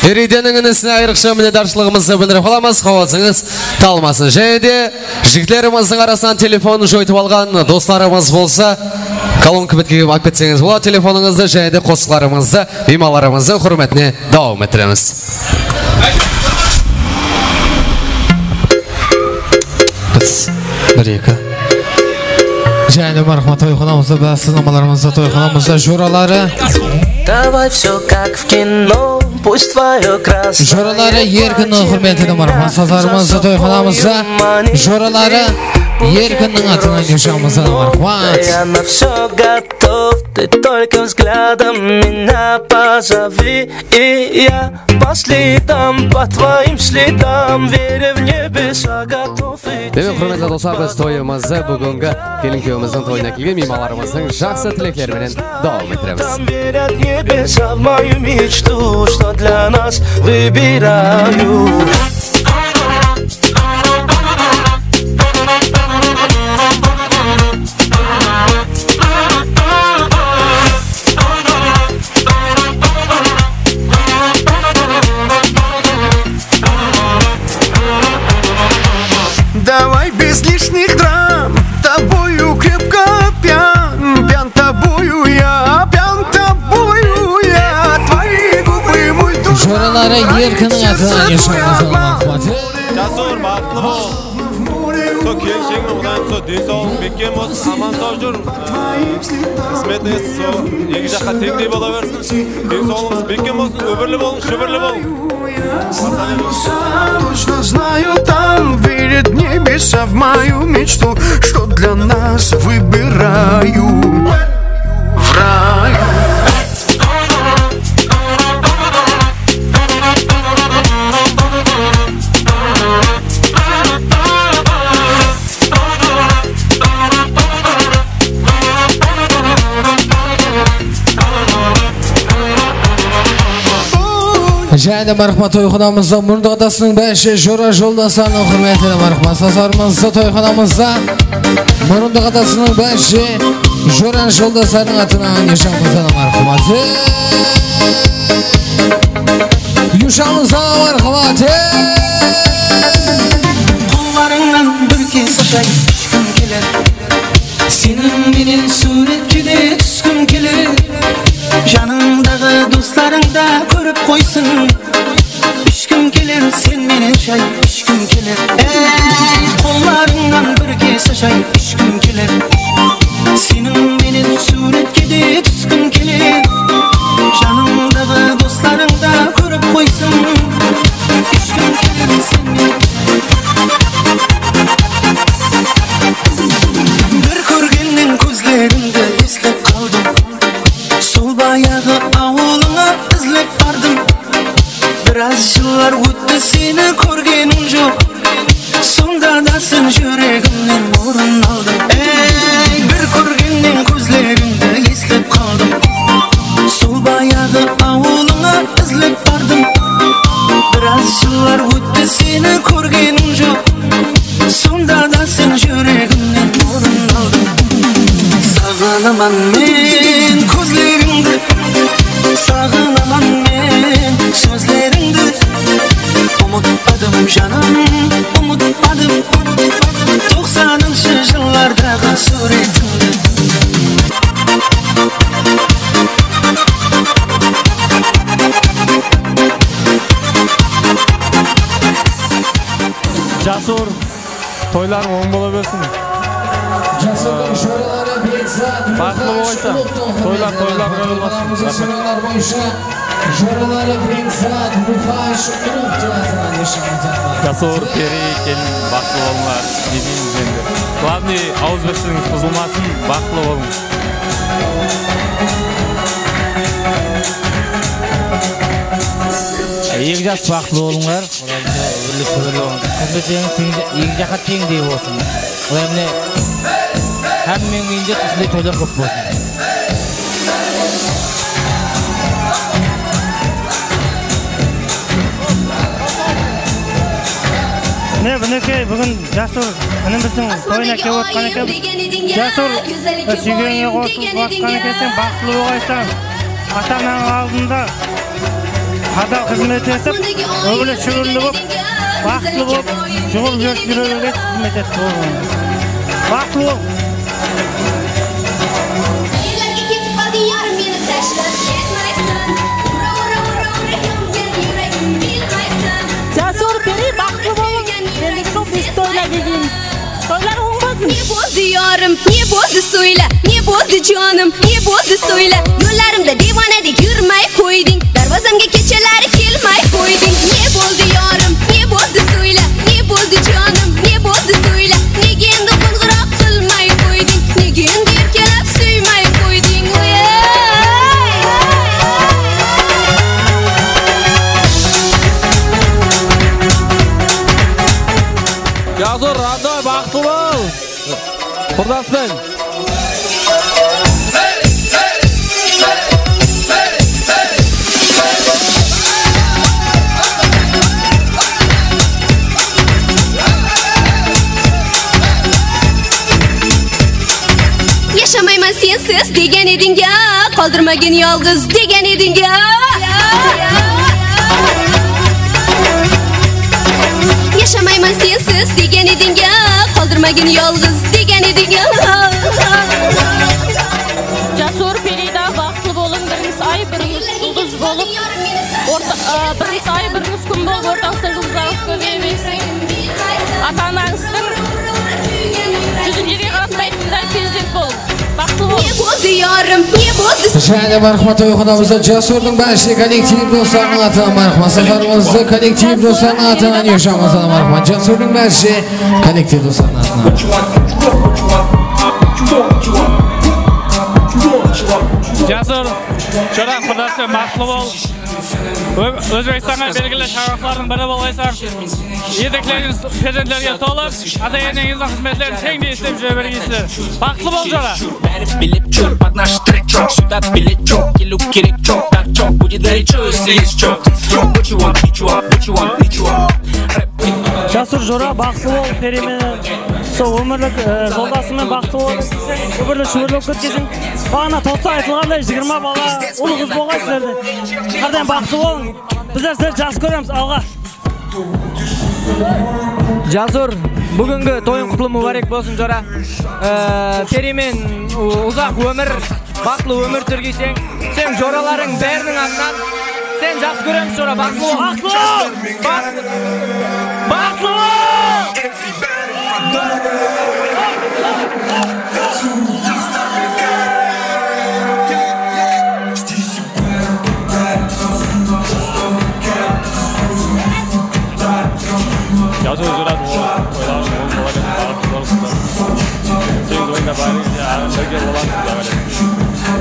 Ferideniń inisine ayrıqsha minnetdarshılıǵımızdı bildirip qalamız, hawazıńız talmasın. Jáne de jigitlerimizdiń arasınan telefonın joytıp alǵan doslarımız bolsa, kolonka betke kelip alıp ketseńiz boladı telefonıńızdı, jáne de qosıqlarımızdı miymanlarımızdıń húrmetine dawam ettiremiz. Biz bir, eki. Jáne marhamat, toyxanamızda, básiz namalarımızda, toyxanamızda joraları. Давай всё как в кино, пусть твоё красное. Joraları Erkinniń húrmetine marhamat, sazarımızda, toyxanamızda joraları Erkinniń atınan joramızda marhamat. Я на всё готов, ты только взглядом меня позови, и я по следам, по твоим следам, веря в небеса, готов идти. Demek, húrmetli doslar, biz toyımızdı búgingi kelin kúyewimizdiń toyına kelgen miymanlarımızdıń jaqsı tilekleri menen dawam ettiremiz. Верят небеса в мою мечту, что для нас выбираю. Давай без лишних драм, тобою крепко пьян, пьян тобою я, пьян тобою я, твои губы, мой дурман. Joraları Erkinniń atınan joramızda marhamat. Jasur, baxıtlı bol. Sol kelisheging, Qudayım, sol densawlıǵıń bekkem bolsın, aman saw júr. Xızmetingiz sol eki jaqqa teńdey bola bersin. Densawlıǵıńız bekkem bolsın, ómirli bolıń, shúbirli bolıń. Точно знаю, там верят небеса в мою мечту, что для нас выбираю в раю. Jáne de marhamat, toyxanamızda murındı adasınıń bárshe jora joldaslarınıń húrmetine marhamat, sazarımızda toyxanamızda murındı adasınıń bárshe jora joldaslarınıń atınan joramızda marhamat. Joramızda marhamat. Qollarıńnan bir kez ashayın, ishkim keler. Seniń menen súwretke de túskim keler. Janıńdaǵı doslarıń da kórip qoysın. Ishkim keler, sen menen shay ishkim keler. Ey, qollarıńnan bir kez ashayın, ishkim keler. Seniń menen súwretke de túskim keler. Janıńdaǵı doslarıń da kórip qoysın. Ishkim keler, sen menen. Bir kórgennen kózlerińdi eslep qaldım. Sol bayaǵı awılıńa izlep bardım. Biraz jıllar ótti, seni kórgenim joq. Sonda da sen júregimnen orın aldıń. Ey, bir kórgennen kózlerińdi eslep qaldım. Sol bayaǵı awılıńa izlep bardım. Biraz jıllar ótti, seni kórgenim joq. Sonda da sen júregimnen orın aldıń. Saǵınaman men kózlerińdi, saǵınaman men sózlerińdi. Umıtpadım, janım, umıtpadım. Toqsanınshı jıllardaǵı súwretińdi. Jasur, toylarıń oń bola bersin. Baxıtlı bolǵaysań. Toylar, toylar, toylar bolsın. Raxmet. Joraları Bekzat Muxash Ulovtıń atınan joramızda. Jasur, Peri, kelin, baxıtlı bolıńlar. Ne deymiz endi? Главный, awızbirshiligińiz buzılmasın, baxıtlı bolıń. Eki jas baxıtlı bolıńlar. Qudayım, ómirli-shúbirli bolıń. Xızmetlerińiz teń, eki jaqqa teńdey bolsın. Qudayım, mine, hámmeniń úyinde usınday toylar kóp bolsın. Mine, minekey, búgin Jasur inimizdiń toyına kelip otqan eken. Jasur, e, súygenińe qosılıp atqan ekenseń, baxıtlı bolǵaysań. Ata-anańnıń aldında Adal xızmet etip, óbile shúbirli bolıp, baxıtlı bolıp, juwılıp júrip júre bergen xızmet etip bolǵan. Baxıtlı bol. Jasur, Peri, baxıtlı bolıń. Kelgen jıl biz toylar kelgeymiz. Toylar oń bolsın. Ne boldı yarım, ne boldı sóyle, ne boldı janım, ne boldı sóyle. Yollarımda divanadek júrmey qoydıń, darvazamga kecheleri kelmey qoydıń. Ne boldı yarım, ne boldı sóyle, ne boldı janım, ne boldı sóyle. Nege endi qońǵıraq qılmay qoydıń, nege endi erkelep súymey qoydıń, ey. Jasur, Radoy, baxıtlı bol! Qurdaspen! Yashamayman sensiz degen ediń-a, qaldırmagin yalǵız degen ediń-a. Yashamayman sensiz degen ediń-a, qaldırmagin yalǵız degen ediń-a. Jasur, Perida, baxıtlı bolıń, birińiz ay, birińiz juldız bolıp, orta, a, birińiz ay, birińiz kún bolıp, ortańızda juldız aǵıp kóbeye bersin. Ata-anańızdıń júzin jerge qaratpaytuǵınday perzent bolıń. Baxıtlı bolıń. Ne boldı yarım, ne boldı? Jáne marhamat, toyxanamızda Jasurdıń bárshe kollektiv doslarınıń atınan marhamat. Safarımızda kollektiv doslarınıń atınan Niyozjanımızdan marhamat. Jasurdıń bárshe kollektiv doslarınıń atınan. Jasur, joram, Qudasbek, baxıtlı bol. Ó-, Ózbekstanǵa belgili shańaraqlardıń biri bolǵaysań. Erteklerińiz perzentlerge tolıp, ata-eneńizdiń xızmetlerin teńdey islep júre bergeysizler. Baxıtlı bol, jora! Bári bilip tur, поднаш трек joq, сюда билет joq, keliw kerek joq, так joq, будет горячо, если есть чё. What you want, what you want, what you want, what you want? Jasur, jora, baxıtlı bol, Peri menen, sol ómirlik, e, joldasıńmen baxıtlı bol. Ómirlik shúbirlik ótkerseń. Baǵana tosta aytılǵanday, jigirma bala, ul qız bolǵay sizlerde. Hárdayım baxıtlı bolıń. Bizler sizlerdi jaqsı kóremiz, alǵa! Jasur, búgingi toyıń qutlı múbárek bolsın, jora. Ee, Perimen u-, uzaq ómir, baxıtlı ómir súrgeyseń. Sen joralarıń báriniń atınan sen jaqsı kóremiz, jora. Baxıtlı bol. Baxıtlı bol! Baxıtlı, baxıtlı bol! Jasur, juradı, oy-, oylaǵan oń bola bersin, baǵıtlı bolıńızlar. Segiz oyında barıńız, ya, birge bolamız, Quday qálese.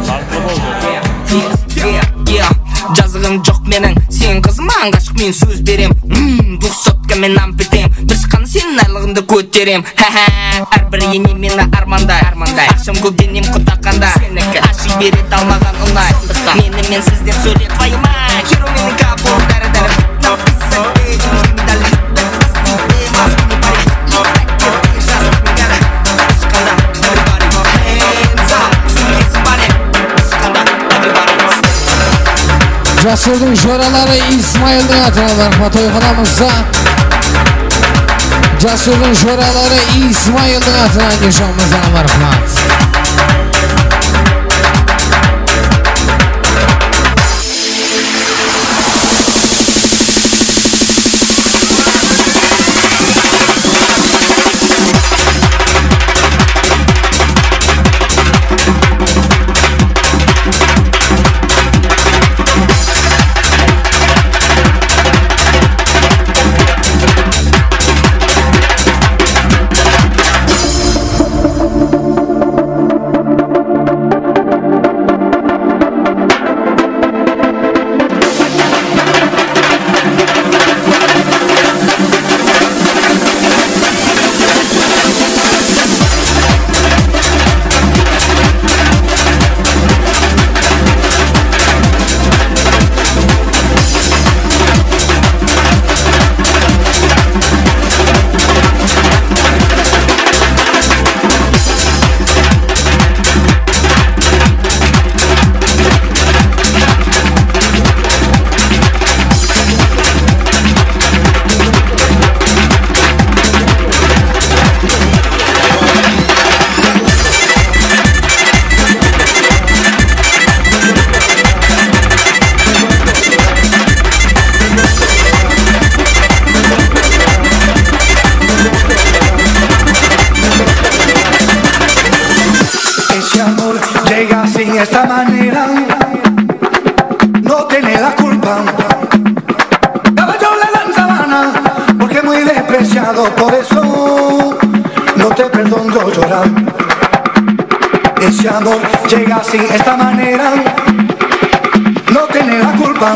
Baǵıtlı bol, Jasur. Yeah, yeah, yeah. Jazıǵım joq meniń, sen qızıma ǵashıq men sóz berem. Hmm, двухсотка men nam petem, bir shıqqanı seniń aylıǵıńdı kóterem. Há-há, hár bir ene meni armanday, armanday. Aqsham kóp, denem qut taqqanda, seniki. Ashıw beredi almaǵan unay. Sondıqtan meni mensiz dep sóyle, твою мать. Hero meniń kapı, dári-dári. Написать, ey, медаль, любят нас, не дай нас, не пари. Jas, everybody, hands up, sóyleysin bári. Jasurdıń joraları Ismayıldıń atınan marhamat, toyxanamızda Jasurdıń joraları Ismayıldıń atınan niyozjanımızdan marhamat. Llega sin esta manera, no tiene la culpa. Caballo le dan sabana, porque muy despreciado, por eso no te perdono llorar. Ese amor llega sin esta manera, no tiene la culpa.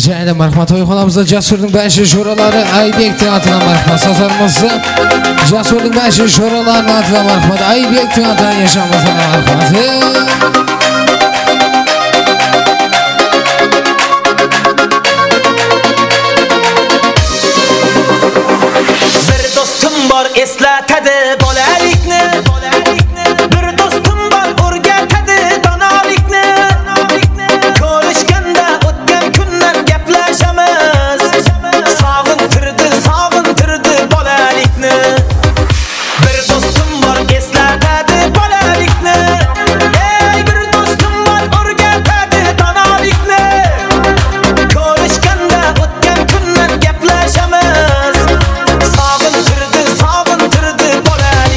Jáne marhamat, toyxanamızda Jasúrdiń bárshe joraları, Aybek dep atınan marhamat, sazarımızdı. Jasúrdiń bárshe joralarına atınan marhamat, Aybek dep atınan yaşamızına marhamat. Bir dostum bar, eslatadi bolalikni. Bir dostum bar, o'rgatadi donolikni. Ko'rishganda o'tgan kundan gaplashamiz. Sog'intirdi, sog'intirdi bolalikni. Bir dostum bar, eslatadi bolalikni. Ey, bir dostum bar, o'rgatadi donolikni. Ko'rishganda o'tgan kundan gaplashamiz. Sog'intirdi, sog'intirdi bola.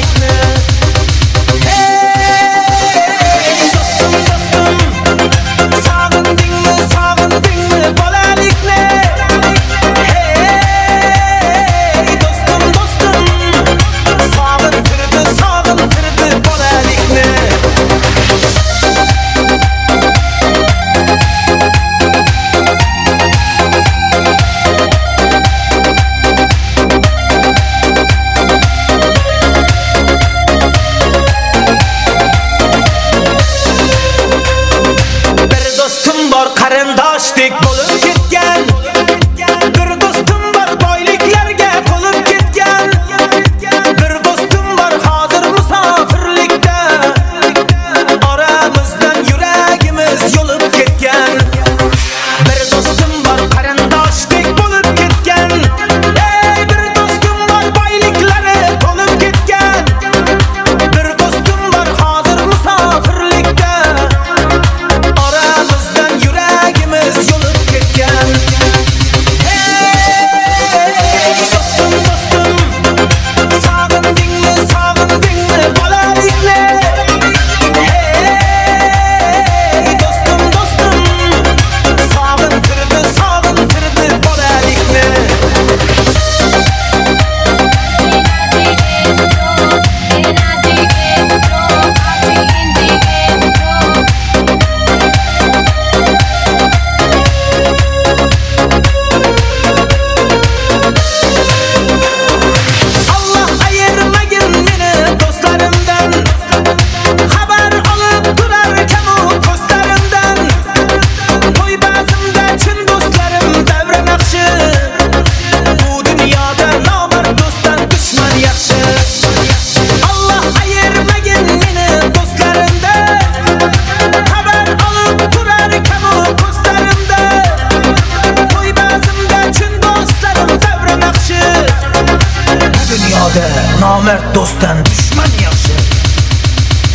Nomert dosttan dushman yaxshi.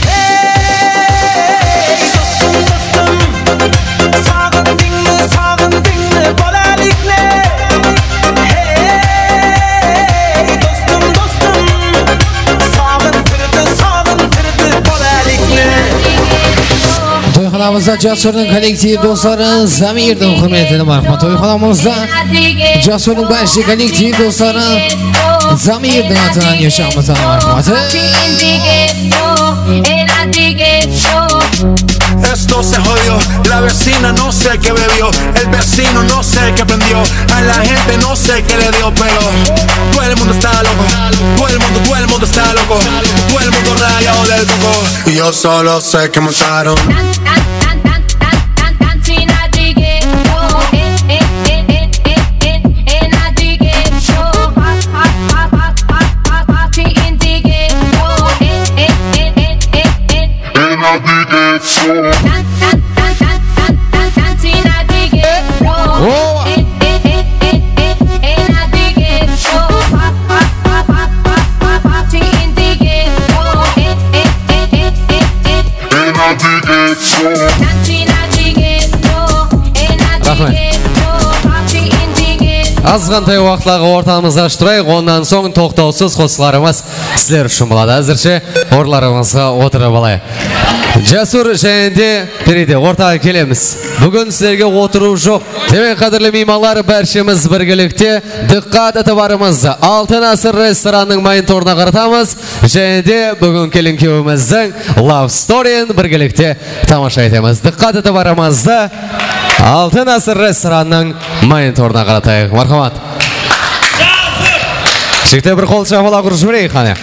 Hey, dostum, dostum, saǵın dińle, saǵın dińle, bolalikne. Hey, dostum, dostum, saǵın kirdi, saǵın kirdi, bolalikne. Toyxanamızda Jasúrniń kollektiv dosları, Zamirdiń húrmetine marhamat. Toyxanamızda Jasúrniń bárshi kollektiv dosları, Zamirdiń atınan Yashaǵımız aǵa marhamat. Esto se jodió, la vecina no sé qué bebió, el vecino no sé qué prendió, a la gente no sé qué le dio, pero todo el mundo está loco, todo el mundo, todo el mundo está loco, todo el mundo rayado del coco. Yo solo sé que montaron. Raxmet. Azǵantay waqıtlarǵa ortamızda ashıp turayıq, onnan soń toqtawsız qosıqlarımız sizler ushın boladı. Házirshe orınlarımızǵa otırıp alayıq. Jasur, jáne de Feride, ortaǵa kelemiz. Búgin sizlerge otırıw joq. Demek, qádirli miymanlar, bárshemiz birgelikte dıqqat itibarımızdı Altın Ásir restoranınıń monitorına qaratamız. Jáne de búgin kelin-kúyewimizdiń Love Story'in birgelikte tamasha etemiz. Dıqqat itibarımızdı Altın Ásir restoranınıń monitorına qaratayıq. Marhamat. Jigitler, bir qol shapalaq urıp jibereyik, qáne.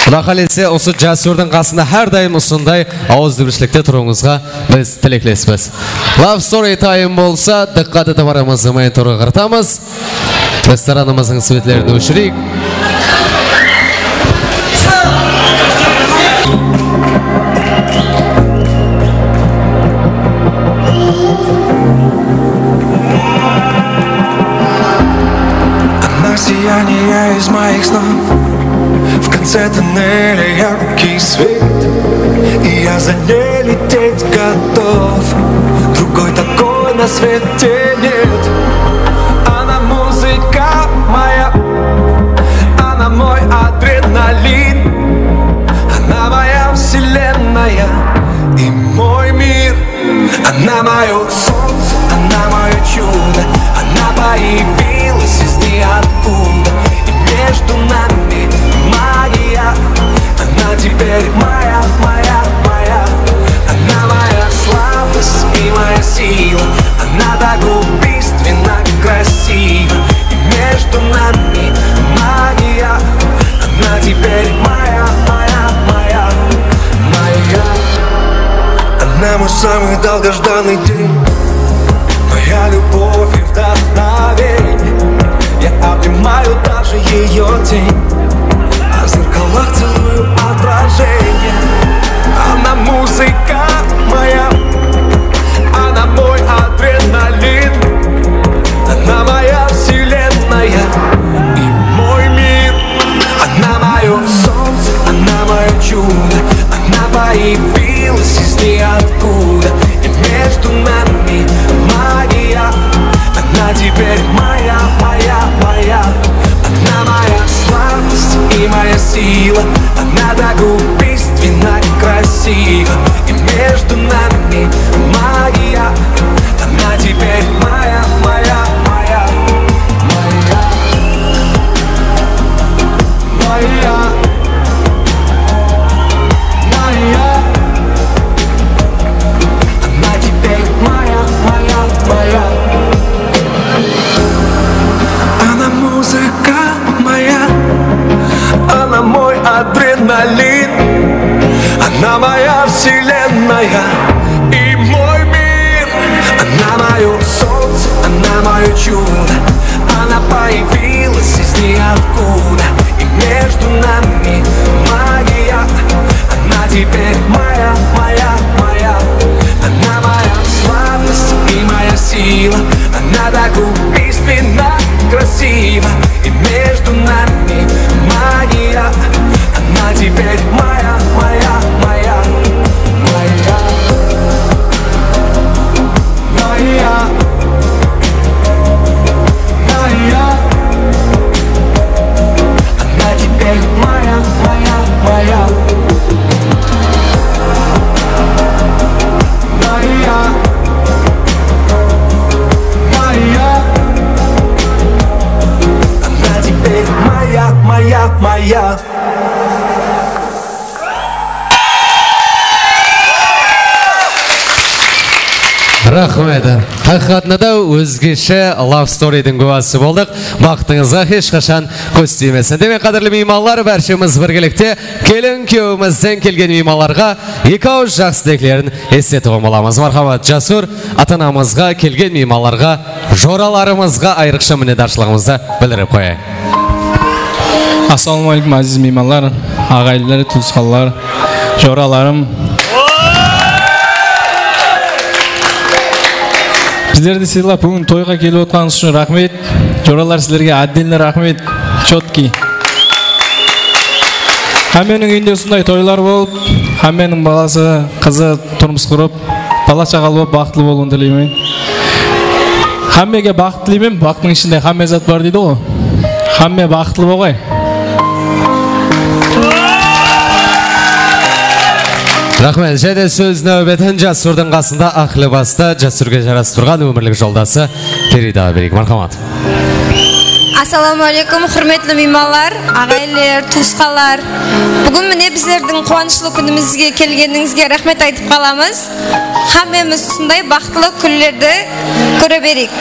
Quda qálese, usı Jasúrdiń qasında hár dayım usınday awızbirshilikte turıwıńızǵa biz tileklespez. Love Story Time bolsa, dıqqat itibarımızdı monitorǵa qaratamız. Restoranımızdıń svetlerin óshireyik. Она сияние из моих снов. В конце тоннеля яркий свет. И я за ней лететь готов. Другой такой на свете нет. Она музыка моя. Она мой адреналин. Она моя вселенная и мой мир. Она моё солнце, она моё чудо. Она появилась из ниоткуда. И между нами магия. Она теперь моя, моя, моя. Она моя слабость и моя сила. Она так убийственно красива. И между нами магия. Она теперь моя, моя, моя, моя. Она мой самый долгожданный день. Моя любовь и вдохновение. Я обнимаю даже её тень. А в зеркалах целую отражение. Она музыка моя. Она мой адреналин. Она моя вселенная и мой мир. Она моё солнце, она моё чудо. Она появилась из ниоткуда. И между нами магия. Она теперь моя, моя, моя. Она моя слабость и моя сила. Она так убийственно красива. И между нами магия. Она теперь моя, моя, моя, моя, моя, моя. Она теперь моя, моя, моя. Она музыка моя, она мой адреналин, она моя вселенная и мой мир. Она моё солнце, она моё чудо, она появилась из ниоткуда. И между нами магия, она теперь моя, моя, моя. Она моя слабость и моя сила, она так убийственно красива. И между Maya, Maya, Maya, Maya, Maya, Maya, Maya. Она теперь моя, моя, моя. Моя, моя. Она теперь моя, моя, моя. Raxmet. Haqıyqatında da ózgeshe love storydiń gúwası boldıq. Baxtıńızǵa hesh qashan kóz tiymesin. Demek, qádirli miymanlar, bárshemiz birgelikte kelin kúyewimizden kelgen miymanlarǵa eki awız jaqsı tileklerin esitetuǵın bolamız. Marhamat, Jasur ata-anamızǵa, kelgen miymanlarǵa, joralarımızǵa ayrıqsha minnetdarshılıǵımızdı bildirip qoyayıq. Assalawma áleykum, áziz miymanlar, aǵayinler, tuwısqanlar, joralarım. Bizlerdi sıylap, búgin toyǵa kelip otqanıńız ushın raxmet. Joralar, sizlerge отдельно raxmet. Чёткий. Hámmeniń úyinde usınday toylar bolıp, hámmeniń balası, qızı turmıs qurıp, bala-shaǵalı bolıp, baxıtlı bolıwın tileymen. Hámmege baxıt tileymen, baxıttıń ishinde hámme zat bar deydi ǵoy. Hámme baxıtlı bolǵay. Raxmet. Jáne sóz náwbetin Jasurdıń qasında, aq libasta, Jasurǵa jarasıp turǵan ómirlik joldası Ferida bereyik. Marhamat. Assalawma áleykum, húrmetli miymanlar, aǵayinler, tuwısqanlar. Búgin mine bizlerdiń quwanıshlı kúnimizge kelgenińizge raxmet aytıp qalamız. Hámmemiz usınday baxıtlı kúnlerdi kóre bereyik.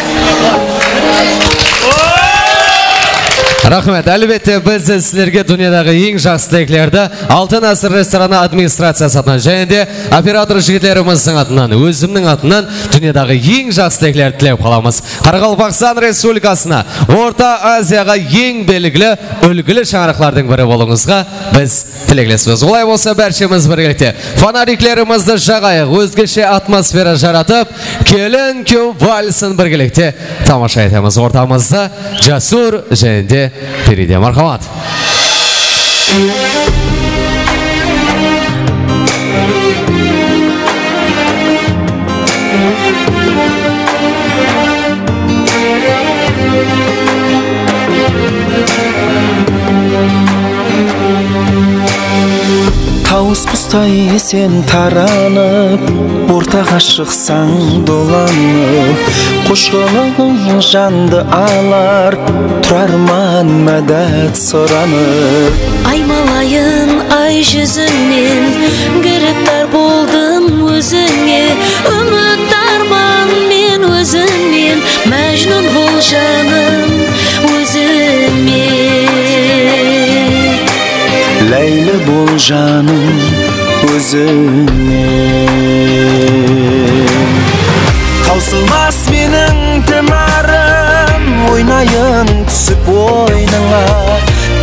Raxmet. Álbette, biz sizlerge dúnyadaǵı eń jaqsı tileklerdi Altın Ásir restoranı administraciyası atınan jáne de operator jigitlerimizdiń atınan, ózimniń atınan dúnyadaǵı eń jaqsı tileklerdi tilep qalamız. Qaraqalpaqstan Respublikasına, Orta Aziyaǵa eń belgili, úlgili shańaraqlardıń biri bolıwıńızǵa biz tileklespez. Olay bolsa, bárshemiz birgelikte fonariklerimizdi jaǵayıq, ózgeshe atmosfera jaratıp, kelin kúyew valsin birgelikte tamasha etemiz. Ortamızda Jasur jáne de Feride. Marhamat. Tawıs qustay sen taranıp, ortaǵa shıqsań dolanıp, qush qılıń jandı alar, turarman mádet soranıp. Aymalayın ay júzińnen, giriftar boldım ózińe, úmitdarman men ózińnen, Májnun bol janım ózime. Láyli bol janım ózime. Tawsılmas meniń dimarım, oynayın túsip boynıńa.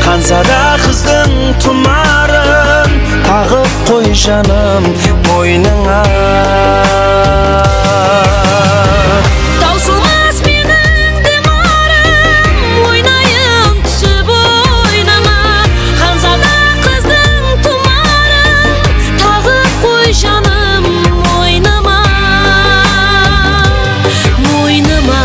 Xanzada qızdıń tumarın taǵıp qoy, janım, boynıńa. Tawsılmas meniń dimarım, oynayın túsip boynıma. Xanzada qızdıń tumarın taǵıp qoy, janım, moynıma, moynıma.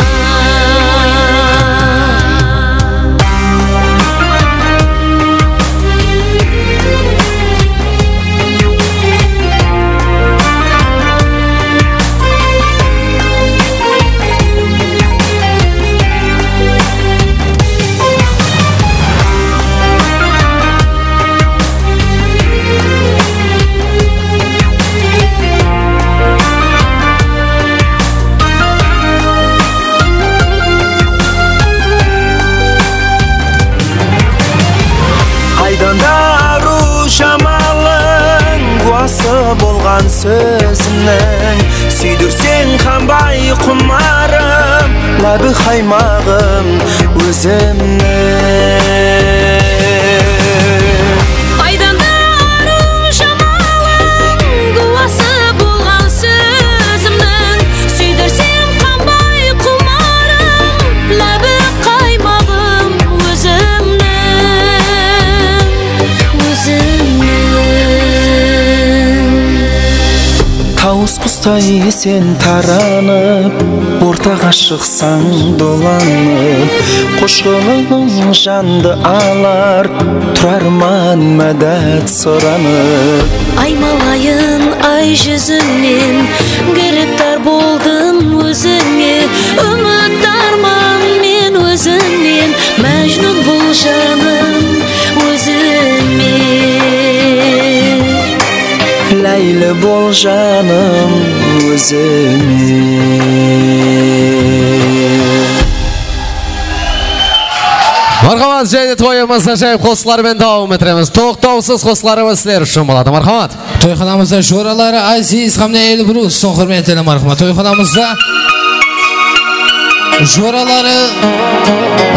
Qaydanda arıw jamalıń, gúwası bolǵan sózimniń. Súydirseń qanbay qumarım, lábi qaymaǵım ózimniń. Qaydanda arıw jamalıń, gúwası bolǵan sózimniń. Súydirseń qanbay qumarım, lábi qaymaǵım ózimniń. Say sen taranıp, ortaǵa shıqsań dolanıp, qoshqılıǵıń jandı alar, turarman mádet soranıp. Aymalayın ay júzińnen, giriptar boldım ózińe, úmit arman men ózińnen, Májnun bol janım ózińe. Láyli bol janım ózińe. Marhamat, jáne toyımız ájayıp qosıqlar menen dawam ettiremiz. Toqtawsız qosıqlarımız sizler ushın boladı. Marhamat. Toyxanamızda joraları Aziz hám de Elbrustıń húrmetine marhamat. Toyxanamızda joraları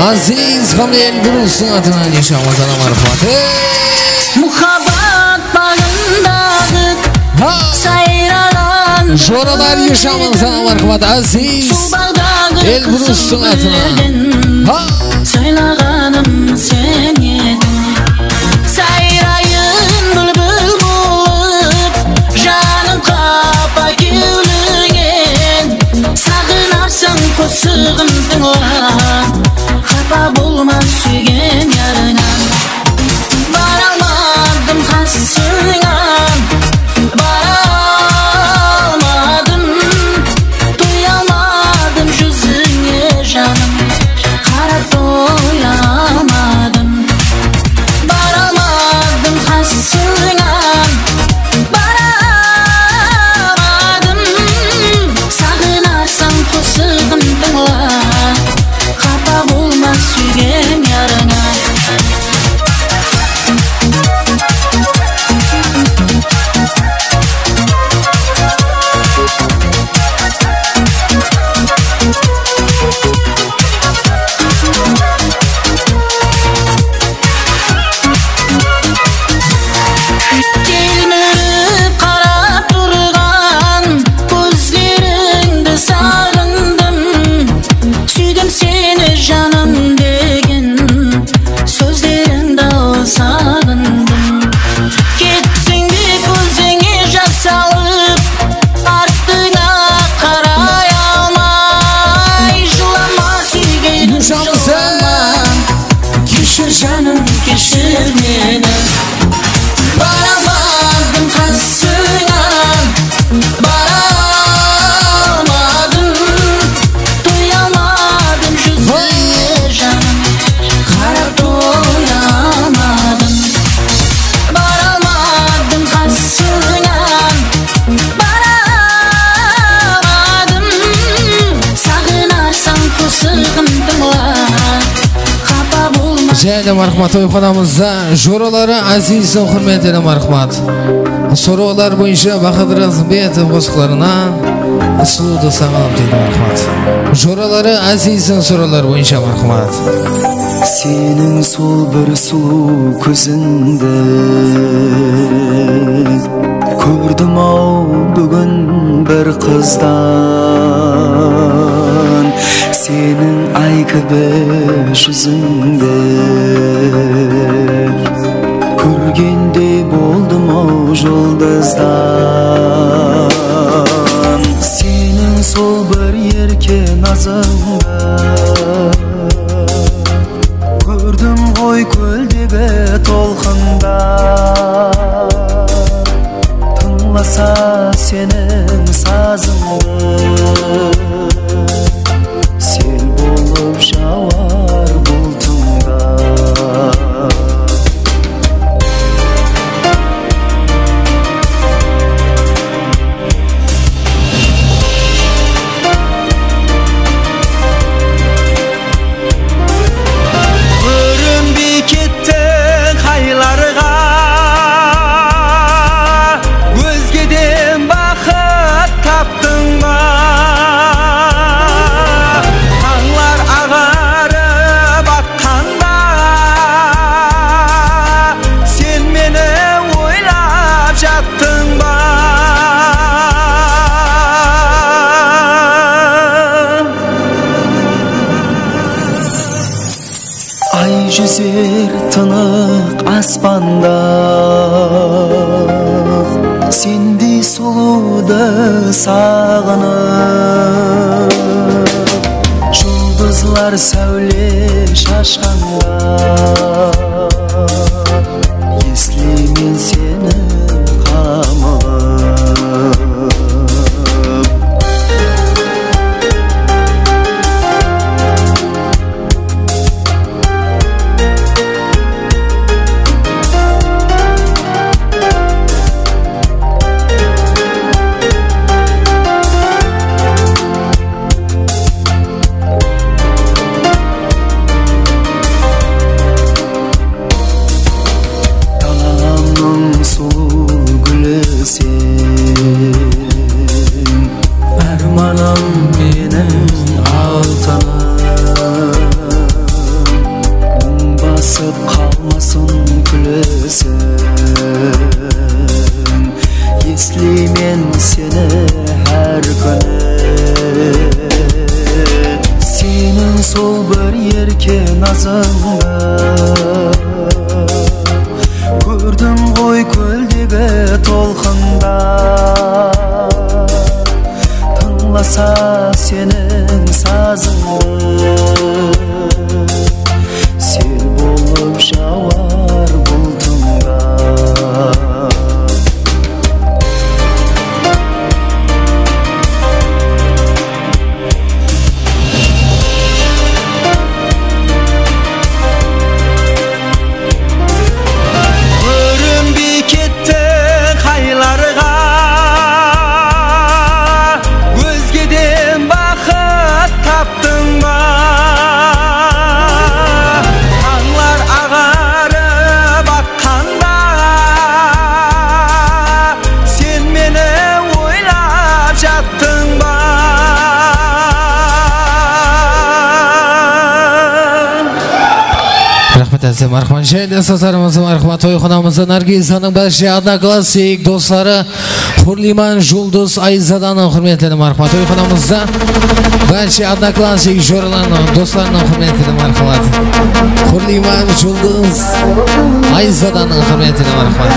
Aziz hám de Elbrustıń atınan Esha Ramazanǵa marhamat. Ey! Muhabbat baǵındaǵı sayraǵan joralar Esha Ramazanǵa marhamat. Aziz Elbrustıń atınan. Saylaǵanım sen ediń. Sayrayın búlbil bolıp, janım qapa kewlingen. Saǵınarsań qosıǵım tıńla, qapa bolma súygen yarıńa. Baralmadım qasıńa, baralmadım, toyalmadım júzińe janım, qarap toyalmadım. Baralmadım qasıńa, baralmadım. Saǵınarsań qosıǵım tıńla, qapa bolma súygen yarıńa. Telmirip qarap turǵan kózlerińdi saǵındım. Súydim seni janım degen sózlerińdi-aw saǵındım. Kettiń be kózińe jas alıp, artıńa qaray almay. Jılama súygenim, jılama. Keshir janım, keshir meni. Baralmadım qasıńa, baralmadım, toyalmadım júzińe janım, qarap toyalmadım. Baralmadım qasıńa, baralmadım, saǵınarsań qosıǵım tıńla, qapa bolma. Jáne marhamat, toyxanamızda joraları Azizdiń húrmetine marhamat. Sorawlar boyınsha Bahadır Azımbetov qosıqlarına sulıwdı saǵınıp deydi, marhamat. Joraları Azizdiń sorawları boyınsha marhamat. Seniń sol bir sulıw kózińdi kórdim-aw búgin bir qızdan. Seniń ay kibi júzińdi kórgendey boldım-aw juldızdan. Seniń sol bir erke nazıńdı kórdim ǵoy kóldegi tolqında. Tıńlasa seniń sazıńdı, sel bolıp jawar bultıńda. Kórinbey kettiń haylarǵa, ózgeden baxıt taptıń ba? Tańlar aǵarıp atqanda, sen meni oylap jattıń ba? Ay júzer tınıq aspanda, sendey Sulıwdı saǵınıp, juldızlar sáwle shashqanda, esleymen seni qamıǵıp. Dalamnıń sulıw gúli sen, ármanım meniń altınım. Muń basıp qalmasın kúlesiń, esleymen seni hár kúni. Seniń sol bir erke nazıńdı kórdim ǵoy kóldegi tolqında. Tıńlasa seniń sazıńdı, sel bolıp jawar bultıńda. Kórinbey kettiń aylarǵa, ózgeden baxıt taptıń ba? Tańlar aǵarıp atqanda, sen meni oylap jattıń ba? Raxmet, Ázizler, marhamat. Jáne de sazlarımızdı marhamat. Toyxanamızda Nargizanıń bárshe odnoklassnik dosları Hurliman, Juldız, Ayzadanıń húrmetlerine marhamat. Toyxanamızda bárshe odnoklassnik joralarınıń, doslarınıń húrmetlerine marhamat. Hurliman, Juldız, Ayzadanıń húrmetine marhamat.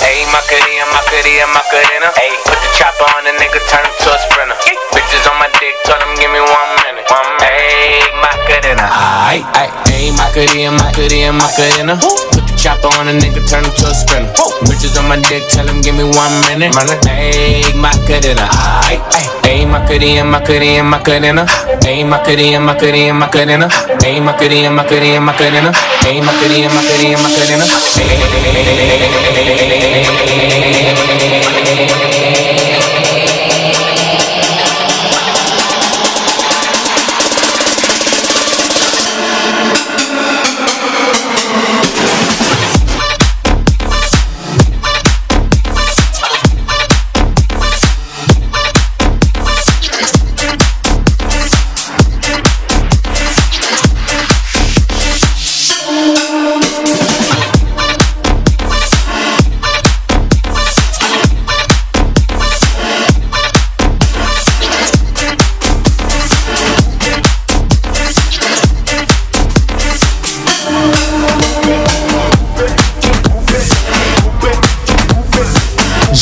Ayy, Macarena, Macarena, Macarena. Ayy, put the chopper on the nigga, turn him to a sprinter. Bitches on my dick, tell him give me one minute. One minute. Ayy, Macarena. Ayy, ayy. Ayy, Macarena, Macarena, Macarena. Put the chopper on a nigga, turn him to a sprinter. Bitches on my dick, tell him give me one minute. Ayy, Macarena. Ayy, ayy. Ayy, Macarena, Macarena, Macarena. Ayy, Macarena, Macarena, Macarena. Ayy, Macarena, Macarena, Macarena. Ayy, Macarena, Macarena, Macarena. Ayy, ayy, ayy, ayy, ayy, ayy, ayy, ayy, ayy, ayy, ayy, ayy.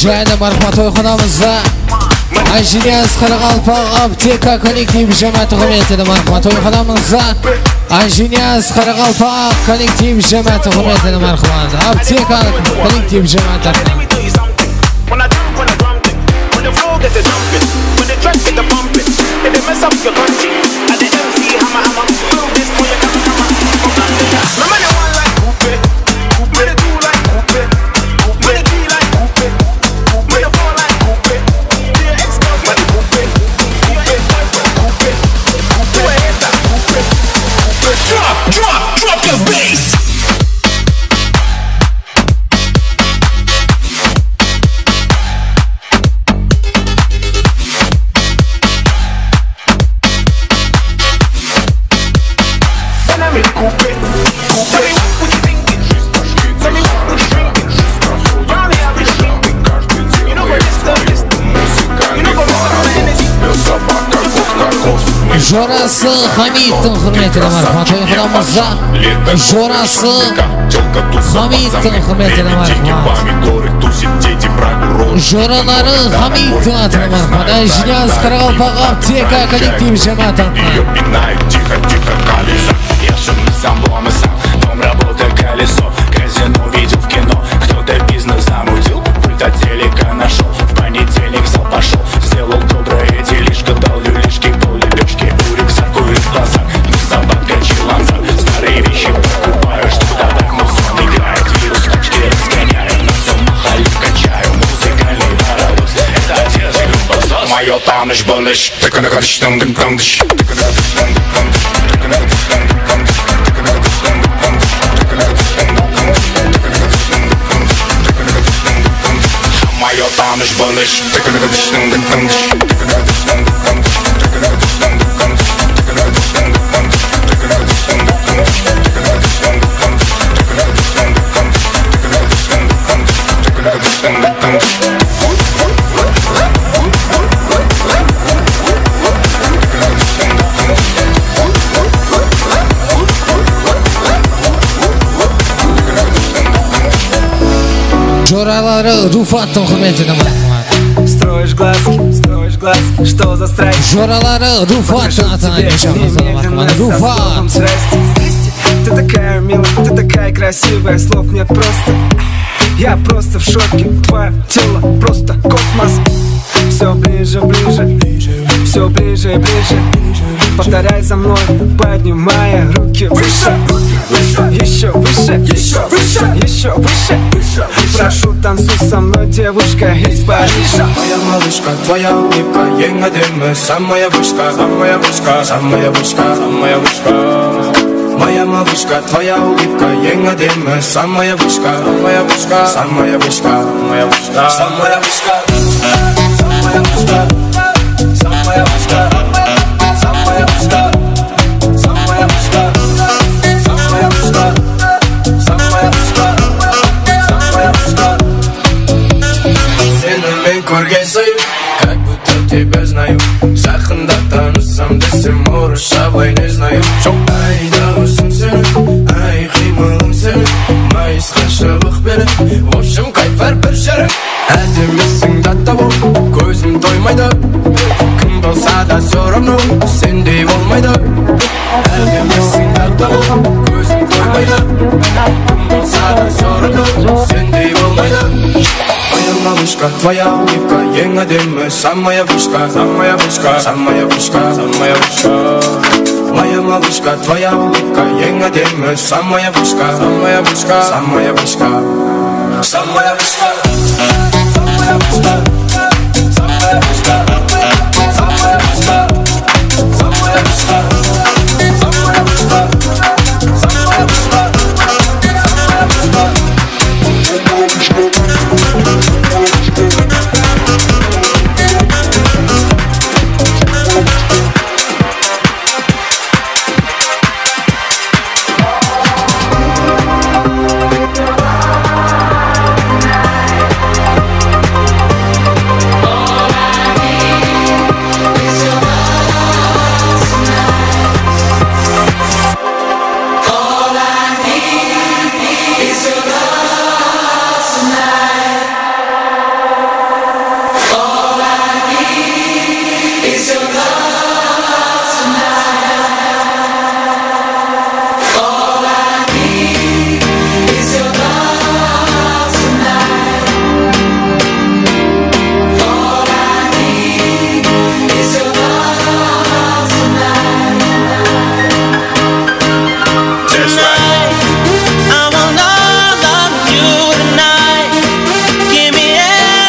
Jáne marhamat, toyxanamızda Ájiniyaz Qaraqalpaq Apteka kollektiv jámááti húrmetli marhamat. Toyxanamızda Ájiniyaz Qaraqalpaq kollektiv jámááti húrmetli marhamat. Apteka kollektiv jámááti atınan. When I jump on the drum kit, when the floor get the jumping, when the track get the bumping, if they mess up your country, at the M C hammer hammer, blow this for your hammer hammer. Remember the one like Coupe, Coupe, the two like Coupe, Coupe, the three like Coupe, Coupe, the four like Coupe, the ex-girlfriend Coupe, Coupe, ex-boyfriend Coupe, Coupe, you a hater Coupe, Coupe. Drop, drop, drop the bass. Jorası Hamidtiń húrmetine marhamat. Toyxanamızda Jorası Hamidtiń húrmetine marhamat. Joraları Hamidtiń atına marhamat. Ájiniyaz Qaraqalpaq Apteka kollektiv jámááti atınan. Joraları Rufattıń húrmetine marhamat. Строишь глазки, строишь глазки, что за страсть? Joraları Rufattıń atına marhamat. Rufat. Ты такая милая, ты такая красивая, слов нет просто. Я просто в шоке, твоё тело просто космос. Всё ближе, ближе, всё ближе и ближе. Повторяй за мной, поднимая руки выше. Ещё выше, ещё выше, ещё выше. Прошу, танцуй со мной, девушка из Парижа. Моя малышка, твоя улыбка, ең әдемі, самая вышка, самая вышка, самая вышка, самая вышка. Моя малышка, твоя улыбка, ең әдемі, самая вышка, самая вышка, самая вышка, самая вышка, самая вышка, самая вышка, самая вышка, самая вышка, самая вышка, самая вышка, самая вышка, самая вышка. Seni men kórgen sayın, как будто тебя знаю. Jaqında tanıssam desem, orıssha былай не знаю. Joq, ay, dawısıń seni, ay, qıymılıń seni, mayısqa shıbıq beredi. В общем, kayf bár bir jeri. Ádemisiń, dáttabı, kózim toymaydı. Kim bolsa da, всё равно, sendey bolmaydı. Ádemisiń, dáttabı, kózim toymaydı. Kim bolsa da, всё равно, sendey bolmaydı. Моя малышка, твоя улыбка, ең әдемі, самая вышка, самая вышка, самая вышка, самая вышка. Моя малышка, твоя улыбка, ең әдемі, самая вышка, самая вышка, самая вышка, самая вышка. That's right. Tonight, I want all of you tonight. Give me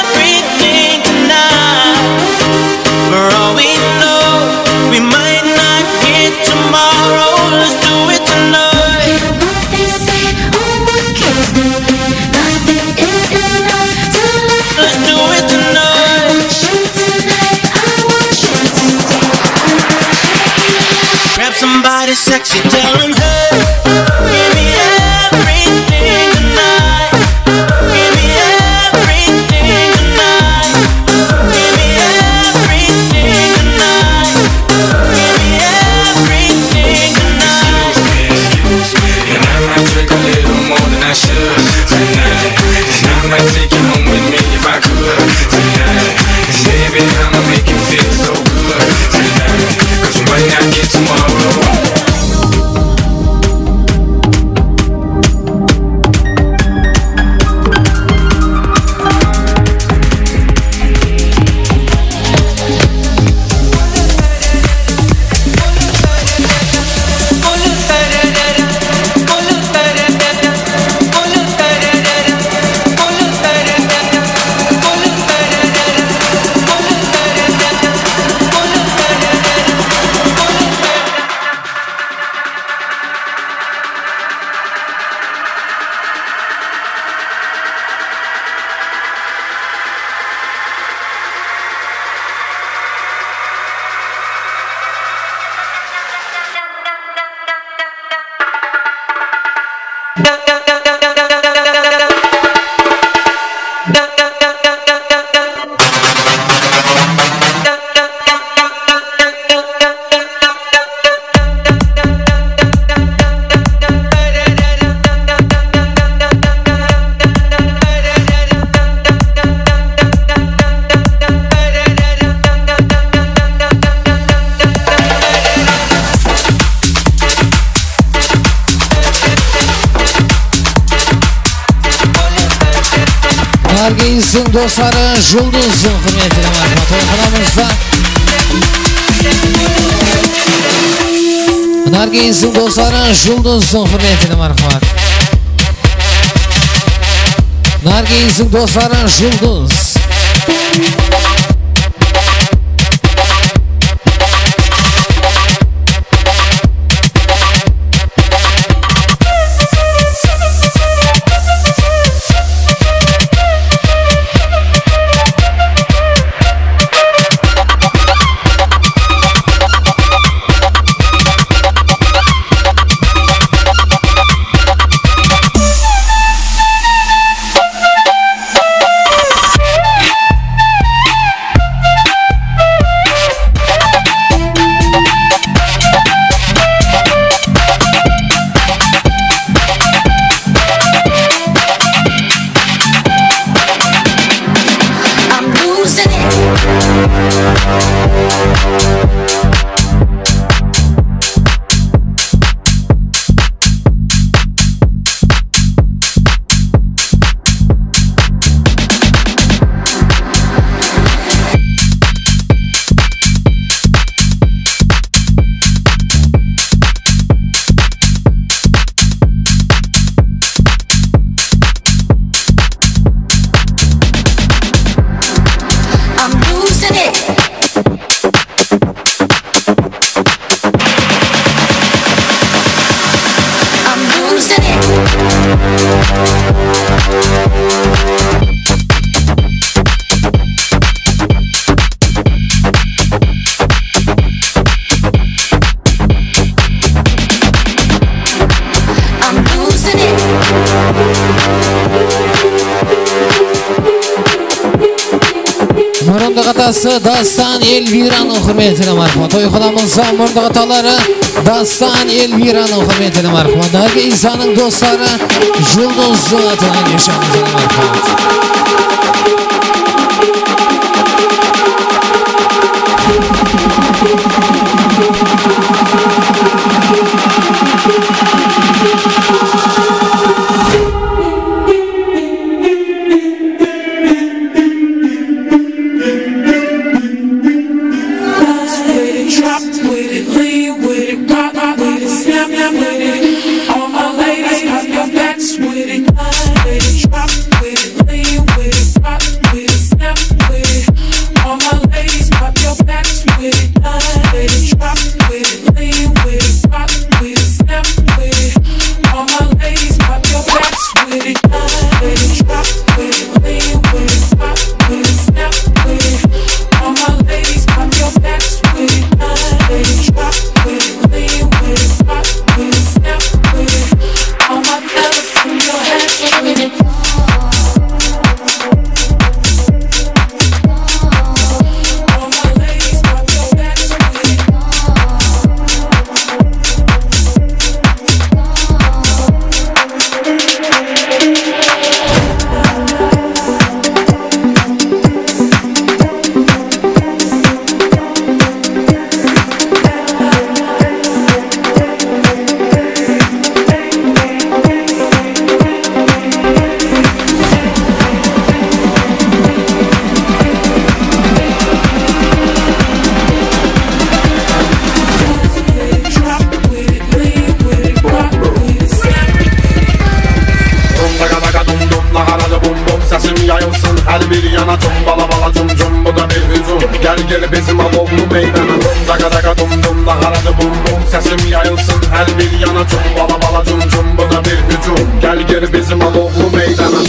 everything tonight. For all we know, we might not get tomorrow. Let's do it tonight. What they say, oh, what kills them? Nothing is enough to love. Let's do it tonight. I want you tonight. I want you to stay. Grab somebody sexy, tell 'em, "Hey, give me everything tonight. Give me everything tonight. Give me everything tonight. Give me everything tonight." Excuse me, excuse me, and I might drink a little more than I should tonight. And I might take you home with me if I could tonight. And baby, I'ma make you feel so good tonight. 'Cause we might not get tomorrow. Nargizdiń dosları Juldızdıń húrmetine marhamat. Toyxanamızda Nargizdiń dosları Juldızdıń húrmetine marhamat. Nargizdiń dosları Juldız. I'm losing it. I'm losing it. I'm losing it. I'm losing it. Murındı atası Dastan Elviranıń húrmetine marhamat. Toyxanamızda murındı ataları Dastan Elviranıń húrmetine marhamat. Nargizanıń dosları Juldız atınan eshamızına marhamat. Cum cum, bu da bir hücum. Gel gel bizim alovlı meydana. Dum daga daga dum dum, naqaradı bum bum. Sesim yayılsın her bir yana. Cum bala bala cum cum, bu da bir hücum. Gel gel bizim alovlı meydana.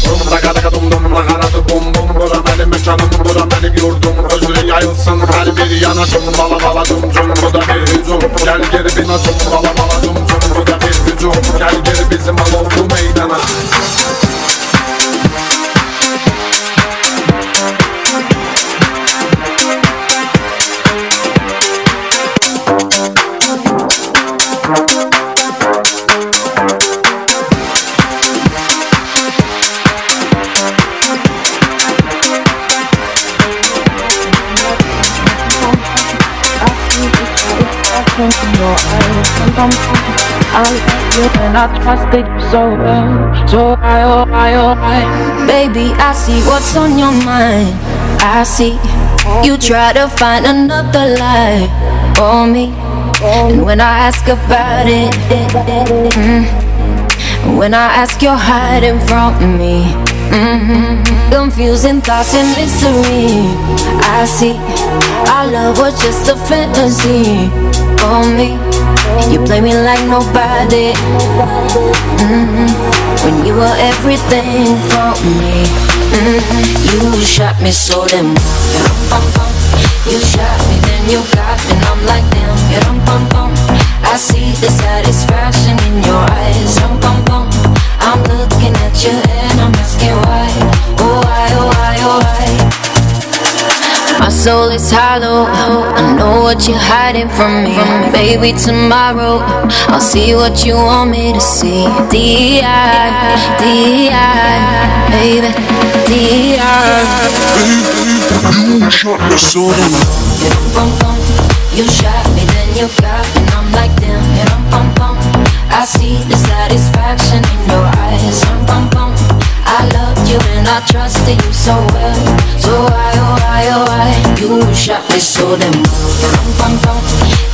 Dum daga daga dum dum, naqaradı bum bum. Bu da benim mekanım, bu da benim yurdum. Huzurun yayılsın her bir yana. Cum bala bala cum cum, bu da bir hücum. Gel gel bina. Cum bala bala cum cum, bu da bir hücum. Gel gel bizim alovlı meydana. Baby, I see what's on your mind. I see you try to find another lie for me. And when I ask about it, mm, when I ask, you're hiding from me. Mm-hmm. Confusing thoughts and mystery. I see our love was just a fantasy for me. You play me like nobody. Mm-hmm. When you were everything for me. Mm-hmm. You shot me so damn well. You shot me, then you got me, and I'm like, damn. I see the satisfaction in your eyes. I'm looking at you and I'm asking why. Oh, why, oh, why, oh, why? My soul is hollow. I know what you're hiding from me. Maybe tomorrow I'll see what you want me to see. D I, D I, baby, D I. You shot me, then you got me, and I'm like, damn. I see the satisfaction in your eyes. I loved you and I trusted you so well. So why, oh why, oh why? You shot me so damn well.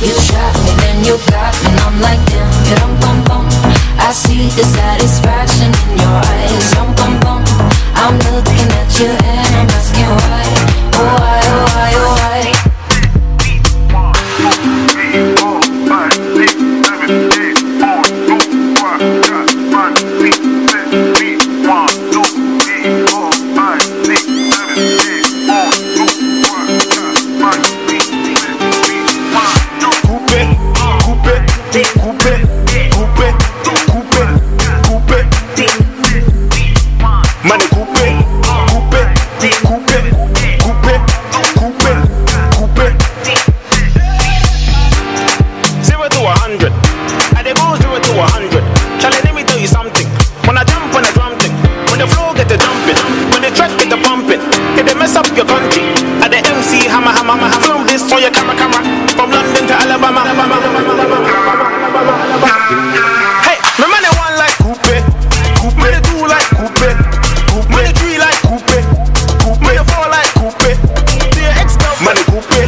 You shot me, then you got me, and I'm like, damn. I see the satisfaction in your eyes. I'm looking at you and I'm asking why. Oh why, oh why, oh why? Money, coupe, coupe, coupe, coupe, coupe. Zero to a hundred. I dey go zero to a hundred. Charlie, let me tell you something. When I jump on a drum thing, when the flow get the jumping, when the track get the pumping, it dey mess up your country. I dey M C hammer, hammer, hammer, hammer. Film this for your camera, camera. From London to Alabama. Hey, my money one like coupe, coupe. Money two like coupe, coupe. Money three like coupe, coupe. Money four like coupe. To your ex-girlfriend, money coupe.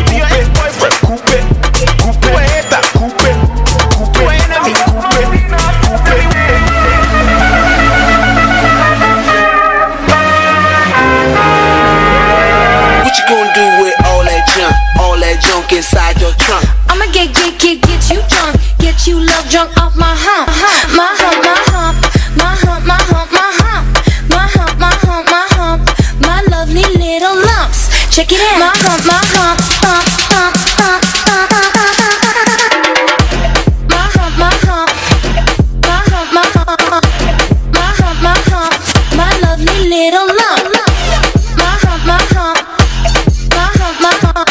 To your ex-boyfriend, coupe, coupe. To a hater, coupe, coupe. To a enemy, coupe, coupe. What you gonna do with all that junk, all that junk inside your trunk? I'ma get, get, get, get you drunk, get you love drunk off my hump, my hump, my hump, my hump, my hump, my hump, my hump, my hump, my hump, my lovely little lumps. Check it out. My hump, my hump, hump, hump, hump, hump, hump, hump, hump. My hump, my hump, my hump, my hump, my hump, my hump, my lovely little lump. My hump, my hump, my hump, my hump,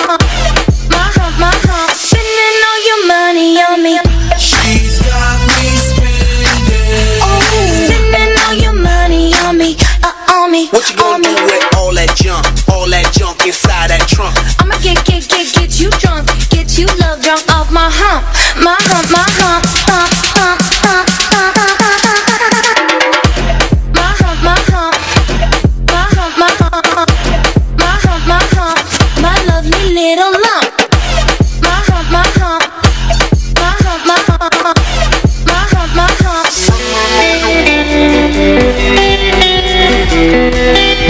my hump, my hump. Spending all your money on me. She's got me spending. Oh, spending all your money on me, uh, on me. What you gonna do with all that junk, all that junk inside that trunk? I'ma get, get, get, get you drunk, get you love drunk off my hump, my hump, my hump, hump, hump, hump, hump, hump, hump, hump. My hump,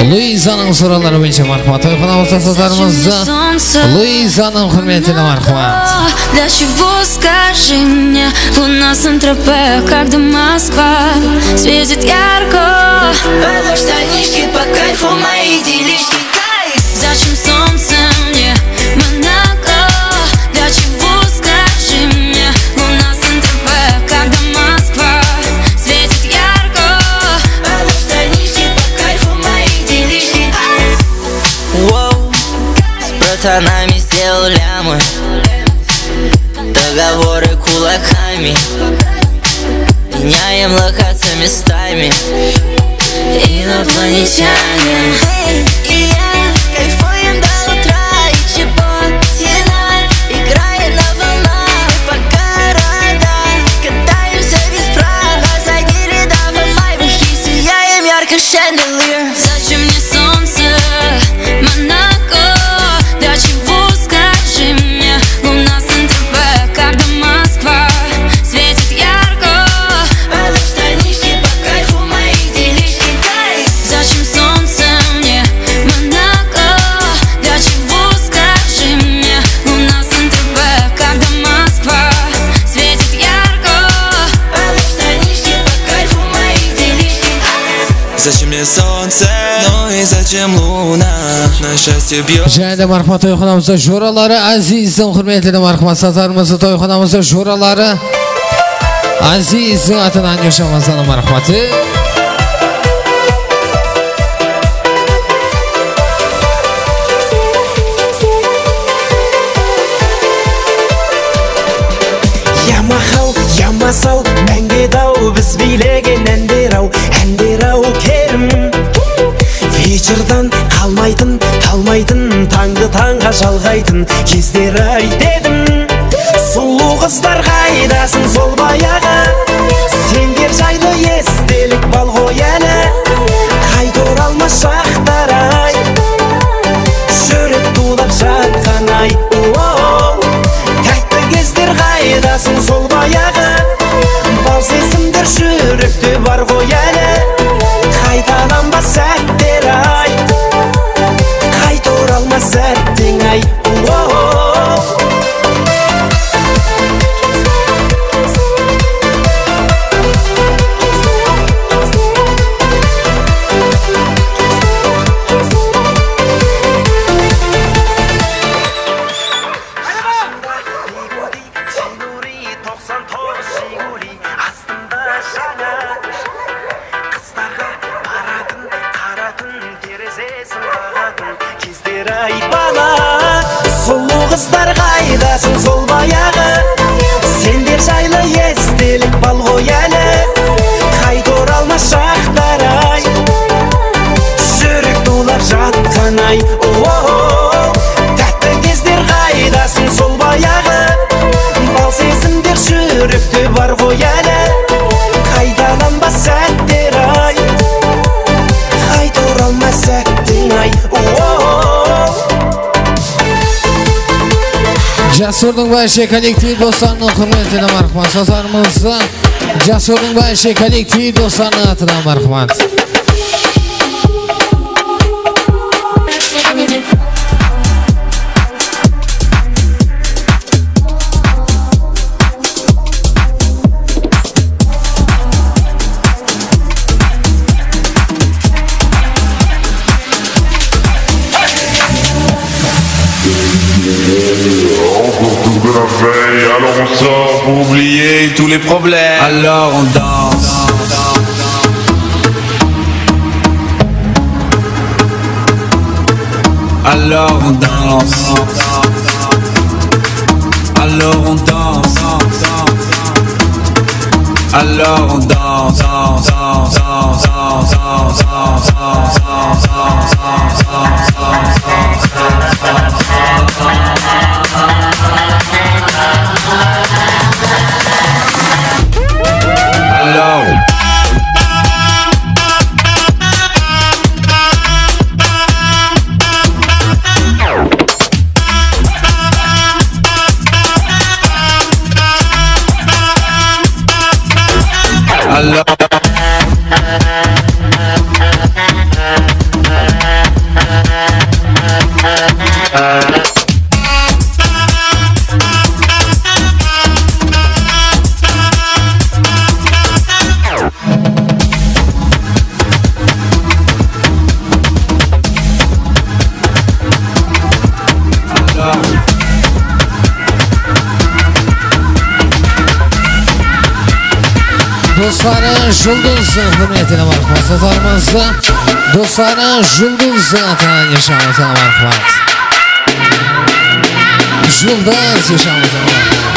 Luizanıń sorawları boyınsha marhamat. Toyxanamızda sazarımızdı Luizanıń húrmetine marhamat. Для чего, скажи мне, луна с Н Т П, когда Москва светит ярко? Положь штанишки по кайфу, мои делишки. Зачем солнце мне Монако? Для чего, скажи мне, луна с Н Т П, когда Москва светит ярко? Положь штанишки по кайфу, мои делишки. Воу, с братанами сделал лямы, договоры кулаками. Меняем локации местами. Инопланетяне. Эй, и я кайфуем до утра, и чего тишина, играет на волнах по городам. Катаемся без прав, а задние ряда в лайвах и сияем ярко шанделир. Зачем мне солнце Монако? Для чего, скажи мне, луна с Н Т П, когда Москва светит ярко? Положь штанишки по кайфу, мои делишки. Зачем солнце мне Монако? Для чего, скажи мне, луна с Н Т П, когда Москва светит ярко? Положь штанишки по кайфу, мои делишки. Зачем мне солнце? Ну и зачем луна? На счастье бьёт. Jáne de marhamat, toyxanamızda joraları Azizdiń húrmetine marhamat, sazarımızdı toyxanamızda joraları Azizdiń atınan Anyusha Ramazanov marhamat. Ya mahal, ya masal, máńge daw, biz biylegen ánder-aw, ánder-aw, kerim. Vechirdan qalmaytın, talmaytın, tańdı tańǵa jalǵaytın gezler-ay dedim. Sulıw qızlar qaydasıń sol bayaǵı? Sender jaylı estelik bal ǵoy áli. Qayta oralmas shaqtar-ay. Júrek tuwlap jatqan-ay, o-o. Tátti gezler qaydasıń sol bayaǵı? Bal sesimler júrekte bar ǵoy áli. Qaytalanbas sátter-ay. Qayta oralmas sátteń-ay, o-o. Jiguli, toqsan toǵız Jiguli, astımda jańa. Qızlarǵa baratın, qara tún terezesin qaǵatın gezler-ay bala. Sulıw qızlar qaydasıń sol bayaǵı? Sender jaylı estelik bal ǵoy áli. Qayta oralmas shaqtar-ay. Júrek tuwlap jatqan-ay, o-o. Tátti gezler qaydasıń sol bayaǵı? Bal sesimler júrekte bar ǵoy áli. Qaytalanbas sátter-ay. Qayta oralmas sátteń-ay, o-o. Jasurdıń bárshe kollektiv doslarınıń húrmetine marhamat, sazarımızdı Jasurdıń bárshe kollektiv doslarınıń atınan marhamat. Alors on sort pour oublier tous les problèmes. Alors on danse. Alors on danse. Alors on danse. Alors on danse. Alors. Alors. Dosları Juldız, húrmetli marhamat, sazarımızdı. Dosları Juldız atınan yaşamıza marhamat. Juldız yaşamıza marhamat.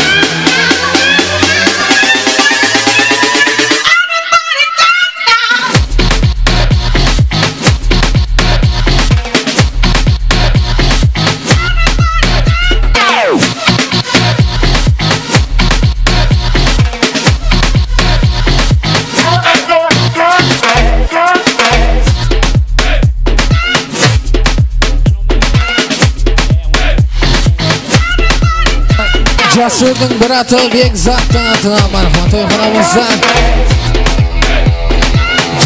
Jasurdıń bratı Bekzattıń atınan marhamat toyxanamızda.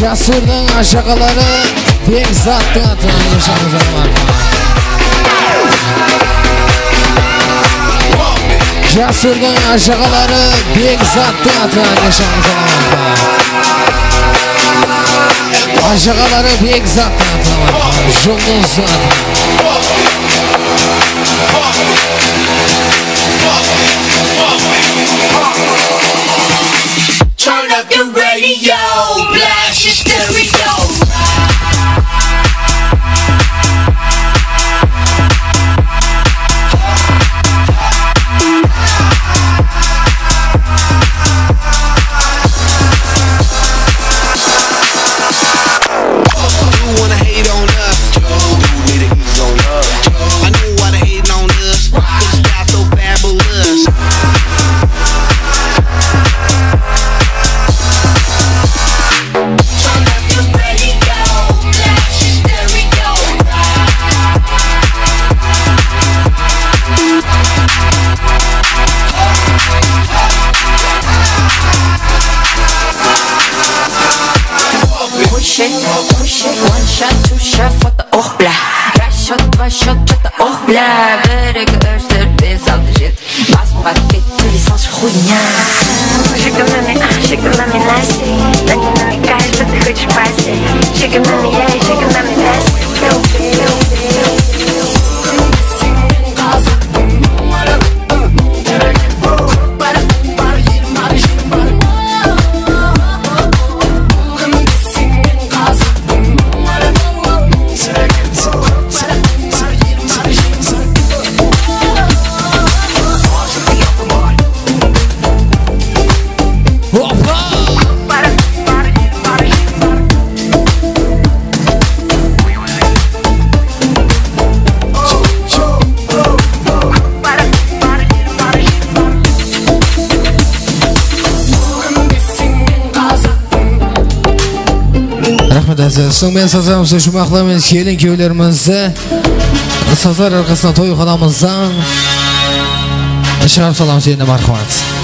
Jasurdıń ájaǵaları Bekzattıń atınan yaşamıza marhamat. Jasurdıń ájaǵaları Bekzattıń atınan yaşamıza marhamat. Ájaǵaları Bekzattıń atınan marhamat. Juldızdıń atınan. Turn up your radio, blast your stereo. You wanna hate on us? Tell them we the ease on love. I know why they hating on us. This guy so fabulous. Turn up your radio, blast your stereo. Push it, push it, one shot, two shot, what the, oh, blah. Раз счёт, два счёт, что-то, oh, blah. Bir, eki, úsh, tórt, bes, altı, jeti. Basımǵa tek, tóle salshı, хуйня. Shigirmame, ah, shigirmame, Настя. Name namekаешь, что ты хочешь, Настя? Shigirmame, я, shigirmame, Настя. Raxmet, áziz. Sonıń menen sazlarımızdı, juwmaqlar menen kelin kúyewlerimizdi sazlar arqasında toyxanamızdan shıǵarıp salamız endi, marhamat.